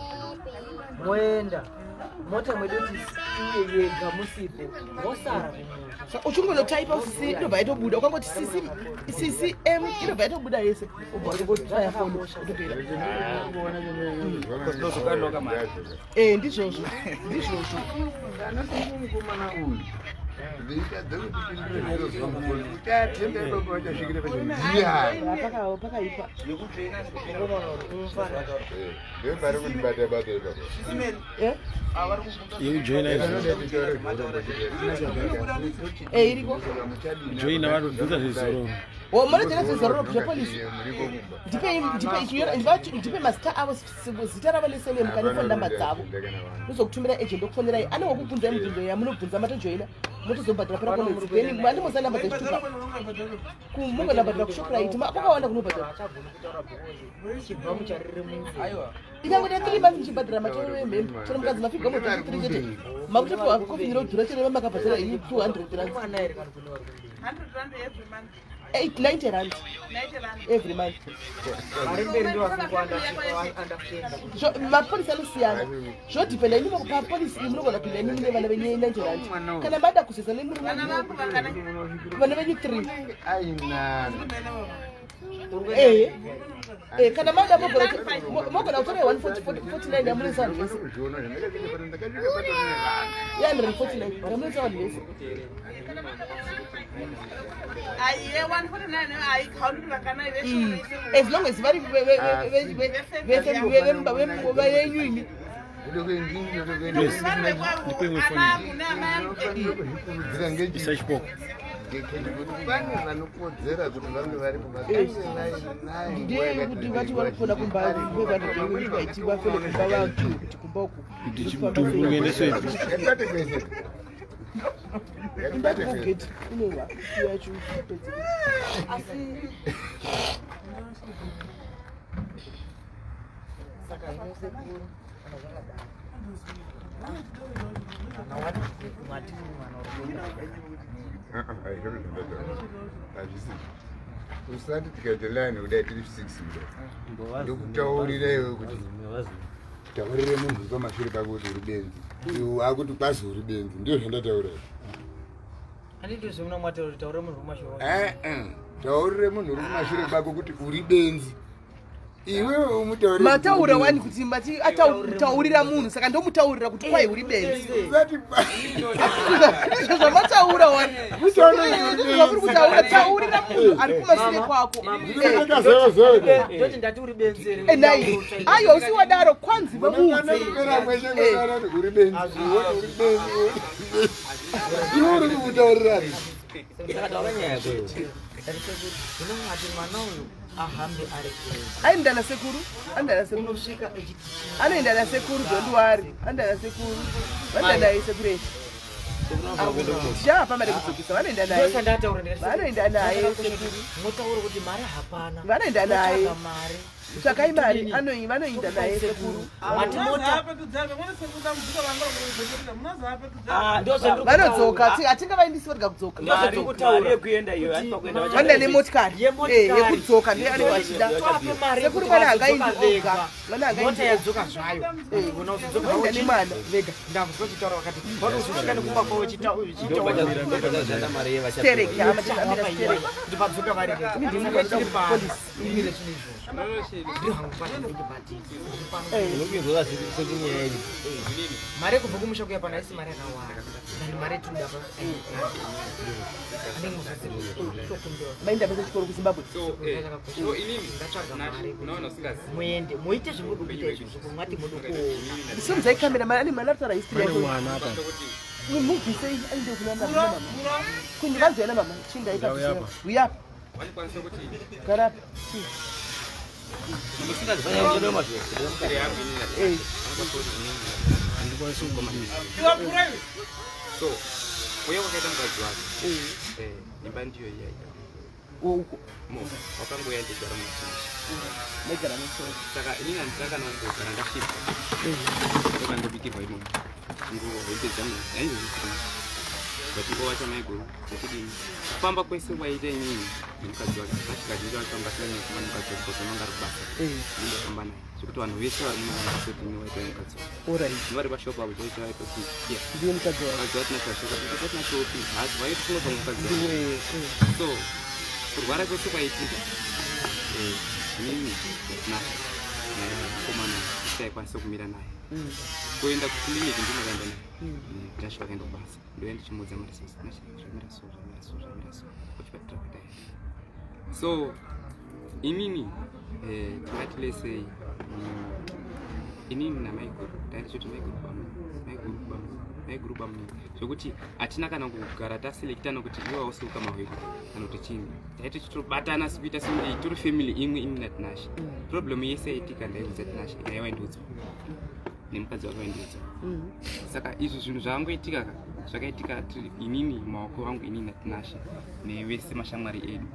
Speaker 11: Moenda. Mota mwedu kuti iuye yega musipo. Mosara kumusha.
Speaker 2: Uchingonotaipa cc inobva yatobuda ukangoti cc ccm inobva yatobuda yese ubva watongotaya foni wotopera. Eh ndizvozvo ndizvozvo.
Speaker 7: Mukomana uyu Veitadza kuti pindure zviro zvamukoni kuti atenda ipapo vachasvikira pacho ndiyani.
Speaker 2: Pakaipa.
Speaker 7: Ndopari kundibata bata ipapo.
Speaker 5: Yekujoina izvo.
Speaker 2: Eh, iriko.
Speaker 5: Joina vanobvunza zvezororo.
Speaker 2: Oh, munojoina zvezororo zvepolisi. Ndipei ndipei chinyora ndipe mazita avo zita ravo nesenemu kana phone number dzavo. Ndozokutumira agent okufonerai. Ane wokubvunzai mibvunzo yamunobvunza matojoina. Motozobhadhara pera komedzi. Then mani musa number dzechitupa. Mungonabhadhara kuShoprite. Kwakawanda kunobhadhara.
Speaker 11: Chibva mucharire munhu.
Speaker 2: Ikangoita 3 months muchibhadhara matoro emhembe. Chero mukadzi mafigwa mo 23 chete. Makutopiwa kofini rodhura chero makabhadhara ini 200 rand.
Speaker 11: Mwana here kana kune vari kumberi?
Speaker 8: 100 rand every month.
Speaker 2: 8 90 rand
Speaker 8: 90 rand.
Speaker 2: every month.
Speaker 11: Vari mberi ndo vasiri kuunderstand.
Speaker 2: Mapolisi anosiyana zvodhipenda ini papolisi iyi munogona kupinda ini mune vana venyu 90 rand kana mada kuzeza nemuri
Speaker 8: Vana vangu vakana
Speaker 2: vana venyu 3
Speaker 7: Ainani.
Speaker 2: ehe Eh, kana mada mogona kutora 149 yamunesa vanhu vese
Speaker 7: Kuzviona zvandakasvika pano ndakasvika pato nevanhu.
Speaker 2: 149 yamunesa vanhu vese
Speaker 8: aiye 149 haikaundi vakanai veshe.
Speaker 2: As long as vari venyu imi.
Speaker 5: Yes. Ndipe imwe foni.
Speaker 7: Kuzvikurudzira ngechi-
Speaker 5: Isa chipoko.
Speaker 7: ngekuti pane vanokodzera kuti vange varipo vakange
Speaker 2: Ndeye kuti vati vari kufona kumba vevanhu vafone kumba vantu kuti kumba uku
Speaker 5: Kuti chimutumbi ungaendeswe ipi?
Speaker 7: Ngatibate kwese. Ngatibate kwese.
Speaker 2: kugeti inewa yacho pedze.
Speaker 11: Asi saka hino sekuru kana zvakadaro. Kana wati mwati mwana uri kuenda.
Speaker 7: Haizvozvo zvandataura. Hazvisi. Usati tikaita line kudai tiri 6 kudai. Ndokutaurira iwe kuti taurire munhu uri pamashure pako kuti uri benzi. Iwe akuti kwazi uri benzi. Ndizvo zvandataura.
Speaker 11: Handiti zvemuna mwataura kuti taura munhu wemashure.
Speaker 7: Eh, eh. Taurire munhu uri kumashure kwako kuti uri benzi. Iwewe umutaurire.
Speaker 2: Mataura wani kuti mati ataurira munhu saka ndomutaurira kuti kwai uri benzi.
Speaker 7: Usati
Speaker 2: Ndizvo zvamataura wani. Ndizvo zvamuri kutaura, taurira munhu ari kumashure kwako.
Speaker 11: Ndoti ndati uri benzi here?
Speaker 2: Eh, nai aiwa usi wadaro kwanzi vamuudze.
Speaker 7: Kupera kweshe kutaura kuti uri benzi. Iwe uri benzi. Iwe uri kumutaurira.
Speaker 6: Saka taura nyaya yako iwe.
Speaker 11: Ndati sekuru, hino mwati mwana uyu ahambe ari ega.
Speaker 2: Anoenda nasekuru, anoenda nasekuru.
Speaker 11: Unosvika echiti
Speaker 2: Anoenda nasekuru, don't worry. Anoenda nasekuru. Vanoenda naye sekuru echi. Tichava mari kudzokesa, vanoenda naye.
Speaker 11: Ndosandataura ndikati sekuru,
Speaker 2: Vanoenda naye
Speaker 11: zvakakosha
Speaker 2: sekuru.
Speaker 11: kuti motaura kuti mari hapana.
Speaker 2: Vanoenda naye.
Speaker 11: Motsvaga mari.
Speaker 2: Tsvakai mari, vanoenda naye sekuru.
Speaker 11: Mati mota
Speaker 2: Vanodzoka, hatingavaindisi varega kudzoka.
Speaker 3: Mari yekuenda iyo hatifa kuenda vacha-
Speaker 2: Vanoenda nemotikari.
Speaker 11: Yemotikari.
Speaker 2: Eh, yekudzoka ndiyo anenge vachida.
Speaker 11: Toape mari
Speaker 2: Sekuru
Speaker 11: yekuti
Speaker 2: mwana
Speaker 11: vazodzoka
Speaker 2: hangaindi
Speaker 11: vega.
Speaker 2: oga. Mwana hangaindi
Speaker 11: Mota
Speaker 2: oga.
Speaker 11: yadzoka zvayo. Vona uzodzoka
Speaker 2: Vanoenda nemwana.
Speaker 11: vega. Ndakuzwa chitaura vakati vanozosvika nekumba kwavo
Speaker 9: Ndobachazvanda mari ye vachapiwa.
Speaker 2: Stereki, hama tichambira stereki.
Speaker 11: kuti vadzoka vari vega.
Speaker 2: Ini ndini
Speaker 11: Saka tiri pano.
Speaker 2: police.
Speaker 11: Imire chinhu izvozvo. Ndiri hangu pano but ndiri pano.
Speaker 3: Unopinzwa sekunyaya iyi.
Speaker 11: Mari yekubva kumusha kuya pano haisi mari yakawanda. Ndani mari yetinoda pa. Anenge muzokumbira.
Speaker 2: Vaenda vese chikoro kuZimbabwe.
Speaker 9: So inini
Speaker 11: Ndatsvaga mari
Speaker 9: unaona usingazivi
Speaker 11: muende muite zvamunoda kuita izvozvo mwati munoda kuona.
Speaker 2: Simudzai kamera, mari ane mwana arikutaura history
Speaker 5: Pane
Speaker 2: yake.
Speaker 5: mwana apa.
Speaker 2: Mubvisei aende kuna mama. Kundi vanzwa na mama, chinda
Speaker 5: Ndauya
Speaker 2: ipa.
Speaker 5: apa.
Speaker 2: Uya apa.
Speaker 9: vanokwanisa kuti
Speaker 2: Gara apa. Chi. Eh.
Speaker 5: Handikwanisi kubudisa.
Speaker 9: So uye wakaita mukadzi wake. Eh, imba ndiyo iya iya.
Speaker 2: Uko.
Speaker 9: Mo wakangoya ndigara muchinji.
Speaker 2: Negara musoro.
Speaker 9: Saka inini handina kana kumbogara ndashipa. Ndoka ndobikirwa imomo. Nguo hembe dzangu haizozvisina. But ivo maiguru zvachidini. Kufamba kwese kwaita inini nemukadzi wake. Kazhinji kacho kanga asinganyanya kufamba nemukadzi wake because unonga ari kubasa. Ndinofamba naye. Zvekuti vanhu vese vari mumaseti waita nemukadzi wake.
Speaker 2: Alright.
Speaker 9: Vari pashopu apo chaicho vaitoti yeah.
Speaker 2: Ndiye mukadzi wake.
Speaker 9: Mukadzi wake tinasho ashoka. Tinachopi. Hazi vaiti tinobva mukadzi wake.
Speaker 2: Ndiwe.
Speaker 9: So kurwara kwese kwaitika inini natinasho naye mukomana. taikwanisa kumira naye kuenda kuclinic ndinokaenda naye Tinashe vakaenda kubasa ndoya ndichimuudza maresource Tinashe zvamira so zvamira so zvamira so kuchipatara kwataenda so inini eh, tingati lesei inini namaiguru taita maiguru bamunini maiguru bamunini maiguru bamunini zvekuti hatina kana kugara taselectana kuti iwe hausi ukama hwedu kana kuti chini taita tichitobatana sekuita sekuti tiri family imwe ini naTinashe problem yese yaitika ndaiudza Tinashe naye waindiudza nemukadzi wake waindiudza saka izvi zvinhu zvakangoitika ka zvakaitika tiri inini maoko angu inini naTinashe nevese mashamwari edu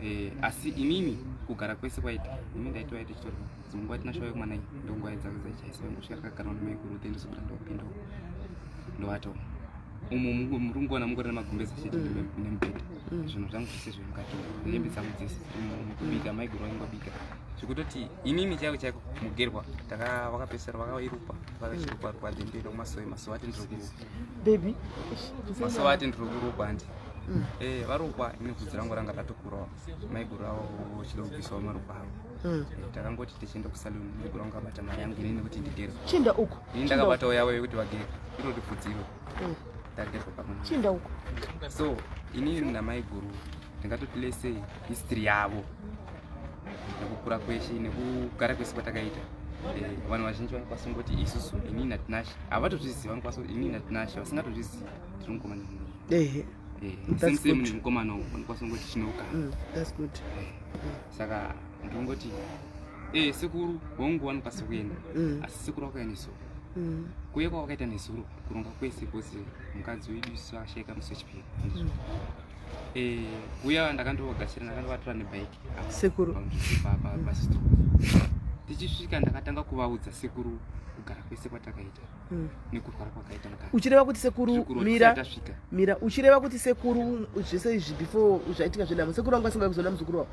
Speaker 9: Eh, asi inini kugara kwese kwaita ini ndaitova tichitori dzimwe nguva Tinashe wauya kumwana iyi ndonguva dzake dzaichaisa ngosvika takagara namaiguru then ndozobuda ndopinda ndovatawo umu muri kungoona mungori nemagumbezi chete nemubhedha zvinhu zvangu zvese zviri mukati umu hembe dzangu dzese dziri umu kubika maiguru vaingobika zvekutoti inini chaiko chaiko mugerwa taka vakapedzisira vakairupa vakachirukwa rukwa then ndoenda kumasowe masowe ati ndiri kurukwa
Speaker 2: baby
Speaker 9: masowe ati ndiri kurukwa handi Eh, varukwa ini bvudzi rangu ranga ratokurawo maiguru avo vachida kubvisawo marukwa avo Eh, takangoti tichienda kusaluni maiguru angu abata mari yangu inini kuti ndigerwe
Speaker 2: chinda uko
Speaker 9: ini ndakabatawo yavo yekuti vagerwe irori bvudzi iro tagerwa pamwe
Speaker 2: chinda uko
Speaker 9: so inini namaiguru ndingatoti lese history yavo nekukura kweshe nekugara kwese kwatakaita Eh, vanhu vazhinji vanokwanisa kungoti isusu inini naTinashe havatozvizivi vanokwanisa kuti inini naTinashe vasingatozvizivi tiri mukomana
Speaker 2: ehe That's
Speaker 9: same same
Speaker 2: good.
Speaker 9: nemukomana uyu vanokwanisa kungoti tinoukana
Speaker 2: That's good.
Speaker 9: Saka ndingoti eh sekuru hongu vanokwanisa kuenda asi sekuru vakauya nezuro kuuya kwavakaita nezuro kuronga kwese because mukadzi wedu isu akashaika musi wechipiri. Eh, kuuya ndakandovagashira ndakandovatora nebhaiki
Speaker 2: Sekuru.
Speaker 9: Pasistro tichisvika ndakatanga kuvaudza sekuru kugara kwese kwatakaita nekurwara kwakaita mukadzi.
Speaker 2: Uchireva kuti sekuru
Speaker 9: Tiri kuroti
Speaker 2: mira
Speaker 9: tasvika.
Speaker 2: Mira, uchireva kuti sekuru zvese izvi before zvaitika zvenhamo sekuru vangu vasinga kuzoona muzukuru wavo?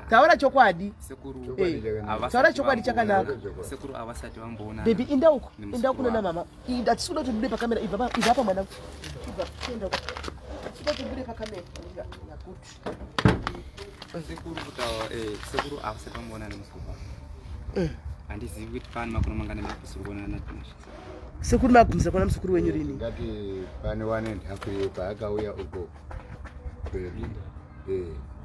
Speaker 2: Taura chokwadi.
Speaker 9: Sekuru
Speaker 2: Eh,
Speaker 9: havasati
Speaker 2: taura chokwadi
Speaker 9: vamboona-
Speaker 2: chakanaka.
Speaker 9: Sekuru havasati vamboona
Speaker 2: Baby, inda uko,
Speaker 9: nemuzukuru
Speaker 2: inda uko nana
Speaker 9: wavo.
Speaker 2: mama. Inda, hatisi kuda kuti ubude pakamera. Ibva ibva apa mwanangu, ibva, enda uko. Hatisi kuda kuti ubude pakamera. Yakuti
Speaker 9: Sekuru kutaura sekuru havasati vamboona nemuzukuru wavo. Handizivi kuti pane makore mangani makusiri kuonana naTinashe.
Speaker 2: Sekuru, magumisa kuona muzukuru wenyu rini?
Speaker 7: Ngati pane 1.5 year paakauya uko kwedu.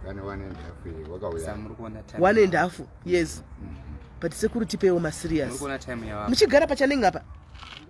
Speaker 7: Pane 1.5 year wakauya.
Speaker 9: Saka muri kuona time
Speaker 2: 1.5 years. But sekuru, tipeiwo maserious.
Speaker 9: Muri kuona time yavapa.
Speaker 2: Muchigara pachanenge apa.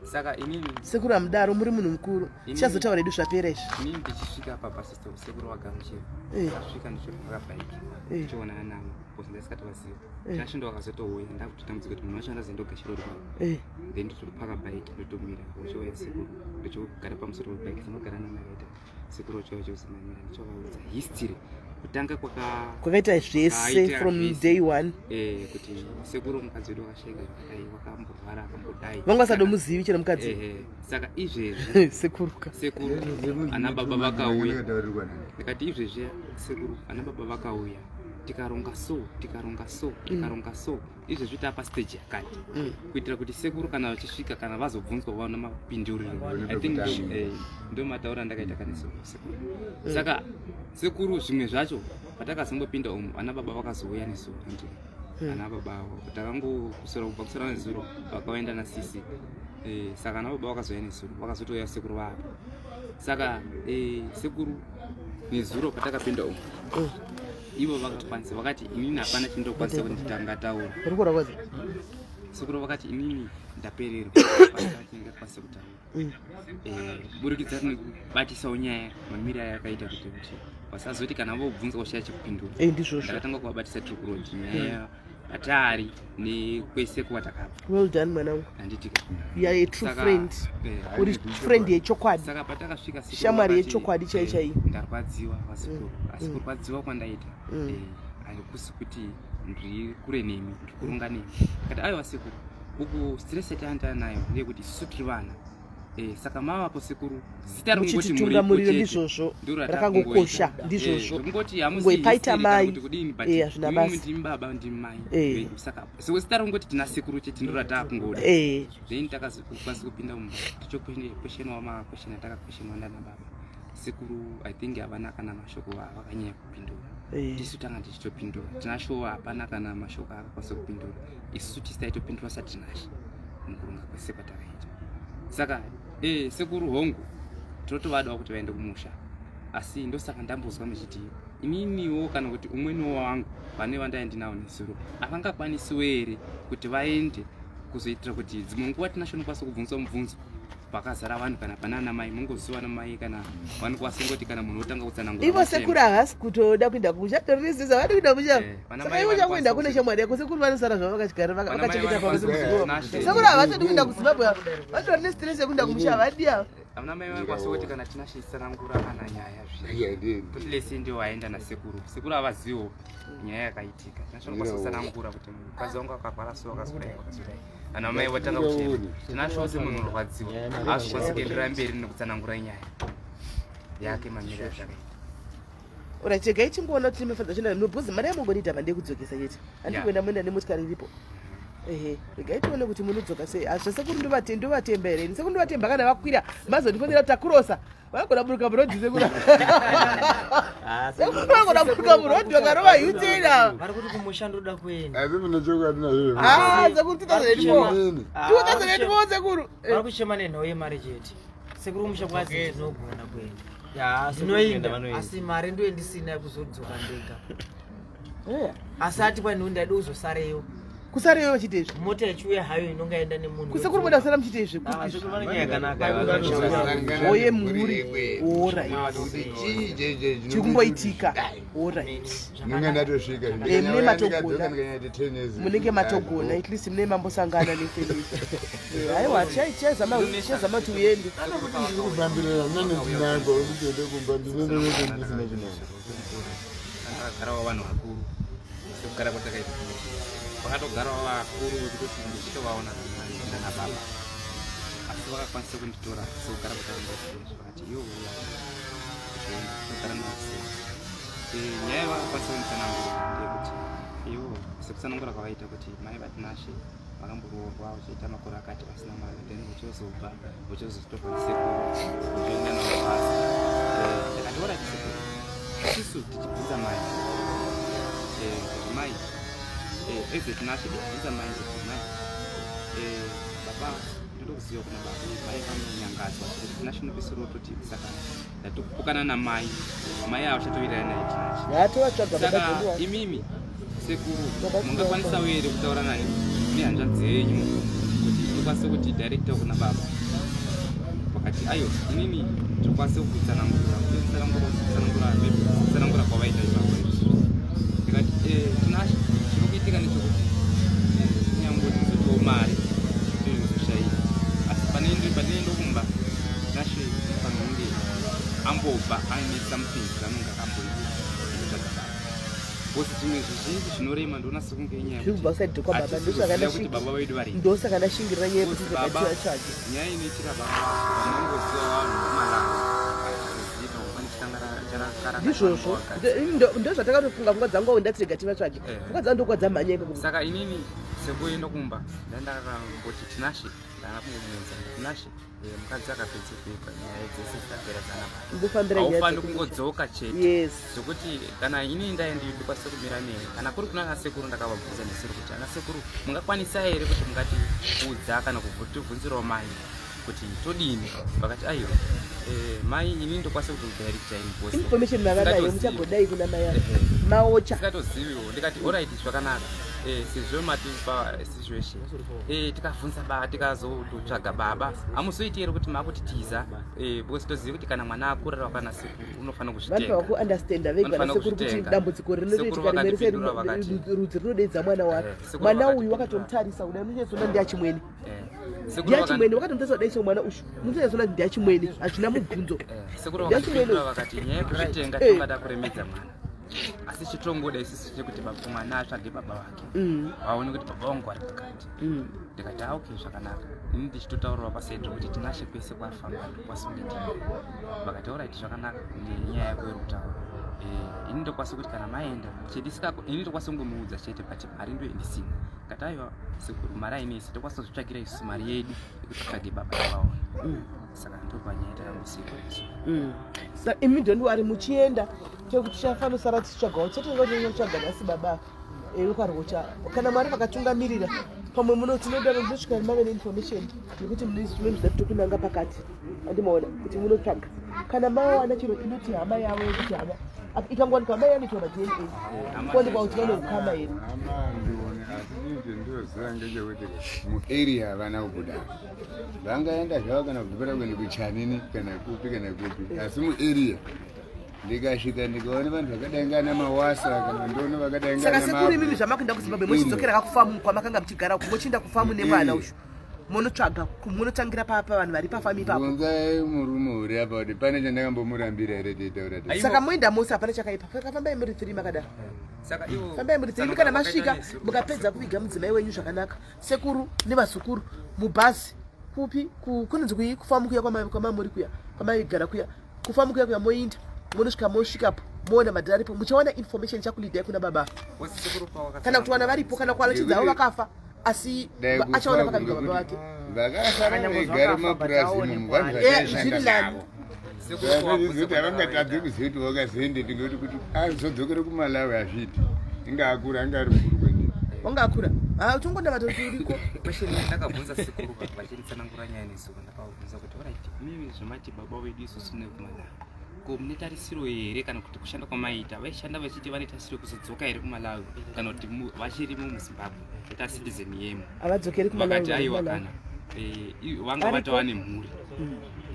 Speaker 9: Saka inini
Speaker 2: Sekuru, hamudaro, muri munhu mukuru. Tichazotaura edu zvapera izvi.
Speaker 9: Inini ndichisvika pa bus stop sekuru vagamuchira. Ndasvika ndichipaka bhaiki ndichionana navo because ndaisingatovaziva. Tinashe ndo vakazotouya ndakutotambudzika kuti munhu wacho andaziva ndogashira uri pano. Then ndotopaka bhaiki ndotomira vochiuya sekuru ndochogara pamusoro pebhaiki sinogara nanakaita sekuru vachiuya vachiuzimamira ndichovaudza history kutanga kwaka
Speaker 2: Kwakaita zvese
Speaker 9: kwaitika
Speaker 2: from
Speaker 9: zvese.
Speaker 2: day one.
Speaker 9: Eh, kuti sekuru mukadzi wedu wakashaika zvakadai wakamborwara akambodai.
Speaker 2: Vanga vasadomuzivi chero mukadzi.
Speaker 9: Ehe, saka izvezvi
Speaker 2: sekuru ka
Speaker 9: sekuru ana baba vakauya ndikati izvezvi sekuru ana baba vakauya tikaronga so tikaronga so tikaronga so izvezvi tapa stage yakati kuitira kuti sekuru kana vachisvika kana vazobvunzwa vaona mapinduriro. I think ndo matauro andakaita kane sekuru. Saka sekuru zvimwe zvacho patakazongopinda umu ana baba vakazouya nezuro handiti ana baba avo takangokuswera kubva kuswera nezuro vakaenda nasisi. Saka ana baba vakazouya nezuro vakazotouya sekuru vavo. Saka sekuru nezuro patakapinda umu ivo vakakwanisa vakati inini hapana chindokwanisa kuti nditangataura.
Speaker 2: Uri kurwadza?
Speaker 9: Sekuru vakati inini ndapererwa ndingakwanisa kutaura. Burikidza nekubatisawo nyaya mamiriro ayakaita kuti vasazoti kana vobvunza kushaya chekupindura.
Speaker 2: Ndizvozvo.
Speaker 9: Ndakatanga kuvabatisa tiri kurodi nyaya patari nekwese kwatakabva.
Speaker 2: Well done, mwanangu.
Speaker 9: Handitika?
Speaker 2: You are a true friend. Uri friend yechokwadi.
Speaker 9: Saka patakasvika sekuru
Speaker 2: Shamwari
Speaker 9: vakati,
Speaker 2: yechokwadi chai chai.
Speaker 9: Ndarwadziwa vasekuru asi kurwadziwa kwandaita hakusi kuti ndiri kure nemi ndiri kurunga nemi. Kati aiwa sekuru uku stress yatanga nayo ndeyekuti isusu tiri vana. Saka mavapo sekuru zita ringoti muripo
Speaker 2: Muchititungamuriro
Speaker 9: chete,
Speaker 2: ndizvozvo
Speaker 9: ndiro
Speaker 2: rakangokosha
Speaker 9: ratakungoita.
Speaker 2: ndizvozvo.
Speaker 9: Zvekungoti hamuzi
Speaker 2: Ngwe paita
Speaker 9: history kana
Speaker 2: mai
Speaker 9: kuti kudini but
Speaker 2: hazvina
Speaker 9: imimi
Speaker 2: basa.
Speaker 9: ndimi baba ndimi mai vedu. Saka seko zita ringoti tina sekuru chete ndiro ratakungoda. Then takazokwanisa kupinda mumba tichokweshenwa makwesheni atakakweshenwa nana baba. Sekuru I think havana kana mashoko avakanyanya kupindura.
Speaker 2: Eh.
Speaker 9: Tisu tanga tichitopindura. Tinashe hapana kana mashoko akakwanisa kupindura. Isusu tisu taitopindura saTinashe mukuronga kwese kwatakaita. Saka eh, sekuru hongu tinotovadawo kuti vaende kumusha, asi ndosaka ndambozwa muchiti ininiwo kana kuti umweniwo wangu vane vandai ndinawo nezuro havangakwanisiwo here kuti vaende kuzoitira kuti dzimwe nguva Tinashe unokwanisa kubvunzwa mubvunzo pakazara vanhu kana pana ana mai, mungoziva ana mai kana vanokwanisa kungoti kana munhu otanga kutsanangura
Speaker 2: Ivo
Speaker 9: vachema.
Speaker 2: sekuru havasi kutoda kuenda kumusha, toririsisa vadi kuenda kumusha.
Speaker 9: Eh, vana
Speaker 2: Saka
Speaker 9: mai
Speaker 2: ivo chakuenda
Speaker 9: vanokwanisa
Speaker 2: kune shamwari yako, sekuru vanosara zvavo vakachigara
Speaker 9: Vana mai
Speaker 2: vakachengeta pavo
Speaker 9: vanokwanisa
Speaker 2: sekuru.
Speaker 9: Tinashe.
Speaker 2: Sekuru havatodi kuenda kuZimbabwe, vatori nestress yekuenda kumusha, havadi ava.
Speaker 9: Vana mai vanokwanisa kuti kana Tinashe tsanangura kana nyaya
Speaker 7: Iya,
Speaker 9: kuti lesi ndio waenda nasekuru, sekuru havaziwo nyaya yakaitika. Tinashe unokwanisa kutsanangura kuti mukadzi wangu akarwara so, akazodai, akazodai, ana mai vatanga kuchema. Tinashe semunhu unorwadziwa haazvikwanisi kuenderera mberi nekutsanangura nyaya yake mamiriro azvakaita.
Speaker 2: Ora chegai chingoona kuti timefadza china because mari yamungonida mandekudzokesa chete. Handi kuenda muenda nemotikari iripo. Ehe, regai tione kuti munodzoka sei. Hazvo sekuru ndovatemba here? Sekuru ndovatemba kana vakwira mazondifonera kuti takurosa. Vagona buruka murodhi sekuru. Sekuru vagona buruka murodhi vakarova U-turn.
Speaker 11: Vari kuti kumusha ndoda kuenda.
Speaker 7: Asi mune chokwadi nazvo?
Speaker 2: Ah, sekuru 2004.
Speaker 7: Inini.
Speaker 2: 2004 sekuru.
Speaker 11: Vari kuchema nenhau yemari chete. Sekuru kumusha kwazi ndinogona kuenda.
Speaker 3: Ya, sekuru kuenda
Speaker 11: Ndinoenda
Speaker 3: vanoenda.
Speaker 11: asi mari ndoye ndisina yekuzodzoka ndega.
Speaker 2: Eh.
Speaker 11: Asi ati kwani ndaida kuzosareyo.
Speaker 2: Kusareyo vachiita izvi.
Speaker 11: Mota ichiuya hayo inonga yaenda nemunhu.
Speaker 2: Kusekuru moda kusara muchiita izvi.
Speaker 3: Ah, sekuru vane nyaya yakanaka.
Speaker 2: Oye mhuri. Alright. Chikumboitika. Alright.
Speaker 7: Ndinenge ndatosvika.
Speaker 2: Eh, mune matogona.
Speaker 7: Ndikanyati 10 years.
Speaker 2: Munenge matogona, at least mune mambosangana nefamily. Aiwa, tichazama kuti uende.
Speaker 7: Kufambirira nane chinangwa kuti ende kumba ndinenge ndisina chinangwa.
Speaker 9: Takagarawo vanhu vakuru sekugara kwatakaita, vakatogarawo vakuru vekutoti ndichitovaona nana baba, asi vakakwanisa kunditora sekugara kwatakaita, vakati iwo uya togara navo sei. Eh, nyaya yavakakwanisa kunditsanangura ndeyekuti ivo sekutsanangura kwavaita kuti mai vaTinashe vakamboroorwa vachiita makore akati vasina mwana, then vachizobva vachizotorwa nesekuru vachienda navo basa. Eh, ndakati alright sekuru, isusu tichibvunza mai eh, kuti mai eh, eze Tinashe tichibvunza mai kuti mai eh, baba ndoda kuziva kuna baba, mai vanonyangadzwa kuti Tinashe unopesera ototi saka ndatopokana namai, mai avo chatowirirana naye Tinashe.
Speaker 2: Ngatovatsvaga baba
Speaker 9: Saka
Speaker 2: Joshua.
Speaker 9: imimi sekuru
Speaker 2: Baba
Speaker 9: mungakwanisawo here kutaura nani nehanzvadzi yenyu kuti ikwanise kuti directa kuna baba? Vakati ayo, inini ndinokwanisa kutsanangura kutsanangura kutsanangura maybe kutsanangura kwavaita ipapo. Ndikati eh, Tinashe chiri kuitika ndechekuti eh, kunyange tizotiwo mari ndinozoshayika, asi panendo kumba Tinashe unofanira kunge ambobva aine something zvaanonge akamboita kutsvaga baba, because zvimwe zvizhinji zvinorema ndoona sekunge inyaya
Speaker 2: Zviri kubva kuside kwababa.
Speaker 9: hatisi
Speaker 2: Ndosaka
Speaker 9: kuziva kuti baba vedu vari
Speaker 2: ndosaka ndashingirira nyaya yekuti
Speaker 9: Because baba
Speaker 2: tivatsvage.
Speaker 9: Nyaya inoitira baba vanongoziva vanhu vamalanga.
Speaker 2: Ndizvozvo. Ndozvatakatofunga pfungwa dzangu awo, ndati rega tivatsvage.
Speaker 9: Eh.
Speaker 2: Pfungwa dzangu ndokwadzamhanya ikoko.
Speaker 9: Saka inini sekuenda kumba ndandakamboti Tinashe, ndakangomudza Tinashe eh, mukadzi akapedza kuipa nyaya dzese dzikapera
Speaker 2: Kungofambira nyaya
Speaker 9: dzanababa,
Speaker 2: dzekumusha.
Speaker 9: kungodzoka chete.
Speaker 2: Yes.
Speaker 9: Zvekuti kana inini ndaendi ndikwanise kumira newe kana kuri kuna ana sekuru, ndakavabvunza nesero kuti ana sekuru mungakwanisa here kuti mungatiudza kana kutibvunzirawo mai kuti todini? Vakati aiwa eh, mai inini ndokwanisa kuti kudirecta ini boss.
Speaker 2: Information makanayo?
Speaker 9: Singatozivi.
Speaker 2: Muchagodai kuna mai avo maocha.
Speaker 9: Singatoziviwo. Ndikati alright, zvakanaka. Eh, sezvo matipa situation eh, tikabvunza baba, tikazotsvaga baba, hamuzoiti here kuti makutitiza eh, because tozive kuti kana mwana akura kana sekuru unofanira
Speaker 2: Vanhu
Speaker 9: kuzvitenga.
Speaker 2: vakuunderstanda vega
Speaker 9: Vanofanira
Speaker 2: nasekuru kuti
Speaker 9: kuzvitenga.
Speaker 2: dambudziko rinotoitika
Speaker 9: Sekuru
Speaker 2: rimwe rese
Speaker 9: vakatipindura vakati-
Speaker 2: rudzi rinodeedza mwana wake.
Speaker 9: Eh, sekuru
Speaker 2: Mwana uyu
Speaker 9: vakatipindura.
Speaker 2: wakatomutarisa kudai unonyatsoona ndiachimwene.
Speaker 9: Eh, sekuru
Speaker 2: Ndiachimwene, wakatomutarisa kudai so mwana uyu unonyatsoona ndiachimwene, hazvina mubvunzo.
Speaker 9: Sekuru
Speaker 2: Ndiachimwene.
Speaker 9: vakatipindura vakati nyaya yekuzvitenga tingada kuremedza mwana, asi chitongoda isusu chekuti mwana atsvage baba vake vaone kuti baba vangu vari pakati. Ndikati ah, okay, zvakanaka. Ini ndichitotaurira paside kuti Tinashe kwese kwafamba ndokwasunge ndini. Vakati alright, zvakanaka, nenyaya yako iri kutaura. Eh, ini ndokwanisa kuti kana maenda chedisika ini ndokwanisa kungomuudza chete, but mari ndo indisina. Kati aiwa sekuru, mari ainesi, tokwanisa kuzvitsvagira isusu mari yedu yekuti titsvage baba tavaona. Saka ndopanyaya takambosiyiwa isu.
Speaker 2: Sa imi don't worry, muchienda tichafanosara tichitsvagawo, tichatenga nhasi baba vekwaRocha. Kana Mwari vakatungamirira, pamwe muno tinoda munosvika mave neinformation yekuti munoziva kuti tokunanga pakati. Andimaona kuti munotsvaga kana mawana chero inoti hama yavo, yekuti hama ikangowanikwa, hama yanoitwa maDNA kuonekwa kuti vane ukama here.
Speaker 7: Hama ndione, asi chinhu chendinoziva ngechekuti muarea havana kubuda. Vangaenda zvavo kana kubvira kuenda kuChanini kana kupi kana kupi, asi muarea ndikasvika ndikaona vanhu vakadai ngana Mawasa, kana ndoona vakadai
Speaker 2: Saka
Speaker 7: ngana
Speaker 2: sekuru, imimi zvamakuenda kuZimbabwe, muchidzokera kakufamu kwamakanga muchigara, mochienda kufamu nemwana uyu, munotsvaga, munotangira pavanhu vari pafamu ipapo.
Speaker 7: Bvunzai murume uri apa kuti pane chandakambomurambira here teitaura.
Speaker 2: Saka moenda mose, hapana chakaipa. Saka fambai muri three makadaro.
Speaker 9: Saka ivo
Speaker 2: Fambai muri three. Kana masvika, mukapedza kuviga mudzimai wenyu zvakanaka, sekuru nevazukuru mubhazi kupi, kunonzi kui, kufamu kuya kwamamuri kuya, kwamaigara kuya, kufamu kuya kuya, moinda munosvika, mosvikapo moona madhara aripo, muchawana information chakulidai kuna baba, kana kuti wana varipo, kana kualachidza avo vakafa, asi
Speaker 7: Dai
Speaker 2: achaona
Speaker 7: kufa
Speaker 2: pakaviga baba vake.
Speaker 7: Vakasara veigara mumapurazi umu, vanhu
Speaker 2: Zviri
Speaker 7: vataishanda
Speaker 2: nani.
Speaker 7: navo kuti havangatadzi kuziva kuti wakazoendepi, ngekuti kuti azodzokere kuMalawi hazviiti, inga akura, anga ari mukuru kwendiri.
Speaker 2: Wanga akura, ha, utongonda vatoti uriko.
Speaker 9: Question ndakabvunza sekuru vachinditsanangura nyaya nezuva, ndakavabvunza kuti, alright, mimi zvamati baba vedu isusu nekuMalawi, ko mune tarisiro here kana kuti kushanda kwamaita, vaishanda vachiti vane tarisiro yekuzodzoka here kuMalawi, kana kuti vachirimo muZimbabwe ita citizen yemo?
Speaker 2: Havadzokeri kuMalawi,
Speaker 9: Vakati
Speaker 2: vari
Speaker 9: aiwa,
Speaker 2: kuMalawi.
Speaker 9: kana vanga
Speaker 2: Ariko.
Speaker 9: vatova nemhuri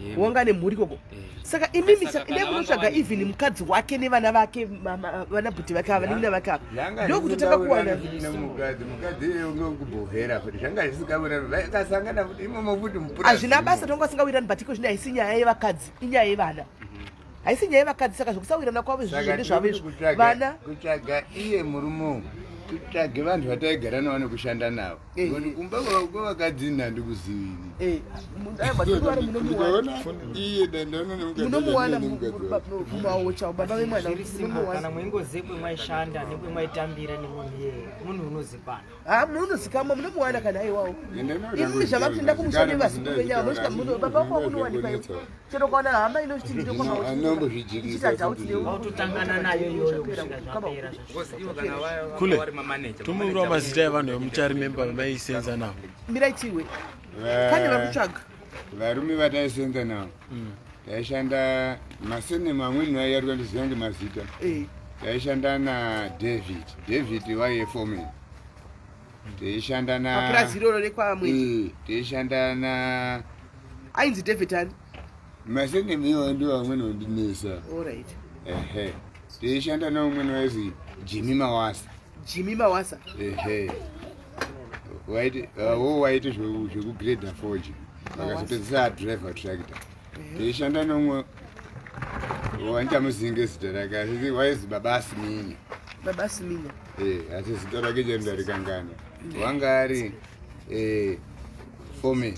Speaker 9: yemo.
Speaker 2: Wanga nemhuri koko. Saka imimi
Speaker 9: Saka kana
Speaker 2: ine
Speaker 9: vanga
Speaker 2: kunotsvaga even mukadzi wake nevana vake, vana bhuti vake ava, vanin'ina vake ava, ndokutotanga kuwana.
Speaker 7: Mukadzi, mukadzi iye ngekubhovhera futi, zvanga zvisikawirirani, vakasangana futi imomo futi mupurazi.
Speaker 2: Hazvina basa, tonga vasingawirirani, but iko zvino haisi nyaya yevakadzi, inyaya yevana, haisi nyaya yevakadzi. Saka zvokusawirirana kwavo izvizvo
Speaker 7: Saka
Speaker 2: ndezvavo
Speaker 7: tiri
Speaker 2: izvo.
Speaker 7: kutsvaga
Speaker 2: Vana
Speaker 7: kutsvaga iye murume uyu, kutsvage vanhu vataigara navo nekushanda navo, ngekuti kumba kwavakadzi ini handikuzivini.
Speaker 2: Munomuwana.
Speaker 7: Ndikaona iye dandaona nemukadzi
Speaker 2: Munomuwana
Speaker 7: nemukadzi wake.
Speaker 2: mumaocha, baba vemwana.
Speaker 11: Zviri simple.
Speaker 2: Munomuwana.
Speaker 11: Kana mweingozive kwemwaishanda nekwemwaitambira nemunhu iyeye, munhu unozikana.
Speaker 2: Ha, munozikamwa, munomuwana kana aiwawo.
Speaker 7: Ende
Speaker 2: Imimi zvamakuenda kumusha nevazukuru venyu ava, mosvika baba wako wakunowanikwa iwe. Chero ukaona hama inochiti ndiro
Speaker 7: Anombozvijikisa.
Speaker 11: Wautotangana nayo iyoyo kusvika zvapera.
Speaker 9: Because ivo kana
Speaker 5: Kule
Speaker 9: vari mamanager
Speaker 5: tomuurawo mazita evanhu vemucharimemba vamaisenza navo.
Speaker 2: Miraitiwe pane vari kutsvaga.
Speaker 7: Varume vataisenza navo, taishanda masenema amweni vaiya tikandiziva ngemazita. Taishanda naDavid, David waiye foreman. Teishanda na
Speaker 2: Papurazi iroro rekwaMwedzi?
Speaker 7: Teishanda na
Speaker 2: Ainzi David ani?
Speaker 7: Masenema iwayo ndiwo amweni wandinesa.
Speaker 2: Allright.
Speaker 7: Ehe, teishanda naumweni waizi Jimmy Mawasa.
Speaker 2: Jimmy Mawasa.
Speaker 7: Ehe, waiti wo waiti zvekugrade forge, vakazopedzisa adriver tractor. Teishanda nomwe wandichamuzivi ngezita rake, asi waizi Baba Asiminya.
Speaker 2: Baba Asiminya.
Speaker 7: Eh, asi zita rake chero ndarikangana. Wanga ari foreman.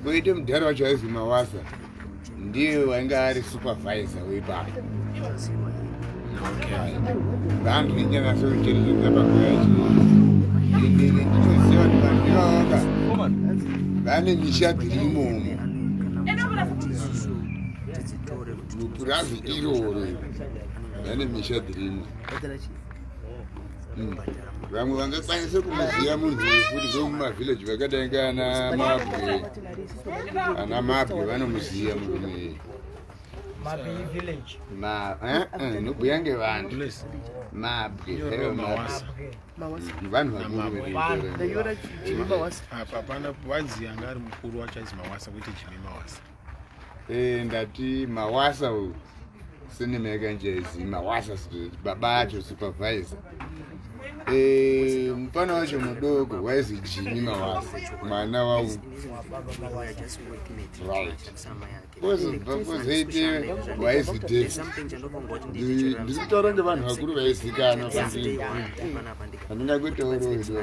Speaker 7: Koite mudhara wacho aizi Mawasa, ndiye wainga ari supervisor weipapo. Vanhu inyanatsokucherechedza panguva yacho. Ndinoziva kuti vanhu ivavaka vane misha dziri imomo mupurazi iroro, vane misha dzirimo. Vamwe vangakwanise kumuziva munhu uyu futi vemumavhillaji vakadai ngaana Mabwe, ana Mabwe vanomuziva murume iyeye.
Speaker 11: Mabwe village.
Speaker 7: Nobhuya ngevantu Mabwe,
Speaker 5: Nyorwa Mawasa.
Speaker 7: Vanhu vakuru.
Speaker 2: Ndanyora Jimmy Mawasa.
Speaker 5: Apa pana vanzi anga ari mukuru wacho aizi Mawasa, kwete Jimmy Mawasa.
Speaker 7: Ndati Mawasa uyu, surname yake anjaizi Mawasa, baba acho supervisor. Mufana wacho mudoko waizi Jimmy Mawasa, mwana wau, right? Kozoite waizi David. Ndiri kutaura ngevanhu vakuru vaizikanwa panzvimbo, handingakuitaurowendo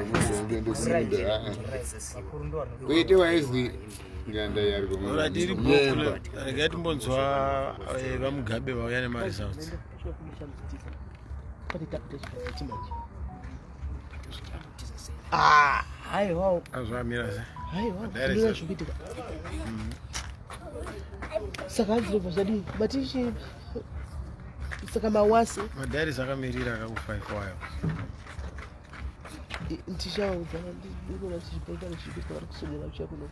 Speaker 7: kumuda. Koite waizi nganda yariko.
Speaker 5: Alright, iri
Speaker 7: Nyemba.
Speaker 5: Regai timbonzwa vaMugabe vauya nemaresults.
Speaker 2: Ah, haiwawo.
Speaker 5: Azvamira sei?
Speaker 2: Haiwa, ndinoona zvikuitika. Saka hanzi ndobva zvadii? Matichi saka mawasi.
Speaker 5: Madiaries akamirira akaku5 wayo.
Speaker 2: Ndichaudza ndikuona tichipota tichipita vari kuswedera kuchiya kuno.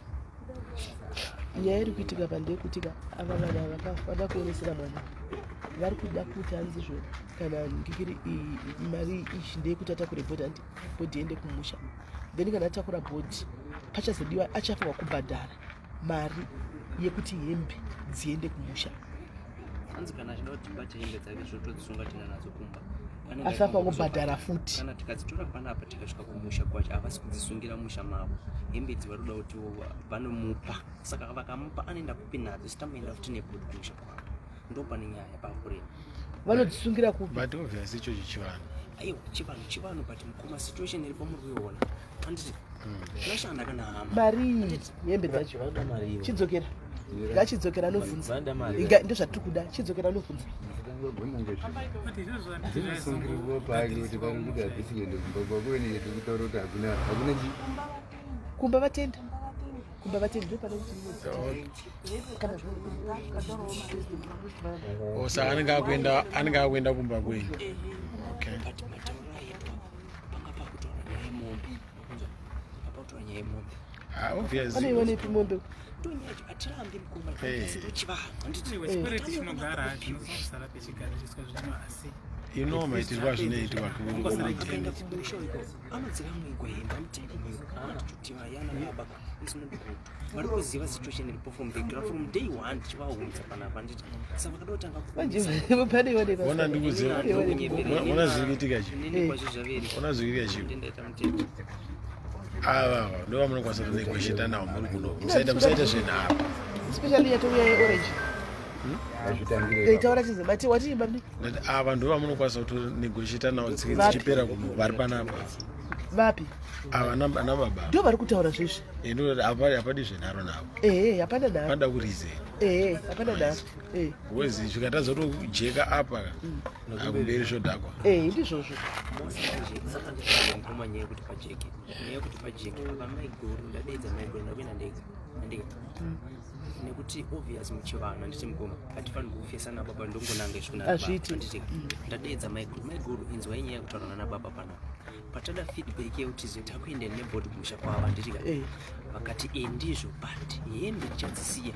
Speaker 2: Nyaya iri kuitika pa ndeyekutika ava vanhu ava vada kuonesera mwana. Vari kuda kuti hanzizvo kana ngikiri mari ichi ndeyekuti atakure bhodhi handi bhodhi iende kumusha. Then kana atakura bhodhi pachazodiwa achafanirwa kubhadhara mari yekuti hembe dziende kumusha.
Speaker 9: Hanzi kana achida kuti tibate hembe dzake zvotodzisunga tina nadzo kumba. Anenge
Speaker 2: Asi afanirwa
Speaker 9: achifanirwa
Speaker 2: kubhadhara futi.
Speaker 9: Kana tikadzitora panapa tikasvika kumusha kwacho havasi kudzisungira musha mavo. Hembe idzi vari kuda kuti vanomupa. Saka vakamupa anoenda kupi nadzo isu tamuenda futi nebhodhi kumusha kwavo. Ndopane nyaya pakurema.
Speaker 2: Vanodzisungira kupi?
Speaker 5: But obviously ichocho chivanhu.
Speaker 9: Aiwa chivanhu chivanhu but mukoma situation iripo muri kuiona. Handiti tinoshanda kana hama.
Speaker 2: Mari iyi hembe dzacho. Chidzokera. Ngachidzokera anobvunza. Inga ndozvatiri kuda. Chidzokera anobvunza.
Speaker 7: Dzinosungirwa pake kuti pari kuti hadzisi kuenda kumba kwako ine kutaura kuti hakuna hakuna chi
Speaker 2: Kumba vatenda. Kumba vatenda ndipo pane kuti kana
Speaker 5: Oh, saka anenge akuenda anenge akuenda kumba kwenyu. Okay.
Speaker 9: But matauro aitwa panga pakutaura nyaya yemombe. Makunzwa? Papa nyaya yemombe.
Speaker 5: Ah, obviously.
Speaker 2: Vanoiwanepi mombe?
Speaker 9: Ndonyaya yacho hatirambi mukoma.
Speaker 5: Hey.
Speaker 9: Asi ndochivanhu. Handiti
Speaker 10: Iwe chikwereti chinogara chinosara pechigadziriswa zvino asi
Speaker 5: You maitirwa zvinoitwa
Speaker 9: akaenda kumusha uko anodzika mwigwa hembe amutenga mwigwa anototi vayana baba is not good vari kuziva situation iripo from the ground from day one tichivaunza panapa handiti saka vakada kutanga
Speaker 5: Ona ndikuziva. Ona zviri kuitika chi. Ona zviri kuitika chi.
Speaker 9: Ndaita mutete.
Speaker 5: Ava ava ndo vamunokwanisa kunegotiata navo muri kuno. Musaita musaita zvenharo.
Speaker 2: Especially yatouya yeorange.
Speaker 7: Hazvitangire.
Speaker 2: Eh, taura chize mati watii mami
Speaker 5: Ndati ava ndo vamunokwanisa kutonegotiata navo tsiki
Speaker 2: Vapi?
Speaker 5: dzichipera kuno vari panapa.
Speaker 2: vapi?
Speaker 5: Ava ana ana baba.
Speaker 2: Ndo vari kutaura zvezvi.
Speaker 5: Eh, ndinoti hapadi zvenharo navo.
Speaker 2: Ehe, hapana nharo.
Speaker 5: Panoda kurizeni.
Speaker 2: Ehe, hapana nharo. Eh.
Speaker 5: Because zvikatadza kutojeka apa akumberi zvodhakwa.
Speaker 2: Eh, ndizvozvo.
Speaker 9: Saka nditaura mukoma nyaya yekuti pajeke nyaya yekuti pajeke apa maiguru ndadeedza maiguru ndakuenda ndega ndega nekuti obvious muchivanhu handiti mukoma hatifaniri kufesana baba ndongonanga izvo nana baba
Speaker 2: Hazviiti.
Speaker 9: handiti ndadeedza maiguru maiguru inzwai nyaya yekutaura nana baba panapa patada feedback yekuti zve takuenda nebhodhi kumusha kwavo handiti ka
Speaker 2: Eh.
Speaker 9: vakati e ndizvo but hembe tichadzisiya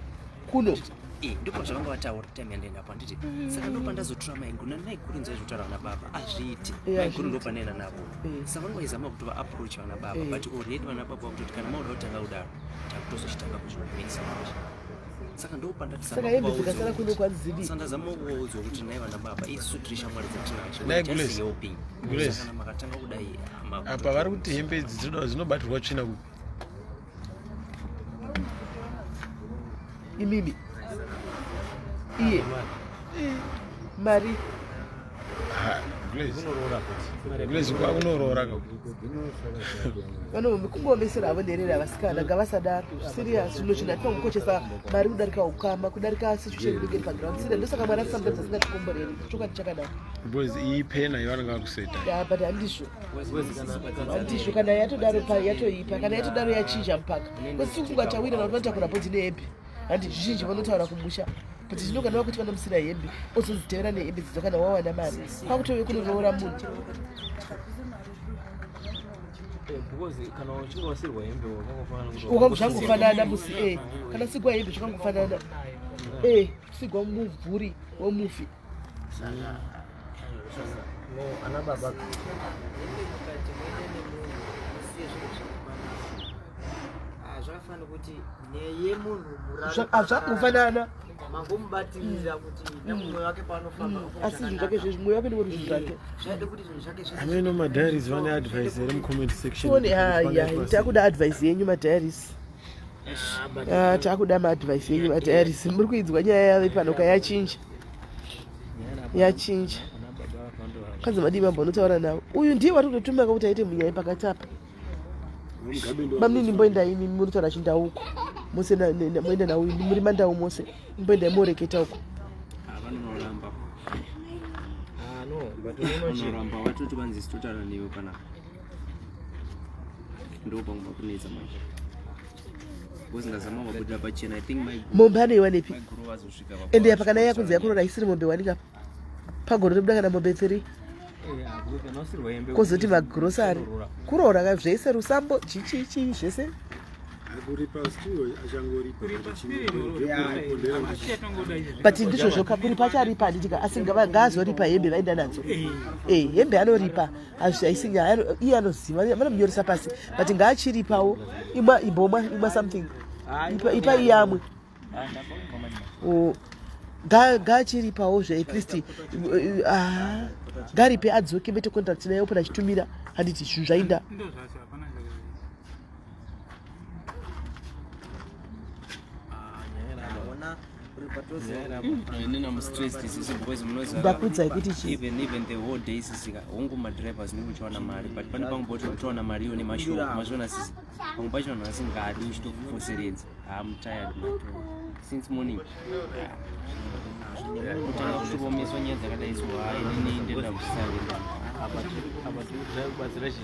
Speaker 2: Kuno.
Speaker 9: Eh, ndipo zvavanga vataura time yandaenda apo handiti saka ndopandazotora maiguru nani maiguru inzwai zvekutaura vana baba azviiti
Speaker 2: Eh,
Speaker 9: maiguru
Speaker 2: hazviiti.
Speaker 9: ndopanoenda navo
Speaker 2: Eh.
Speaker 9: saka vanga vaizama kuti vaapproach vana baba
Speaker 2: Eh.
Speaker 9: but already vana baba vakutoti kana mauda kutanga kudaro takutozochitanga kuzviomesa manje saka
Speaker 2: Saka hembe dzikasara kuno kwadzidii?
Speaker 9: ndopandazama kuvaudza kuti nai vana baba isu tiri shamwari dzatinadzo
Speaker 5: Nai
Speaker 9: Just
Speaker 5: Gules.
Speaker 9: helping.
Speaker 5: Gules.
Speaker 9: Saka kana makatanga kudai
Speaker 5: Apa vari kuti hembe idzi dzinobatirwa tsvina kupi?
Speaker 2: Imimi. Iye. Mari.
Speaker 5: Ah, Gules. Gules kwakunoroora ka.
Speaker 2: Vano kungoomesera havo nherera vasikana ngavasadaro. Serious zvino zvinhu hatina kukoshesa mari kudarika ukama kudarika situation inenge iri paground. Serious ndosaka mwari sometimes asingatikomboreri. Chokwadi chakanaka.
Speaker 5: Because iyi pena yavanenge vakuseta.
Speaker 2: Yeah, but handizvo. Handizvo kana yatodaro pa yatoipa kana yatodaro yachinja mupaka. Kwesi kungatawirana kuti vanotakura bhodhi nehembe. Handi zvizhinji vanotaura kumusha. But zvino kana vakuti vanomusira hembe ozodzitevera nehembe dzidzo kana wawana mari kwakutove kunoroora munhu.
Speaker 3: Because kana uchinge wasirwa hembe wakangofanana kuti
Speaker 2: Uka zvangofanana musi eh kana sigwa hembe zvakangofanana. Eh sigwa mumvuri wemufi.
Speaker 3: Saka no ana baba
Speaker 11: hembe mukati muende nemunhu musiye zvinhu zvakafanana Ah, zvakafanana kuti neye munhu murari
Speaker 2: Zvakangofanana.
Speaker 11: mangomubatirira kuti nemumwe wake paanofamba
Speaker 2: Asi zvinhu zvake zvezvi mwoyo wake ndewori zvinhu zvake.
Speaker 11: zvaide kuti zvinhu zvake zvese
Speaker 5: Ameno madiaries vane advice here mucomment section.
Speaker 2: Tione haya takuda advice yenyu madiaries. Ah, takuda maadvice yenyu madiaries. Muri kuidzwa nyaya yave pano kayachinja. Yachinja. Kwanzi madii mambo unotaura navo. Uyu ndiye wari kutotumaka kuti aite munyaya pakati apa. Bamnini mboenda imi munotaura chindau uko. Mose moenda nauyu muri mandau mose. Mboenda moreketa uko.
Speaker 9: Vanoramba.
Speaker 3: Ah, no but unoona chi
Speaker 9: Vanoramba vatoti vanzi sitotaura newe panapa. Ndo pamwe pakunetsa manje. Because ndazama kuvabudira pachena. I think my
Speaker 2: Mombe anoiwanepi?
Speaker 9: Maiguru vazosvika baba
Speaker 2: Ende apa kana yakunzi yakuroora isiri mombe wanika pagore tobuda kana mombe 3. Kozoti magrosari, kuroora ka, zvese, rusambo, chichichi, zvese.
Speaker 4: Kuripa still achangoripa.
Speaker 2: But ndizvozvo ka, kuripa acharipa, handitika? Asi ngaazoripa hembe vaenda nadzo. E, hembe anoripa. Haisi nyaya, iye anoziva, vanomunyoresa pasi, but ngaachiripawo. Imwa, imbomwa, imwa something. Ipa iyamwe. Oh, ngaachiripawo zve at least. Ah, ngaripe adzoke vete contract naye opona achitumira, handiti? Zvinhu zvainda.
Speaker 10: Ndo zvacho, hapana zvakaipa.
Speaker 9: Inini am stressed sisi because munoziva
Speaker 2: Ndakuudzai kuti chii?
Speaker 9: Even the whole day sisi ka, hongu madrivers nenge uchiwana mari, but pane pamwe poti uchiwana mari iyo nemashoko mazviona sisi, pamwe pacho vanhu vasingadi uchitokufoseredza. I'm tired man, since morning kutanga kutoomeswa nyaya dzakadai so. Ha, inini ndenda kusarenda.
Speaker 3: Apa tiri kubatsira chi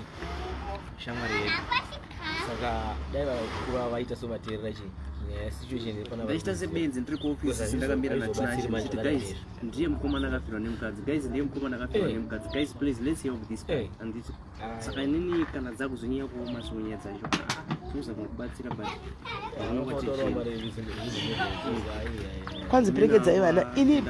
Speaker 3: shamwari yedu, saka dai vakuva vaita sovateerera chi nyaya situation iri pana.
Speaker 9: Ndachiita sebenzi ndiri kuofisi ndakamira naTinashe ndichiti, "Guys, ndiye mukomana akafirwa nemukadzi. Guys, ndiye mukomana akafirwa nemukadzi. Guys, please, let's help this guy." Anditi saka inini kana dzakuzonyanya kuoma so nyaya dzacho tinozama kubatsira, but
Speaker 2: Kwanzi perekedzai vana. Ini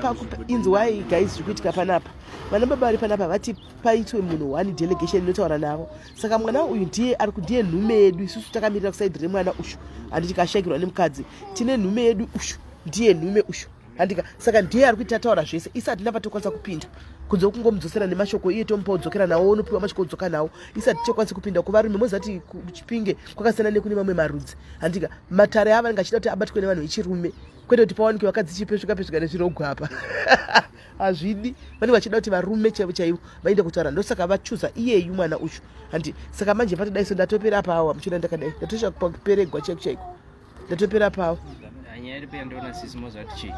Speaker 2: inzwai guys, zviri kuitika panapa, vana baba vari panapa vati paitwe munhu one delegation inotaura navo. Saka mwana uyu ndiye ari ndiye nhume yedu. Isusu takamirira kuside remwana ushu, handiti? Kashakirwa nemukadzi, tine nhume yedu ushu, ndiye nhume ushu, handika? Saka ndiye ari kuita taura zvese. Isi hatina patokwanisa kupinda kunze kungomudzosera nemashoko, iye tomupa udzokera nawo, unopiwa mashoko udzoka nawo. Isi hatichakwanisi kupinda kuvarume. Mozati kuChipinge kwakasiyana nekune mamwe marudzi, handika? Matare ava anenge achida kuti abatwe nevanhu vechirume, kwete kuti pawanikwe vakadzi chipesvika pesvika nezvirogwa apa, hazvidi. Vanenge vachida kuti varume chaivo chaivo vaende kutaura, ndosaka vachuza iyeyu mwana uyu, handi? Saka manje patodai so ndatopera pawa muchiona ndakadai, ndatosvika pakuperegwa chaiko chaiko, ndatopera pawa.
Speaker 9: Nyaya iri peyandiona sisi, moziva kuti chii?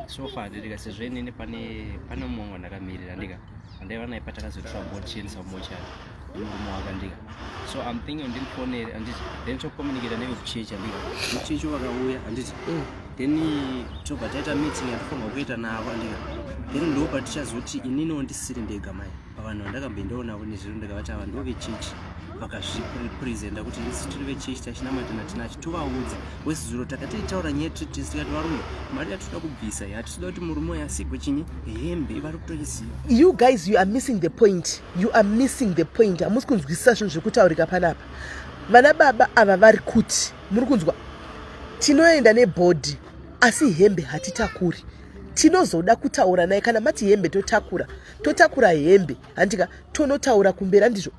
Speaker 9: So far ndika sezvo inini pane mumwe wandakamirira, ndika andaiva naye patakazoitwa body tichiendesa kumochari nemurume wake, andika. So I'm thinking ndimufonere, handiti? Then tocommunicata nevekuchechi, andika? Vekuchechi vakauya, handiti? Then tobva taita meeting yatofanirwa kuita navo, andika? Then ndo patichazoti ininiwo ndisiri ndega mai pavanhu vandakamboendawo navo nezviro, ndikavati ava ndo vechechi vakazvipresenta kuti isi tiri vechechi tachinamata naTinachi. Tovaudza wesizuro takatoitaura nyaya tiri tikati, varume, mari yatinoda kubvisa hatitoda kuti murume uyu asigwe chinyi hembe, vari kutoiziva.
Speaker 2: You guys, you are missing the point, you are missing the point. Hamusi kunzwisisa zvinhu zviri kutaurika panapa. Vana baba ava vari kuti, muri kunzwa, tinoenda nebody asi hembe hatitakuri. Tinozoda kutaura naye. Kana mati hembe totakura, totakura hembe, handika? Tonotaura kumberi, handizvo?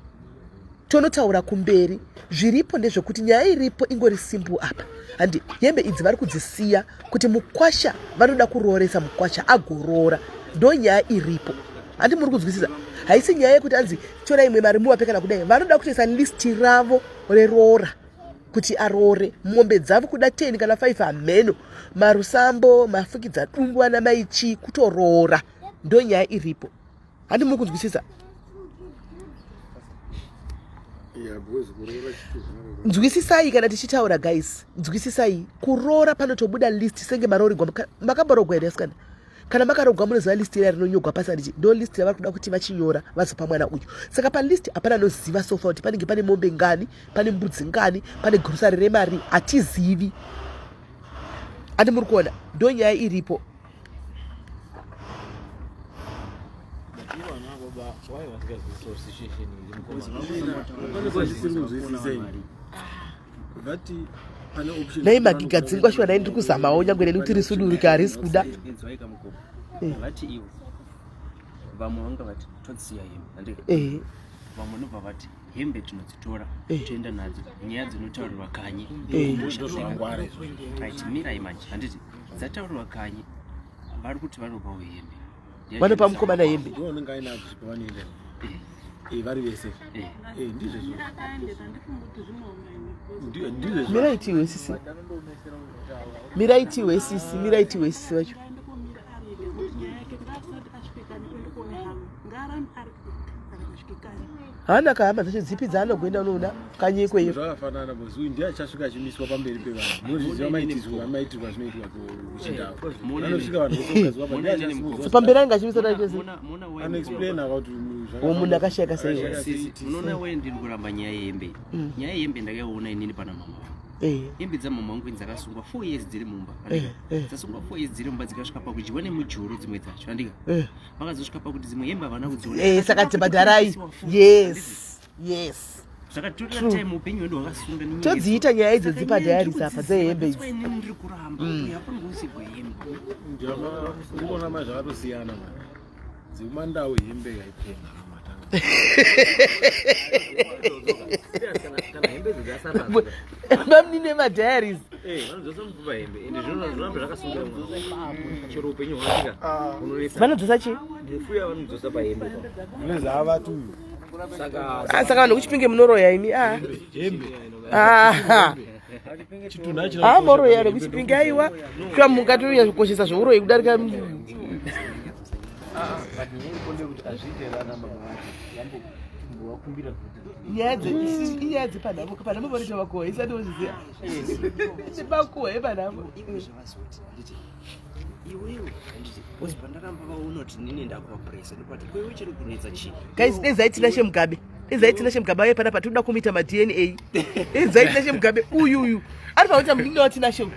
Speaker 2: Tonotaura kumberi. Zviripo ndezvekuti nyaya iripo ingori simple apa, handi? Hembe idzi vari kudzisiya kuti mukwasha, vanoda kurooresa mukwasha agoroora, ndo nyaya iripo, handi? Muri kunzwisisa? Haisi nyaya yekuti anzi torai imwe mari muvape kana kudai. Vanoda kutoisa list ravo reroora kuti aroore, mombe dzavo kuda 10 kana 5, hameno, marusambo, mafukidza dumbu, ana maichi, kutoroora, ndo nyaya iripo, handi? Muri kunzwisisa?
Speaker 4: Yeah, because kuroora chitupa.
Speaker 2: Nzwisisai kana tichitaura, guys, nzwisisai. Kuroora panotobuda list senge maroorigwa. Makamborogwa here, asikana? Kana makarogwa munoziva list ira rinonyogwa pasi, handiti? Ndo list ravari kuda kuti vachinyora vazopa mwana uyu. Saka palist hapana anoziva so far kuti panenge pane mombe ngani, pane mbudzi ngani, pane grocery remari, hatizivi, andi? Muri kuona? Ndo nyaya iripo.
Speaker 3: Ivana baba wai vasingazwisisa situation iri mukomana.
Speaker 5: Zvisiri kunzwisisa ini. Vati pane option.
Speaker 2: Nai magigadzingwa shuwa, nai ndiri kuzamawo nyangwe neni kuti risudurike, harisi kuda.
Speaker 9: Inzwai kamukoma. Vati ivo vamwe vanga vati todziya hembe, handika? Vamwe nobva vati hembe tinodzitora, toenda nadzo, nyaya dzinotaurirwa kanyi.
Speaker 5: Zvangwara izvo.
Speaker 9: Right, mirai manje, handiti dzataurirwa kanyi, vari kuti vanopawo hembe.
Speaker 2: Vanopa mukomana hembe.
Speaker 5: Ndiwo unenge ainadzo pavanoenda. Eh, vari vese. Eh, ndizvo izvo. Ndizvo izvo.
Speaker 2: Mirai tiwe sisi, mirai tiwe sisi, mirai tiwe sisi vacho.
Speaker 8: Nyaya yake ngaasati asvike kani, ende kuone havo, ngaarambe ari kana asvike kani.
Speaker 2: Haana kahama dzacho dzipi dzaanogoenda unoona kanyikwe iyo.
Speaker 5: Zvakafanana because uyu ndiye achasvika achimiswa pamberi pevanhu. Munozviziva maitirwa amaitirwa zvinoitwa kuchindau. Anosvika vanhu vose pa ndiye achasimudzwa.
Speaker 2: Pamberi anenge achimiswa nacho chese.
Speaker 5: Anoexplain about
Speaker 2: Uwo munhu akashayika sei?
Speaker 9: Munoona wee ndiri kuramba nyaya yehembe. Nyaya yehembe ndakaiona inini pana mama vangu. Hembe dzamama vangu ini dzakasungwa 4 years dziri mumba. Dzasungwa 4 years dziri mumba dzikasvika pakudyiwa nemujuru dzimwe dzacho. Andika. Vakazosvika pakuti dzimwe hembe havana kudziona.
Speaker 2: Eh, saka tibhadharai. Yes. Yes.
Speaker 9: Zvakatorera time upenyu hwedu hwakasunga nenyaya
Speaker 2: Todziita nyaya idzo dzipadiaries apa dzehembe idzi.
Speaker 9: Inini ndiri kuramba. Hapana kuusigwa hembe.
Speaker 5: Ndikuona mai zvakatosiyana mani. Dzemandau hembe yaipenga matanga.
Speaker 3: Kana hembe idzi dzasara.
Speaker 2: Bamnini emadiaries.
Speaker 3: Eh, vanodzosa mupfupa hembe ende zvinoramba zvakasungira mwana. Chero upenyu hwake ka unonetsa.
Speaker 2: Vanodzosa chii?
Speaker 3: Mufuya vanodzosa pahembe pa.
Speaker 5: Unezi avatu uyu.
Speaker 3: Saka
Speaker 2: Ah, saka vanhu kuchipinge munoroya imi ah.
Speaker 5: Hembe.
Speaker 2: Ah.
Speaker 5: Chitunha china
Speaker 2: Ah, moroya nekuchipinge aiwa. Shuwa mungatonya kukoshesa zveuroyi kudarika
Speaker 3: but nyaya iripo ndeyekuti hazviite here ana baba vacho vambovakumbira futi.
Speaker 2: Nyaya dze inyaya dzepanhamo panhamo panoita makuhwa isati wozviziva. Makuhwa epanhamo.
Speaker 9: Iwe zvavazoti handiti iwewe handiti because pandaramba vaona kuti nini ndakuvapresa ndopati iwewe chiri kunetsa chii
Speaker 2: Guys, dai Tinashe Mugabe. Dai Tinashe Mugabe auye panapa tinoda kumuita maDNA. Dai Tinashe Mugabe uyu uyu. Ari pakuita munin'ina waTinashe uyu.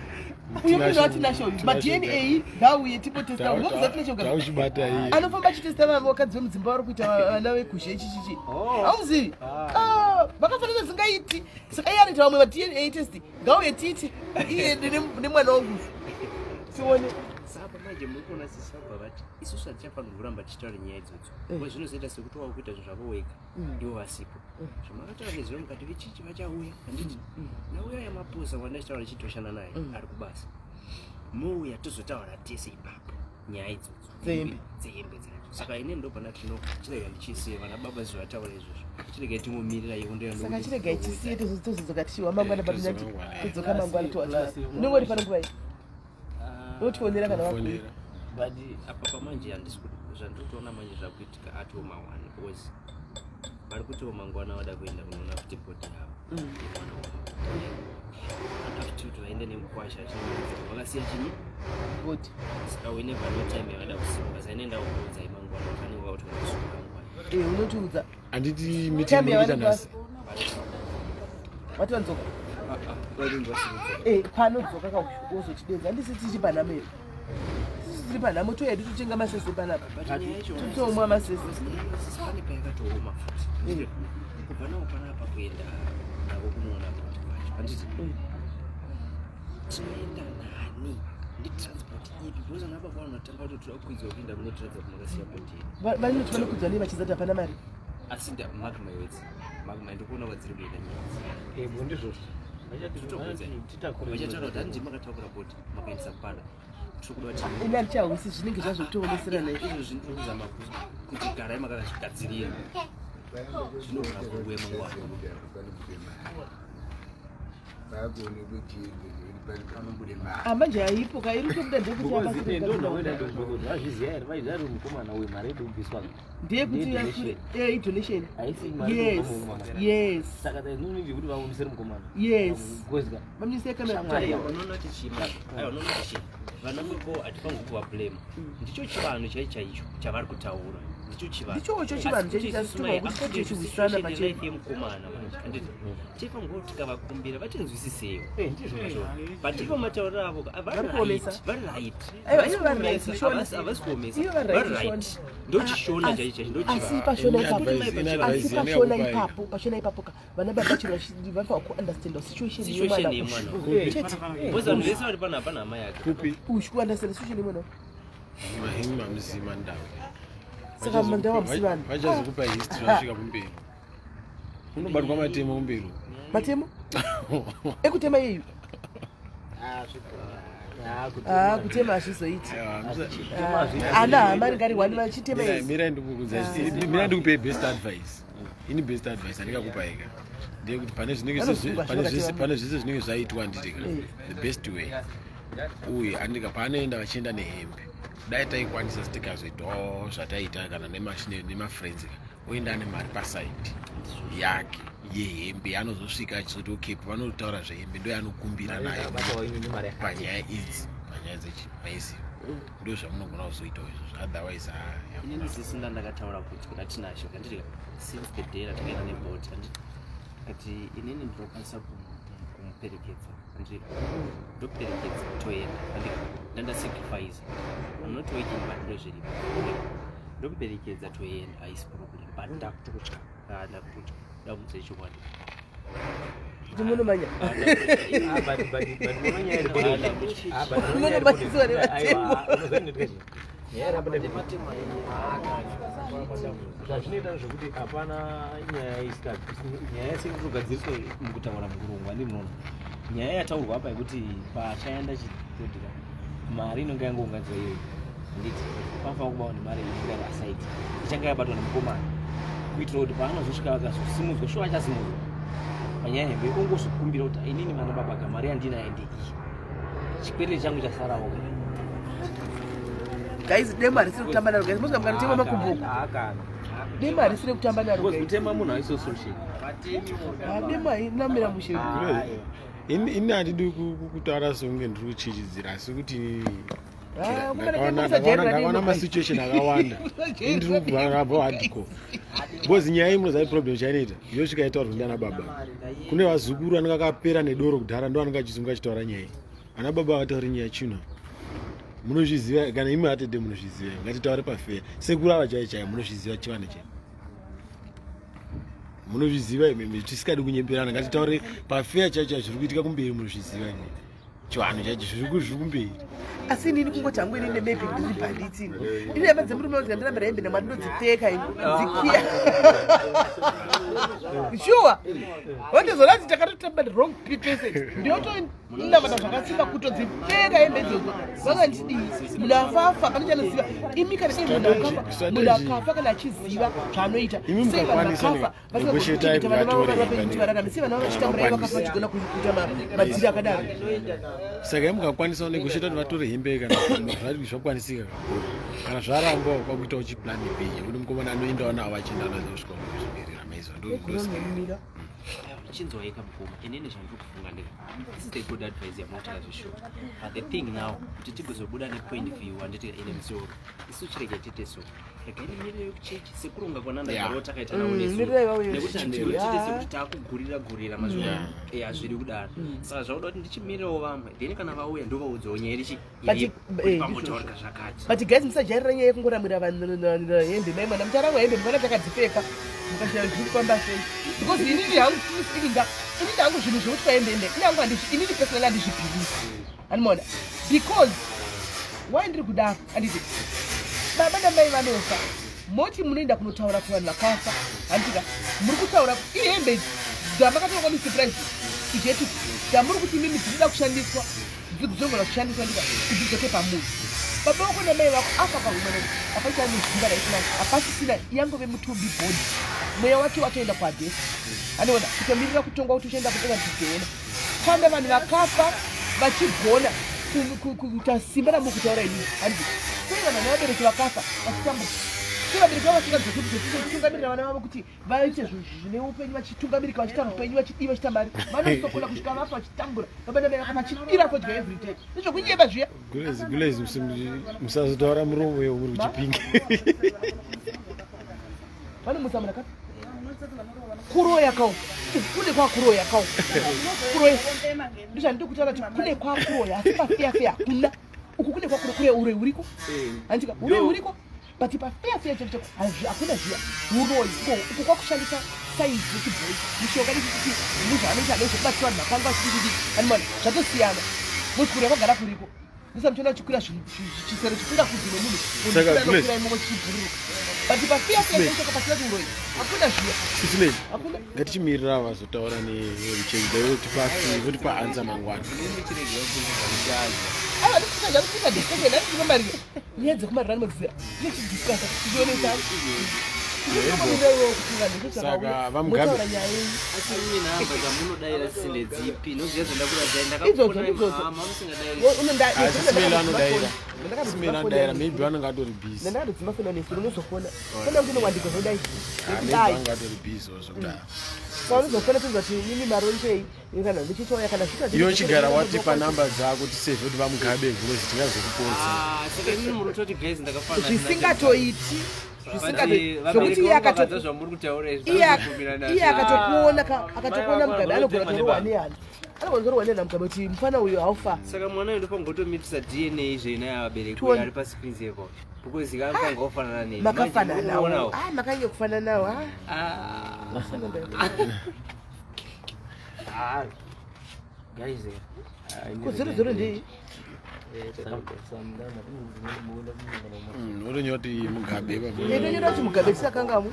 Speaker 2: Uyu munin'ina waTinashe uyu. MaDNA ngauye tipotesta. Unokuziva Tinashe Mugabe.
Speaker 5: Tauchibata iye.
Speaker 2: Anofamba achitesta vana vakadzi vemudzimba vari kuita vana vegushe ichi chichi. Hauzivi? Ah, vakafanana zingaiti. Saka iye anoita vamwe maDNA test. Ngauye tiite. Iye nemwana wangu. Tione.
Speaker 9: Saka manje muri kuona sisi vabva vati isusu hatichafanirwi kuramba tichitaura nyaya idzodzo because zvinozoita sekuti wava kuita zvinhu zvako wega ivo vasipo zvamakataura nezuro mukati vechichi vachauya handiti nauya yamaposa wandachitaura ndichitoshanda naye ari kubasa mouya tozotaura tese ipapo nyaya idzodzo
Speaker 2: Dzehembe.
Speaker 9: dzehembe dzacho saka ini ndobva ndati no chirega ndichisiye vana baba zvavataura izvozvo chiregai tingomirira iwo
Speaker 2: Saka chiregai tisiye tozodzoka tichiwa mangwana patinati todzoka mangwana towacha. Unenge uri pano nguva iyi. Unotionera kana wakuya.
Speaker 9: But apa pamanje handisi zvandiri kutoona manje zvakuitika atiwo mawani because vari kutiwo mangwana vada kuenda kunoona futi bhodhi yavo yemwana wavo vada futi kuti vaende nemukwasha vakasiya chinyi
Speaker 2: bhodhi
Speaker 9: saka we never know time yavada kusimuka saka inoenda kuudza imangwana vanenge vakuti vakusuka mangwana
Speaker 2: Eh, unotiudza.
Speaker 5: Handiti meeting
Speaker 2: Time
Speaker 5: munoita
Speaker 2: yavanenge
Speaker 5: nhasi.
Speaker 2: Wati vanodzoka. Eh, panodzoka ka wozotidenza. Handisi tichi panhamo here? Sisi tiri panhamo toya tototenga masese panapa. Totomwa masese.
Speaker 9: Pane payakatooma futi kubva nawo panapa kuenda navo kunoona bhodhi kwacho handiti tinoenda nani nditransport ipi because ana baba vanotanga kuti toda kukwidzwa kuenda kunotiratidza kuti makasiya bhodhi iri
Speaker 2: Vanoti vanokudzwa nei vachizati hapana mari.
Speaker 9: asi mark my words mark my ndikuona kwadziri kuenda nyaya
Speaker 3: Eh, bo ndizvozvo.
Speaker 9: vachataura kuti handiti makatakura bhodhi makaendesa kupana tiri kuda kuti
Speaker 2: Ini handichahwisi zvinenge zvazvotooneserana izvi.
Speaker 9: izvo zvindiri kuzama kuti garai makazvigadzirira zvinogona kuuya mangwana
Speaker 7: Pakuonekwe chiendezo kuti pari panobude mari.
Speaker 2: Ah, manje haipo ka iri kutobuda ndeyekuti
Speaker 3: Because eh, ndondakuenda kuti vazviziva here vaizviziva kuti mukomana uyu mari yedu kubviswa
Speaker 2: ndeyekuti
Speaker 3: Ndeye
Speaker 2: eh, idonation.
Speaker 3: haisi mari
Speaker 2: Yes.
Speaker 3: yekubva mukomana.
Speaker 2: Yes.
Speaker 3: Saka there is no need yekuti vaonesere mukomana.
Speaker 2: Yes.
Speaker 3: Because ka
Speaker 2: Vamunise kamera
Speaker 3: Shamwari.
Speaker 2: kutaura.
Speaker 9: unoona kuti chii aiwa unoona kuti chii vana babo hatifanirwi kuvablame ndicho chivanhu chai chaicho chavari kutaura ndicho chivanhu
Speaker 2: Ndichocho chivanhu
Speaker 9: Asi kuti
Speaker 2: chaicho
Speaker 9: isusu
Speaker 2: chasituma
Speaker 9: mai,
Speaker 2: kuti
Speaker 9: according to
Speaker 2: tichihwisana
Speaker 9: situation
Speaker 2: pachedu.
Speaker 9: yelife yemukomana manje handiti tifanirwa kuti tikavakumbira vatinzwisisewo
Speaker 3: Eh, ndizvozvo.
Speaker 9: but ivo matauriro avo ka- vari
Speaker 2: Vari kuomesa.
Speaker 9: right, vari right
Speaker 2: Aiwa,
Speaker 9: Havasi
Speaker 2: ivo vari right,
Speaker 9: kuomesa,
Speaker 2: Shona.
Speaker 9: havasi kuomesa
Speaker 2: Ivo vari right,
Speaker 9: vari right
Speaker 2: Shona.
Speaker 9: ndochishona chaicho chaicho
Speaker 2: Asi pashona ipapo.
Speaker 5: Ini
Speaker 2: Asi
Speaker 5: advice
Speaker 2: pashona
Speaker 5: yandingakupa
Speaker 2: ipapo, pashona ipapo ka vana baba chero vanofanira kuunderstanda situation
Speaker 9: situation
Speaker 2: yemwana.
Speaker 9: yemwana
Speaker 2: uyu. Chete.
Speaker 9: because vanhu vese vari pano hapana hama yake
Speaker 5: Kupi?
Speaker 2: Uyu kuunderstanda situation yemwana.
Speaker 5: Mahimi mamuziva ndau.
Speaker 2: Saka mandau hamusi vanhu.
Speaker 5: Vachazokupa history vasvika kumberi. Unobatwa matemo kumberi.
Speaker 2: Matemo? Ekutema iyeyu. Ah, kutema hazvizoiti. Ana hama ringari wani vachitema
Speaker 5: Mirai-
Speaker 2: izvi.
Speaker 5: mirai ndikukuudza- mirai ndikupei best advice ini best advice andingakupa ika ndeyekuti pane zvinenge
Speaker 2: Vanosungwa, zvakati
Speaker 5: pane zvese zvinenge zvaitwa handitika the best way uye handika paanoenda vachienda nehembe dai taikwanisa tikazoitawo zvataita kana nemafriends Oenda ane mari pasaidi yake yehembe anozosvika achizoti okay, pavanotaura zvehembe ndo yaanokumbira nayo panyaya idzi, panyaya dzechimaizivo ndo zvamunogona kuzoitawo izvozvo, otherwise ah,
Speaker 9: Inini sisi ndandakataura kuti kuna Tinashe kandiri since the day ratakaenda nebot, kati inini ndinokwanisa kumuperekedza, andiri ndoperekedza toenda, andika ndandasacrifice, I'm not working but ndozviripo, ndomuperekedza toenda, haisi problem, but ndakutotya. Ah, ndakutotya, ndamudza chokwadi.
Speaker 2: Kuti munomanya munomanyiswa nevatemo.
Speaker 3: Zvazvinoita zvekuti hapana nyaya isika nyaya yese inotogadziriswa mukutaura, mukurongwa. Ndinoona nyaya yataurwa apa yekuti pachaenda chitodhira mari inonge yangounganidzwa iyoyo, handiti panofanira kubawo nemari inenge iri aside ichange yabatwa nemukomana kuitira kuti paanozosvika akazosimudzwa, shuwa achasimudzwa panyaya hembe, ongozokumbira kuti inini vana baba ka mari yandinayo ndeiyi, chikwereti changu chasarawo.
Speaker 2: Guys, demo harisiri kutamba naro, guys. Mosvika mukanotema makumbo uku. Demo harisiri kutamba naro, guys.
Speaker 3: Kutema munhu haiso solution.
Speaker 2: Ah, demo hainamira mushe.
Speaker 5: Ini handidi kutaura sekunge ndiri kuchichidzira, asi kuti
Speaker 2: Ah, kumana musajairira
Speaker 5: ndakaona
Speaker 2: demo.
Speaker 5: masituation akawanda.
Speaker 2: Musajairira
Speaker 5: Ndiri kubva hardcore because nyaya iyi munoziva problem chainoita yosvika itaurwa ndiana baba. Kune vazukuru anenge akapera nedoro kudhara, ndo anenge achizunga achitaura nyaya iyi. Ana baba avatauri nyaya chino, munozviziva kana imi atete munozviziva. Ngatitaure pafair, sekuru ava chai chai munozviziva, chivanhu chai munozviziva imimi, tisikadi kunyemberana. Ngatitaure pafair, chai chai zviri kuitika kumberi munozviziva imi, chivanhu chacho zviri kumberi.
Speaker 2: Asi inini kungoti hangu inini maybe ndiri bhanditi, ini hembe dzemurume wangu ndirambira hembe namwari ndodzipfeka ini dzikiya sure vandizoona kuti takatotamba the wrong person, ndinotonamata zvakasimba kutodzipfeka hembe idzodzo. Vangandidii? Munhu afafa pane chanoziva imi kana dei munhu akafa, munhu akafa kana achiziva zvaanoita.
Speaker 5: Imi
Speaker 2: Sei vanhu
Speaker 5: mukakwanisa
Speaker 2: vakafa
Speaker 5: negotiatai
Speaker 2: vasingagoni vana vavo
Speaker 5: kuvatora
Speaker 2: vari vapenyu kuti
Speaker 5: hembe
Speaker 2: vararame? Sei vana vavo vachitambura ivo vakafa vachigona kuita madhiri akadaro?
Speaker 5: Saka imi mukakwanisa negotiata kuti vatore hembe kana zvakwanisika, kana zvarambawo kwakuitawo chiplan B yekuti mukomana anoendawo navo achienda nazo kusvika kuzvibherera maizo.
Speaker 2: Mira.
Speaker 9: Chinzwaika mukoma, inini zvandiri kufunga ndika this is the good advice yamunotaura zvesure, but the thing now kuti tigozobuda nepoint view, handiti ine musoro, isu chirege tiite so, regai ndimirire kuchechi sekuronga kwanandagarawo takaita nawo nesu.
Speaker 2: Mirirai vauye
Speaker 9: Nekuti
Speaker 2: kuchechi.
Speaker 9: handiri tiite sekuti taakugurira gurira mazuva hazviri kudaro. Saka zvakuda kuti ndichimirirawo vamwe, then kana vauya ndovaudzawo nyaya irichi iripo kuti pambotaurika zvakati.
Speaker 2: But guys, musajairira nyaya yekungoramwira vanhu hembe. Mai mwana mucharamwa hembe mukana takadzipfeka mukashaya zviri kufamba sei, because inini hangu speaking, inini hangu zvinhu zvekuti hembe hembe ini hangu handizvi, inini personally handizvibhilisi, handimaona, because why ndiri kudaro, handiti baba namai vanofa, moti munoenda kunotaura kuvanhu vakafa, handitika muri kutaura ihembe idzi dzamakatora kwaMr Price ijetu dzamuri kuti imimi dzinoda kushandiswa, dzinogona kushandiswa ndika kuti dzidzoke pamunhu. Baba vako namai vako afa pahumana, hapachanoziva right now, hapasisina, yangove mutumbi, body, mweya wake watoenda kuhadhesi, anoona kutomirira kutongwa kuti uchaenda kudenga kugehena. Kana vanhu vakafa vachigona kuita simba ramuri kutaura inini, handiti sei vanhu vane vabereki vakafa vachitambura? Sei vabereki vavo vasingadzoki kuzotungamirira vana vavo kuti vaite zvinhu zvine upenyu, vachitungamirika, vachiita upenyu, vachidiwa, vachiita mari? Vanosokola kusvika vafa vachitambura, baba namai vakafa vachidira fodya everyday, nezvokunyeba zviya.
Speaker 5: Gulezi, gulezi, musazotaura muromo uyo muri kuchipinga.
Speaker 2: Vanomutsa munhu akafa kuroya kau, kune kwakuroya kau, kuroya ndizvandiri kutaura kuti kune kwakuroya, asi pafeyafeya hakuna uku kune kwakuro kure uroi huriko, handika uroi huriko, but pafeyafeya chako chako hakuna zviya uroyi ko uku kwakushandisa sainzi yechibhoyi, mishonga nechititi nezvaanoita nezvekubatira vanhu mapanga achidididi, animana zvatosiyana mozi kuroya kwagara kuriko. Ndisa muchiona chikwira chisero chikwira kudzi nemunhu
Speaker 5: Saka,
Speaker 2: munhu
Speaker 5: Gulez.
Speaker 2: kwira imomo chichibhururuka, but pafeyafeya chako pasina kuti uroyi hakuna zviya.
Speaker 5: Sisileni,
Speaker 2: Hakuna.
Speaker 5: ngatichimirira vazotaura nemuchengeta votipa answer mangwana.
Speaker 2: Aiwa, ndikusaja kuita discussion, handiti mamarira nyaya dzekumarira anodziziva, tichidiscussa tichionesana.
Speaker 5: Saka vaMugabe
Speaker 2: nyaya yenyu.
Speaker 9: Asi imi nhamba dzamunodaira dzisine dzipi noziva
Speaker 2: Idzodzo,
Speaker 9: zvandakuradzirai
Speaker 2: idzodzo.
Speaker 5: Asi Simeli anodaira. Simeli anodaira maybe vanenge atori busy.
Speaker 2: Ndandakatodzima foni nesu unozofona foni yangu inowandikwa zvodai.
Speaker 5: Ah, maybe
Speaker 2: Nekudai.
Speaker 5: vanenge atori busy or zvekudaro.
Speaker 2: Saka unozofona tinzwa kuti mimi maronzei kana ndichitouya kana zviita.
Speaker 5: Iwe chigara watipa namba dzako tisave kuti vaMugabe because tingazokupotsa.
Speaker 9: Saka inini muri kutoti guys ndakafanana
Speaker 2: Zvisingatoiti, zvisingatoiti zvokuti iye akato
Speaker 9: zvamuri kutaura izvi
Speaker 2: iye
Speaker 9: ndakubvumirana
Speaker 2: iye
Speaker 9: nazvo.
Speaker 2: akatokuona akatokuona
Speaker 9: Mai
Speaker 2: Mugabe
Speaker 9: vako
Speaker 2: anogona
Speaker 9: vanotema
Speaker 2: kutorohwa
Speaker 9: nebanga.
Speaker 2: nehana, anogona kutorohwa nehana Mugabe kuti mufana uyu haufa.
Speaker 9: Saka mwana uyu ndofangotomitisa DNA zveina vabereki
Speaker 2: Tuone.
Speaker 9: ari pascreen yeko because kafanga kufanana neni.
Speaker 2: Makafananawo, ah, makanyanya kufananawo, ah.
Speaker 3: Guys,
Speaker 2: Ko 00 ndei?
Speaker 5: Unonyora kuti Mugabe ipapo.
Speaker 2: Ndonyora kuti Mugabe tisakangamwe.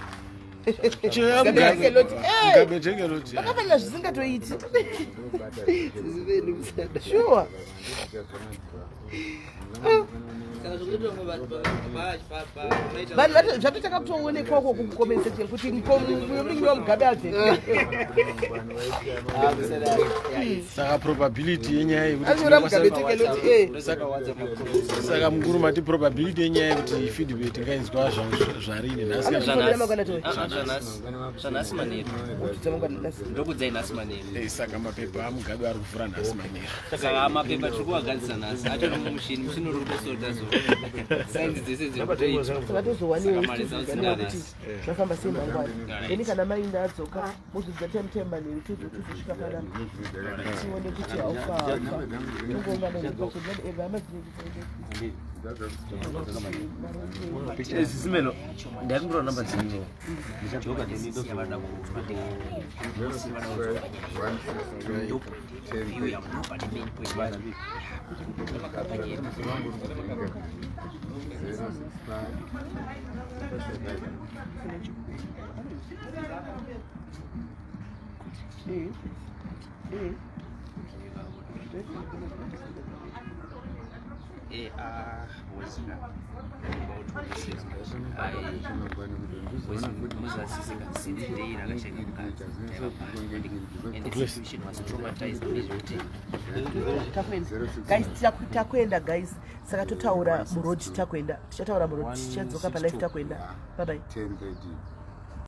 Speaker 5: Cheya
Speaker 2: Mugabe
Speaker 5: Mugabe.
Speaker 2: Tekeloti. Eh!
Speaker 5: Mugabe Tekeloti.
Speaker 2: Makafanana zvisingatoiti. Sure. Vanhu zvatotanga kutoonekwa uko kucomment section kuti muningi waMugabe abve.
Speaker 5: Saka probability yenyaya yekuti
Speaker 2: Anyora Mugabe Tekeloti, eh.
Speaker 5: Saka mukuru mati probability yenyaya yekuti feedback tingainzwa zvarini nhasi kana
Speaker 9: Zvanhasi. Zvanhasi manheru. Ndokudzai nhasi manheru.
Speaker 5: Eh, saka mapepa aMugabe ari kuvhura nhasi manheru.
Speaker 9: Saka mapepa tiri kuwagadzisa nhasi atori mumushini, mushini uri kutosota so sainzi dzese dziri kutoitwa.
Speaker 2: Saka tozowanewo
Speaker 9: Saka mari
Speaker 2: kuti
Speaker 9: nhasi.
Speaker 2: zvafamba sei mangwana.
Speaker 9: Alright.
Speaker 2: Then kana mainda adzoka mozodza time time manheru tozosvika panapa tione kuti haufa haufa tongoungana hama.
Speaker 3: Simelo, ndakumbira namba dzenyu. Ndichadzoka then
Speaker 9: Eh, ah,
Speaker 2: Guys, takuenda guys, saka totaura muroad, takuenda, tichataura muroad, tichadzoka palife, takuenda, bye bye.
Speaker 7: 10:30.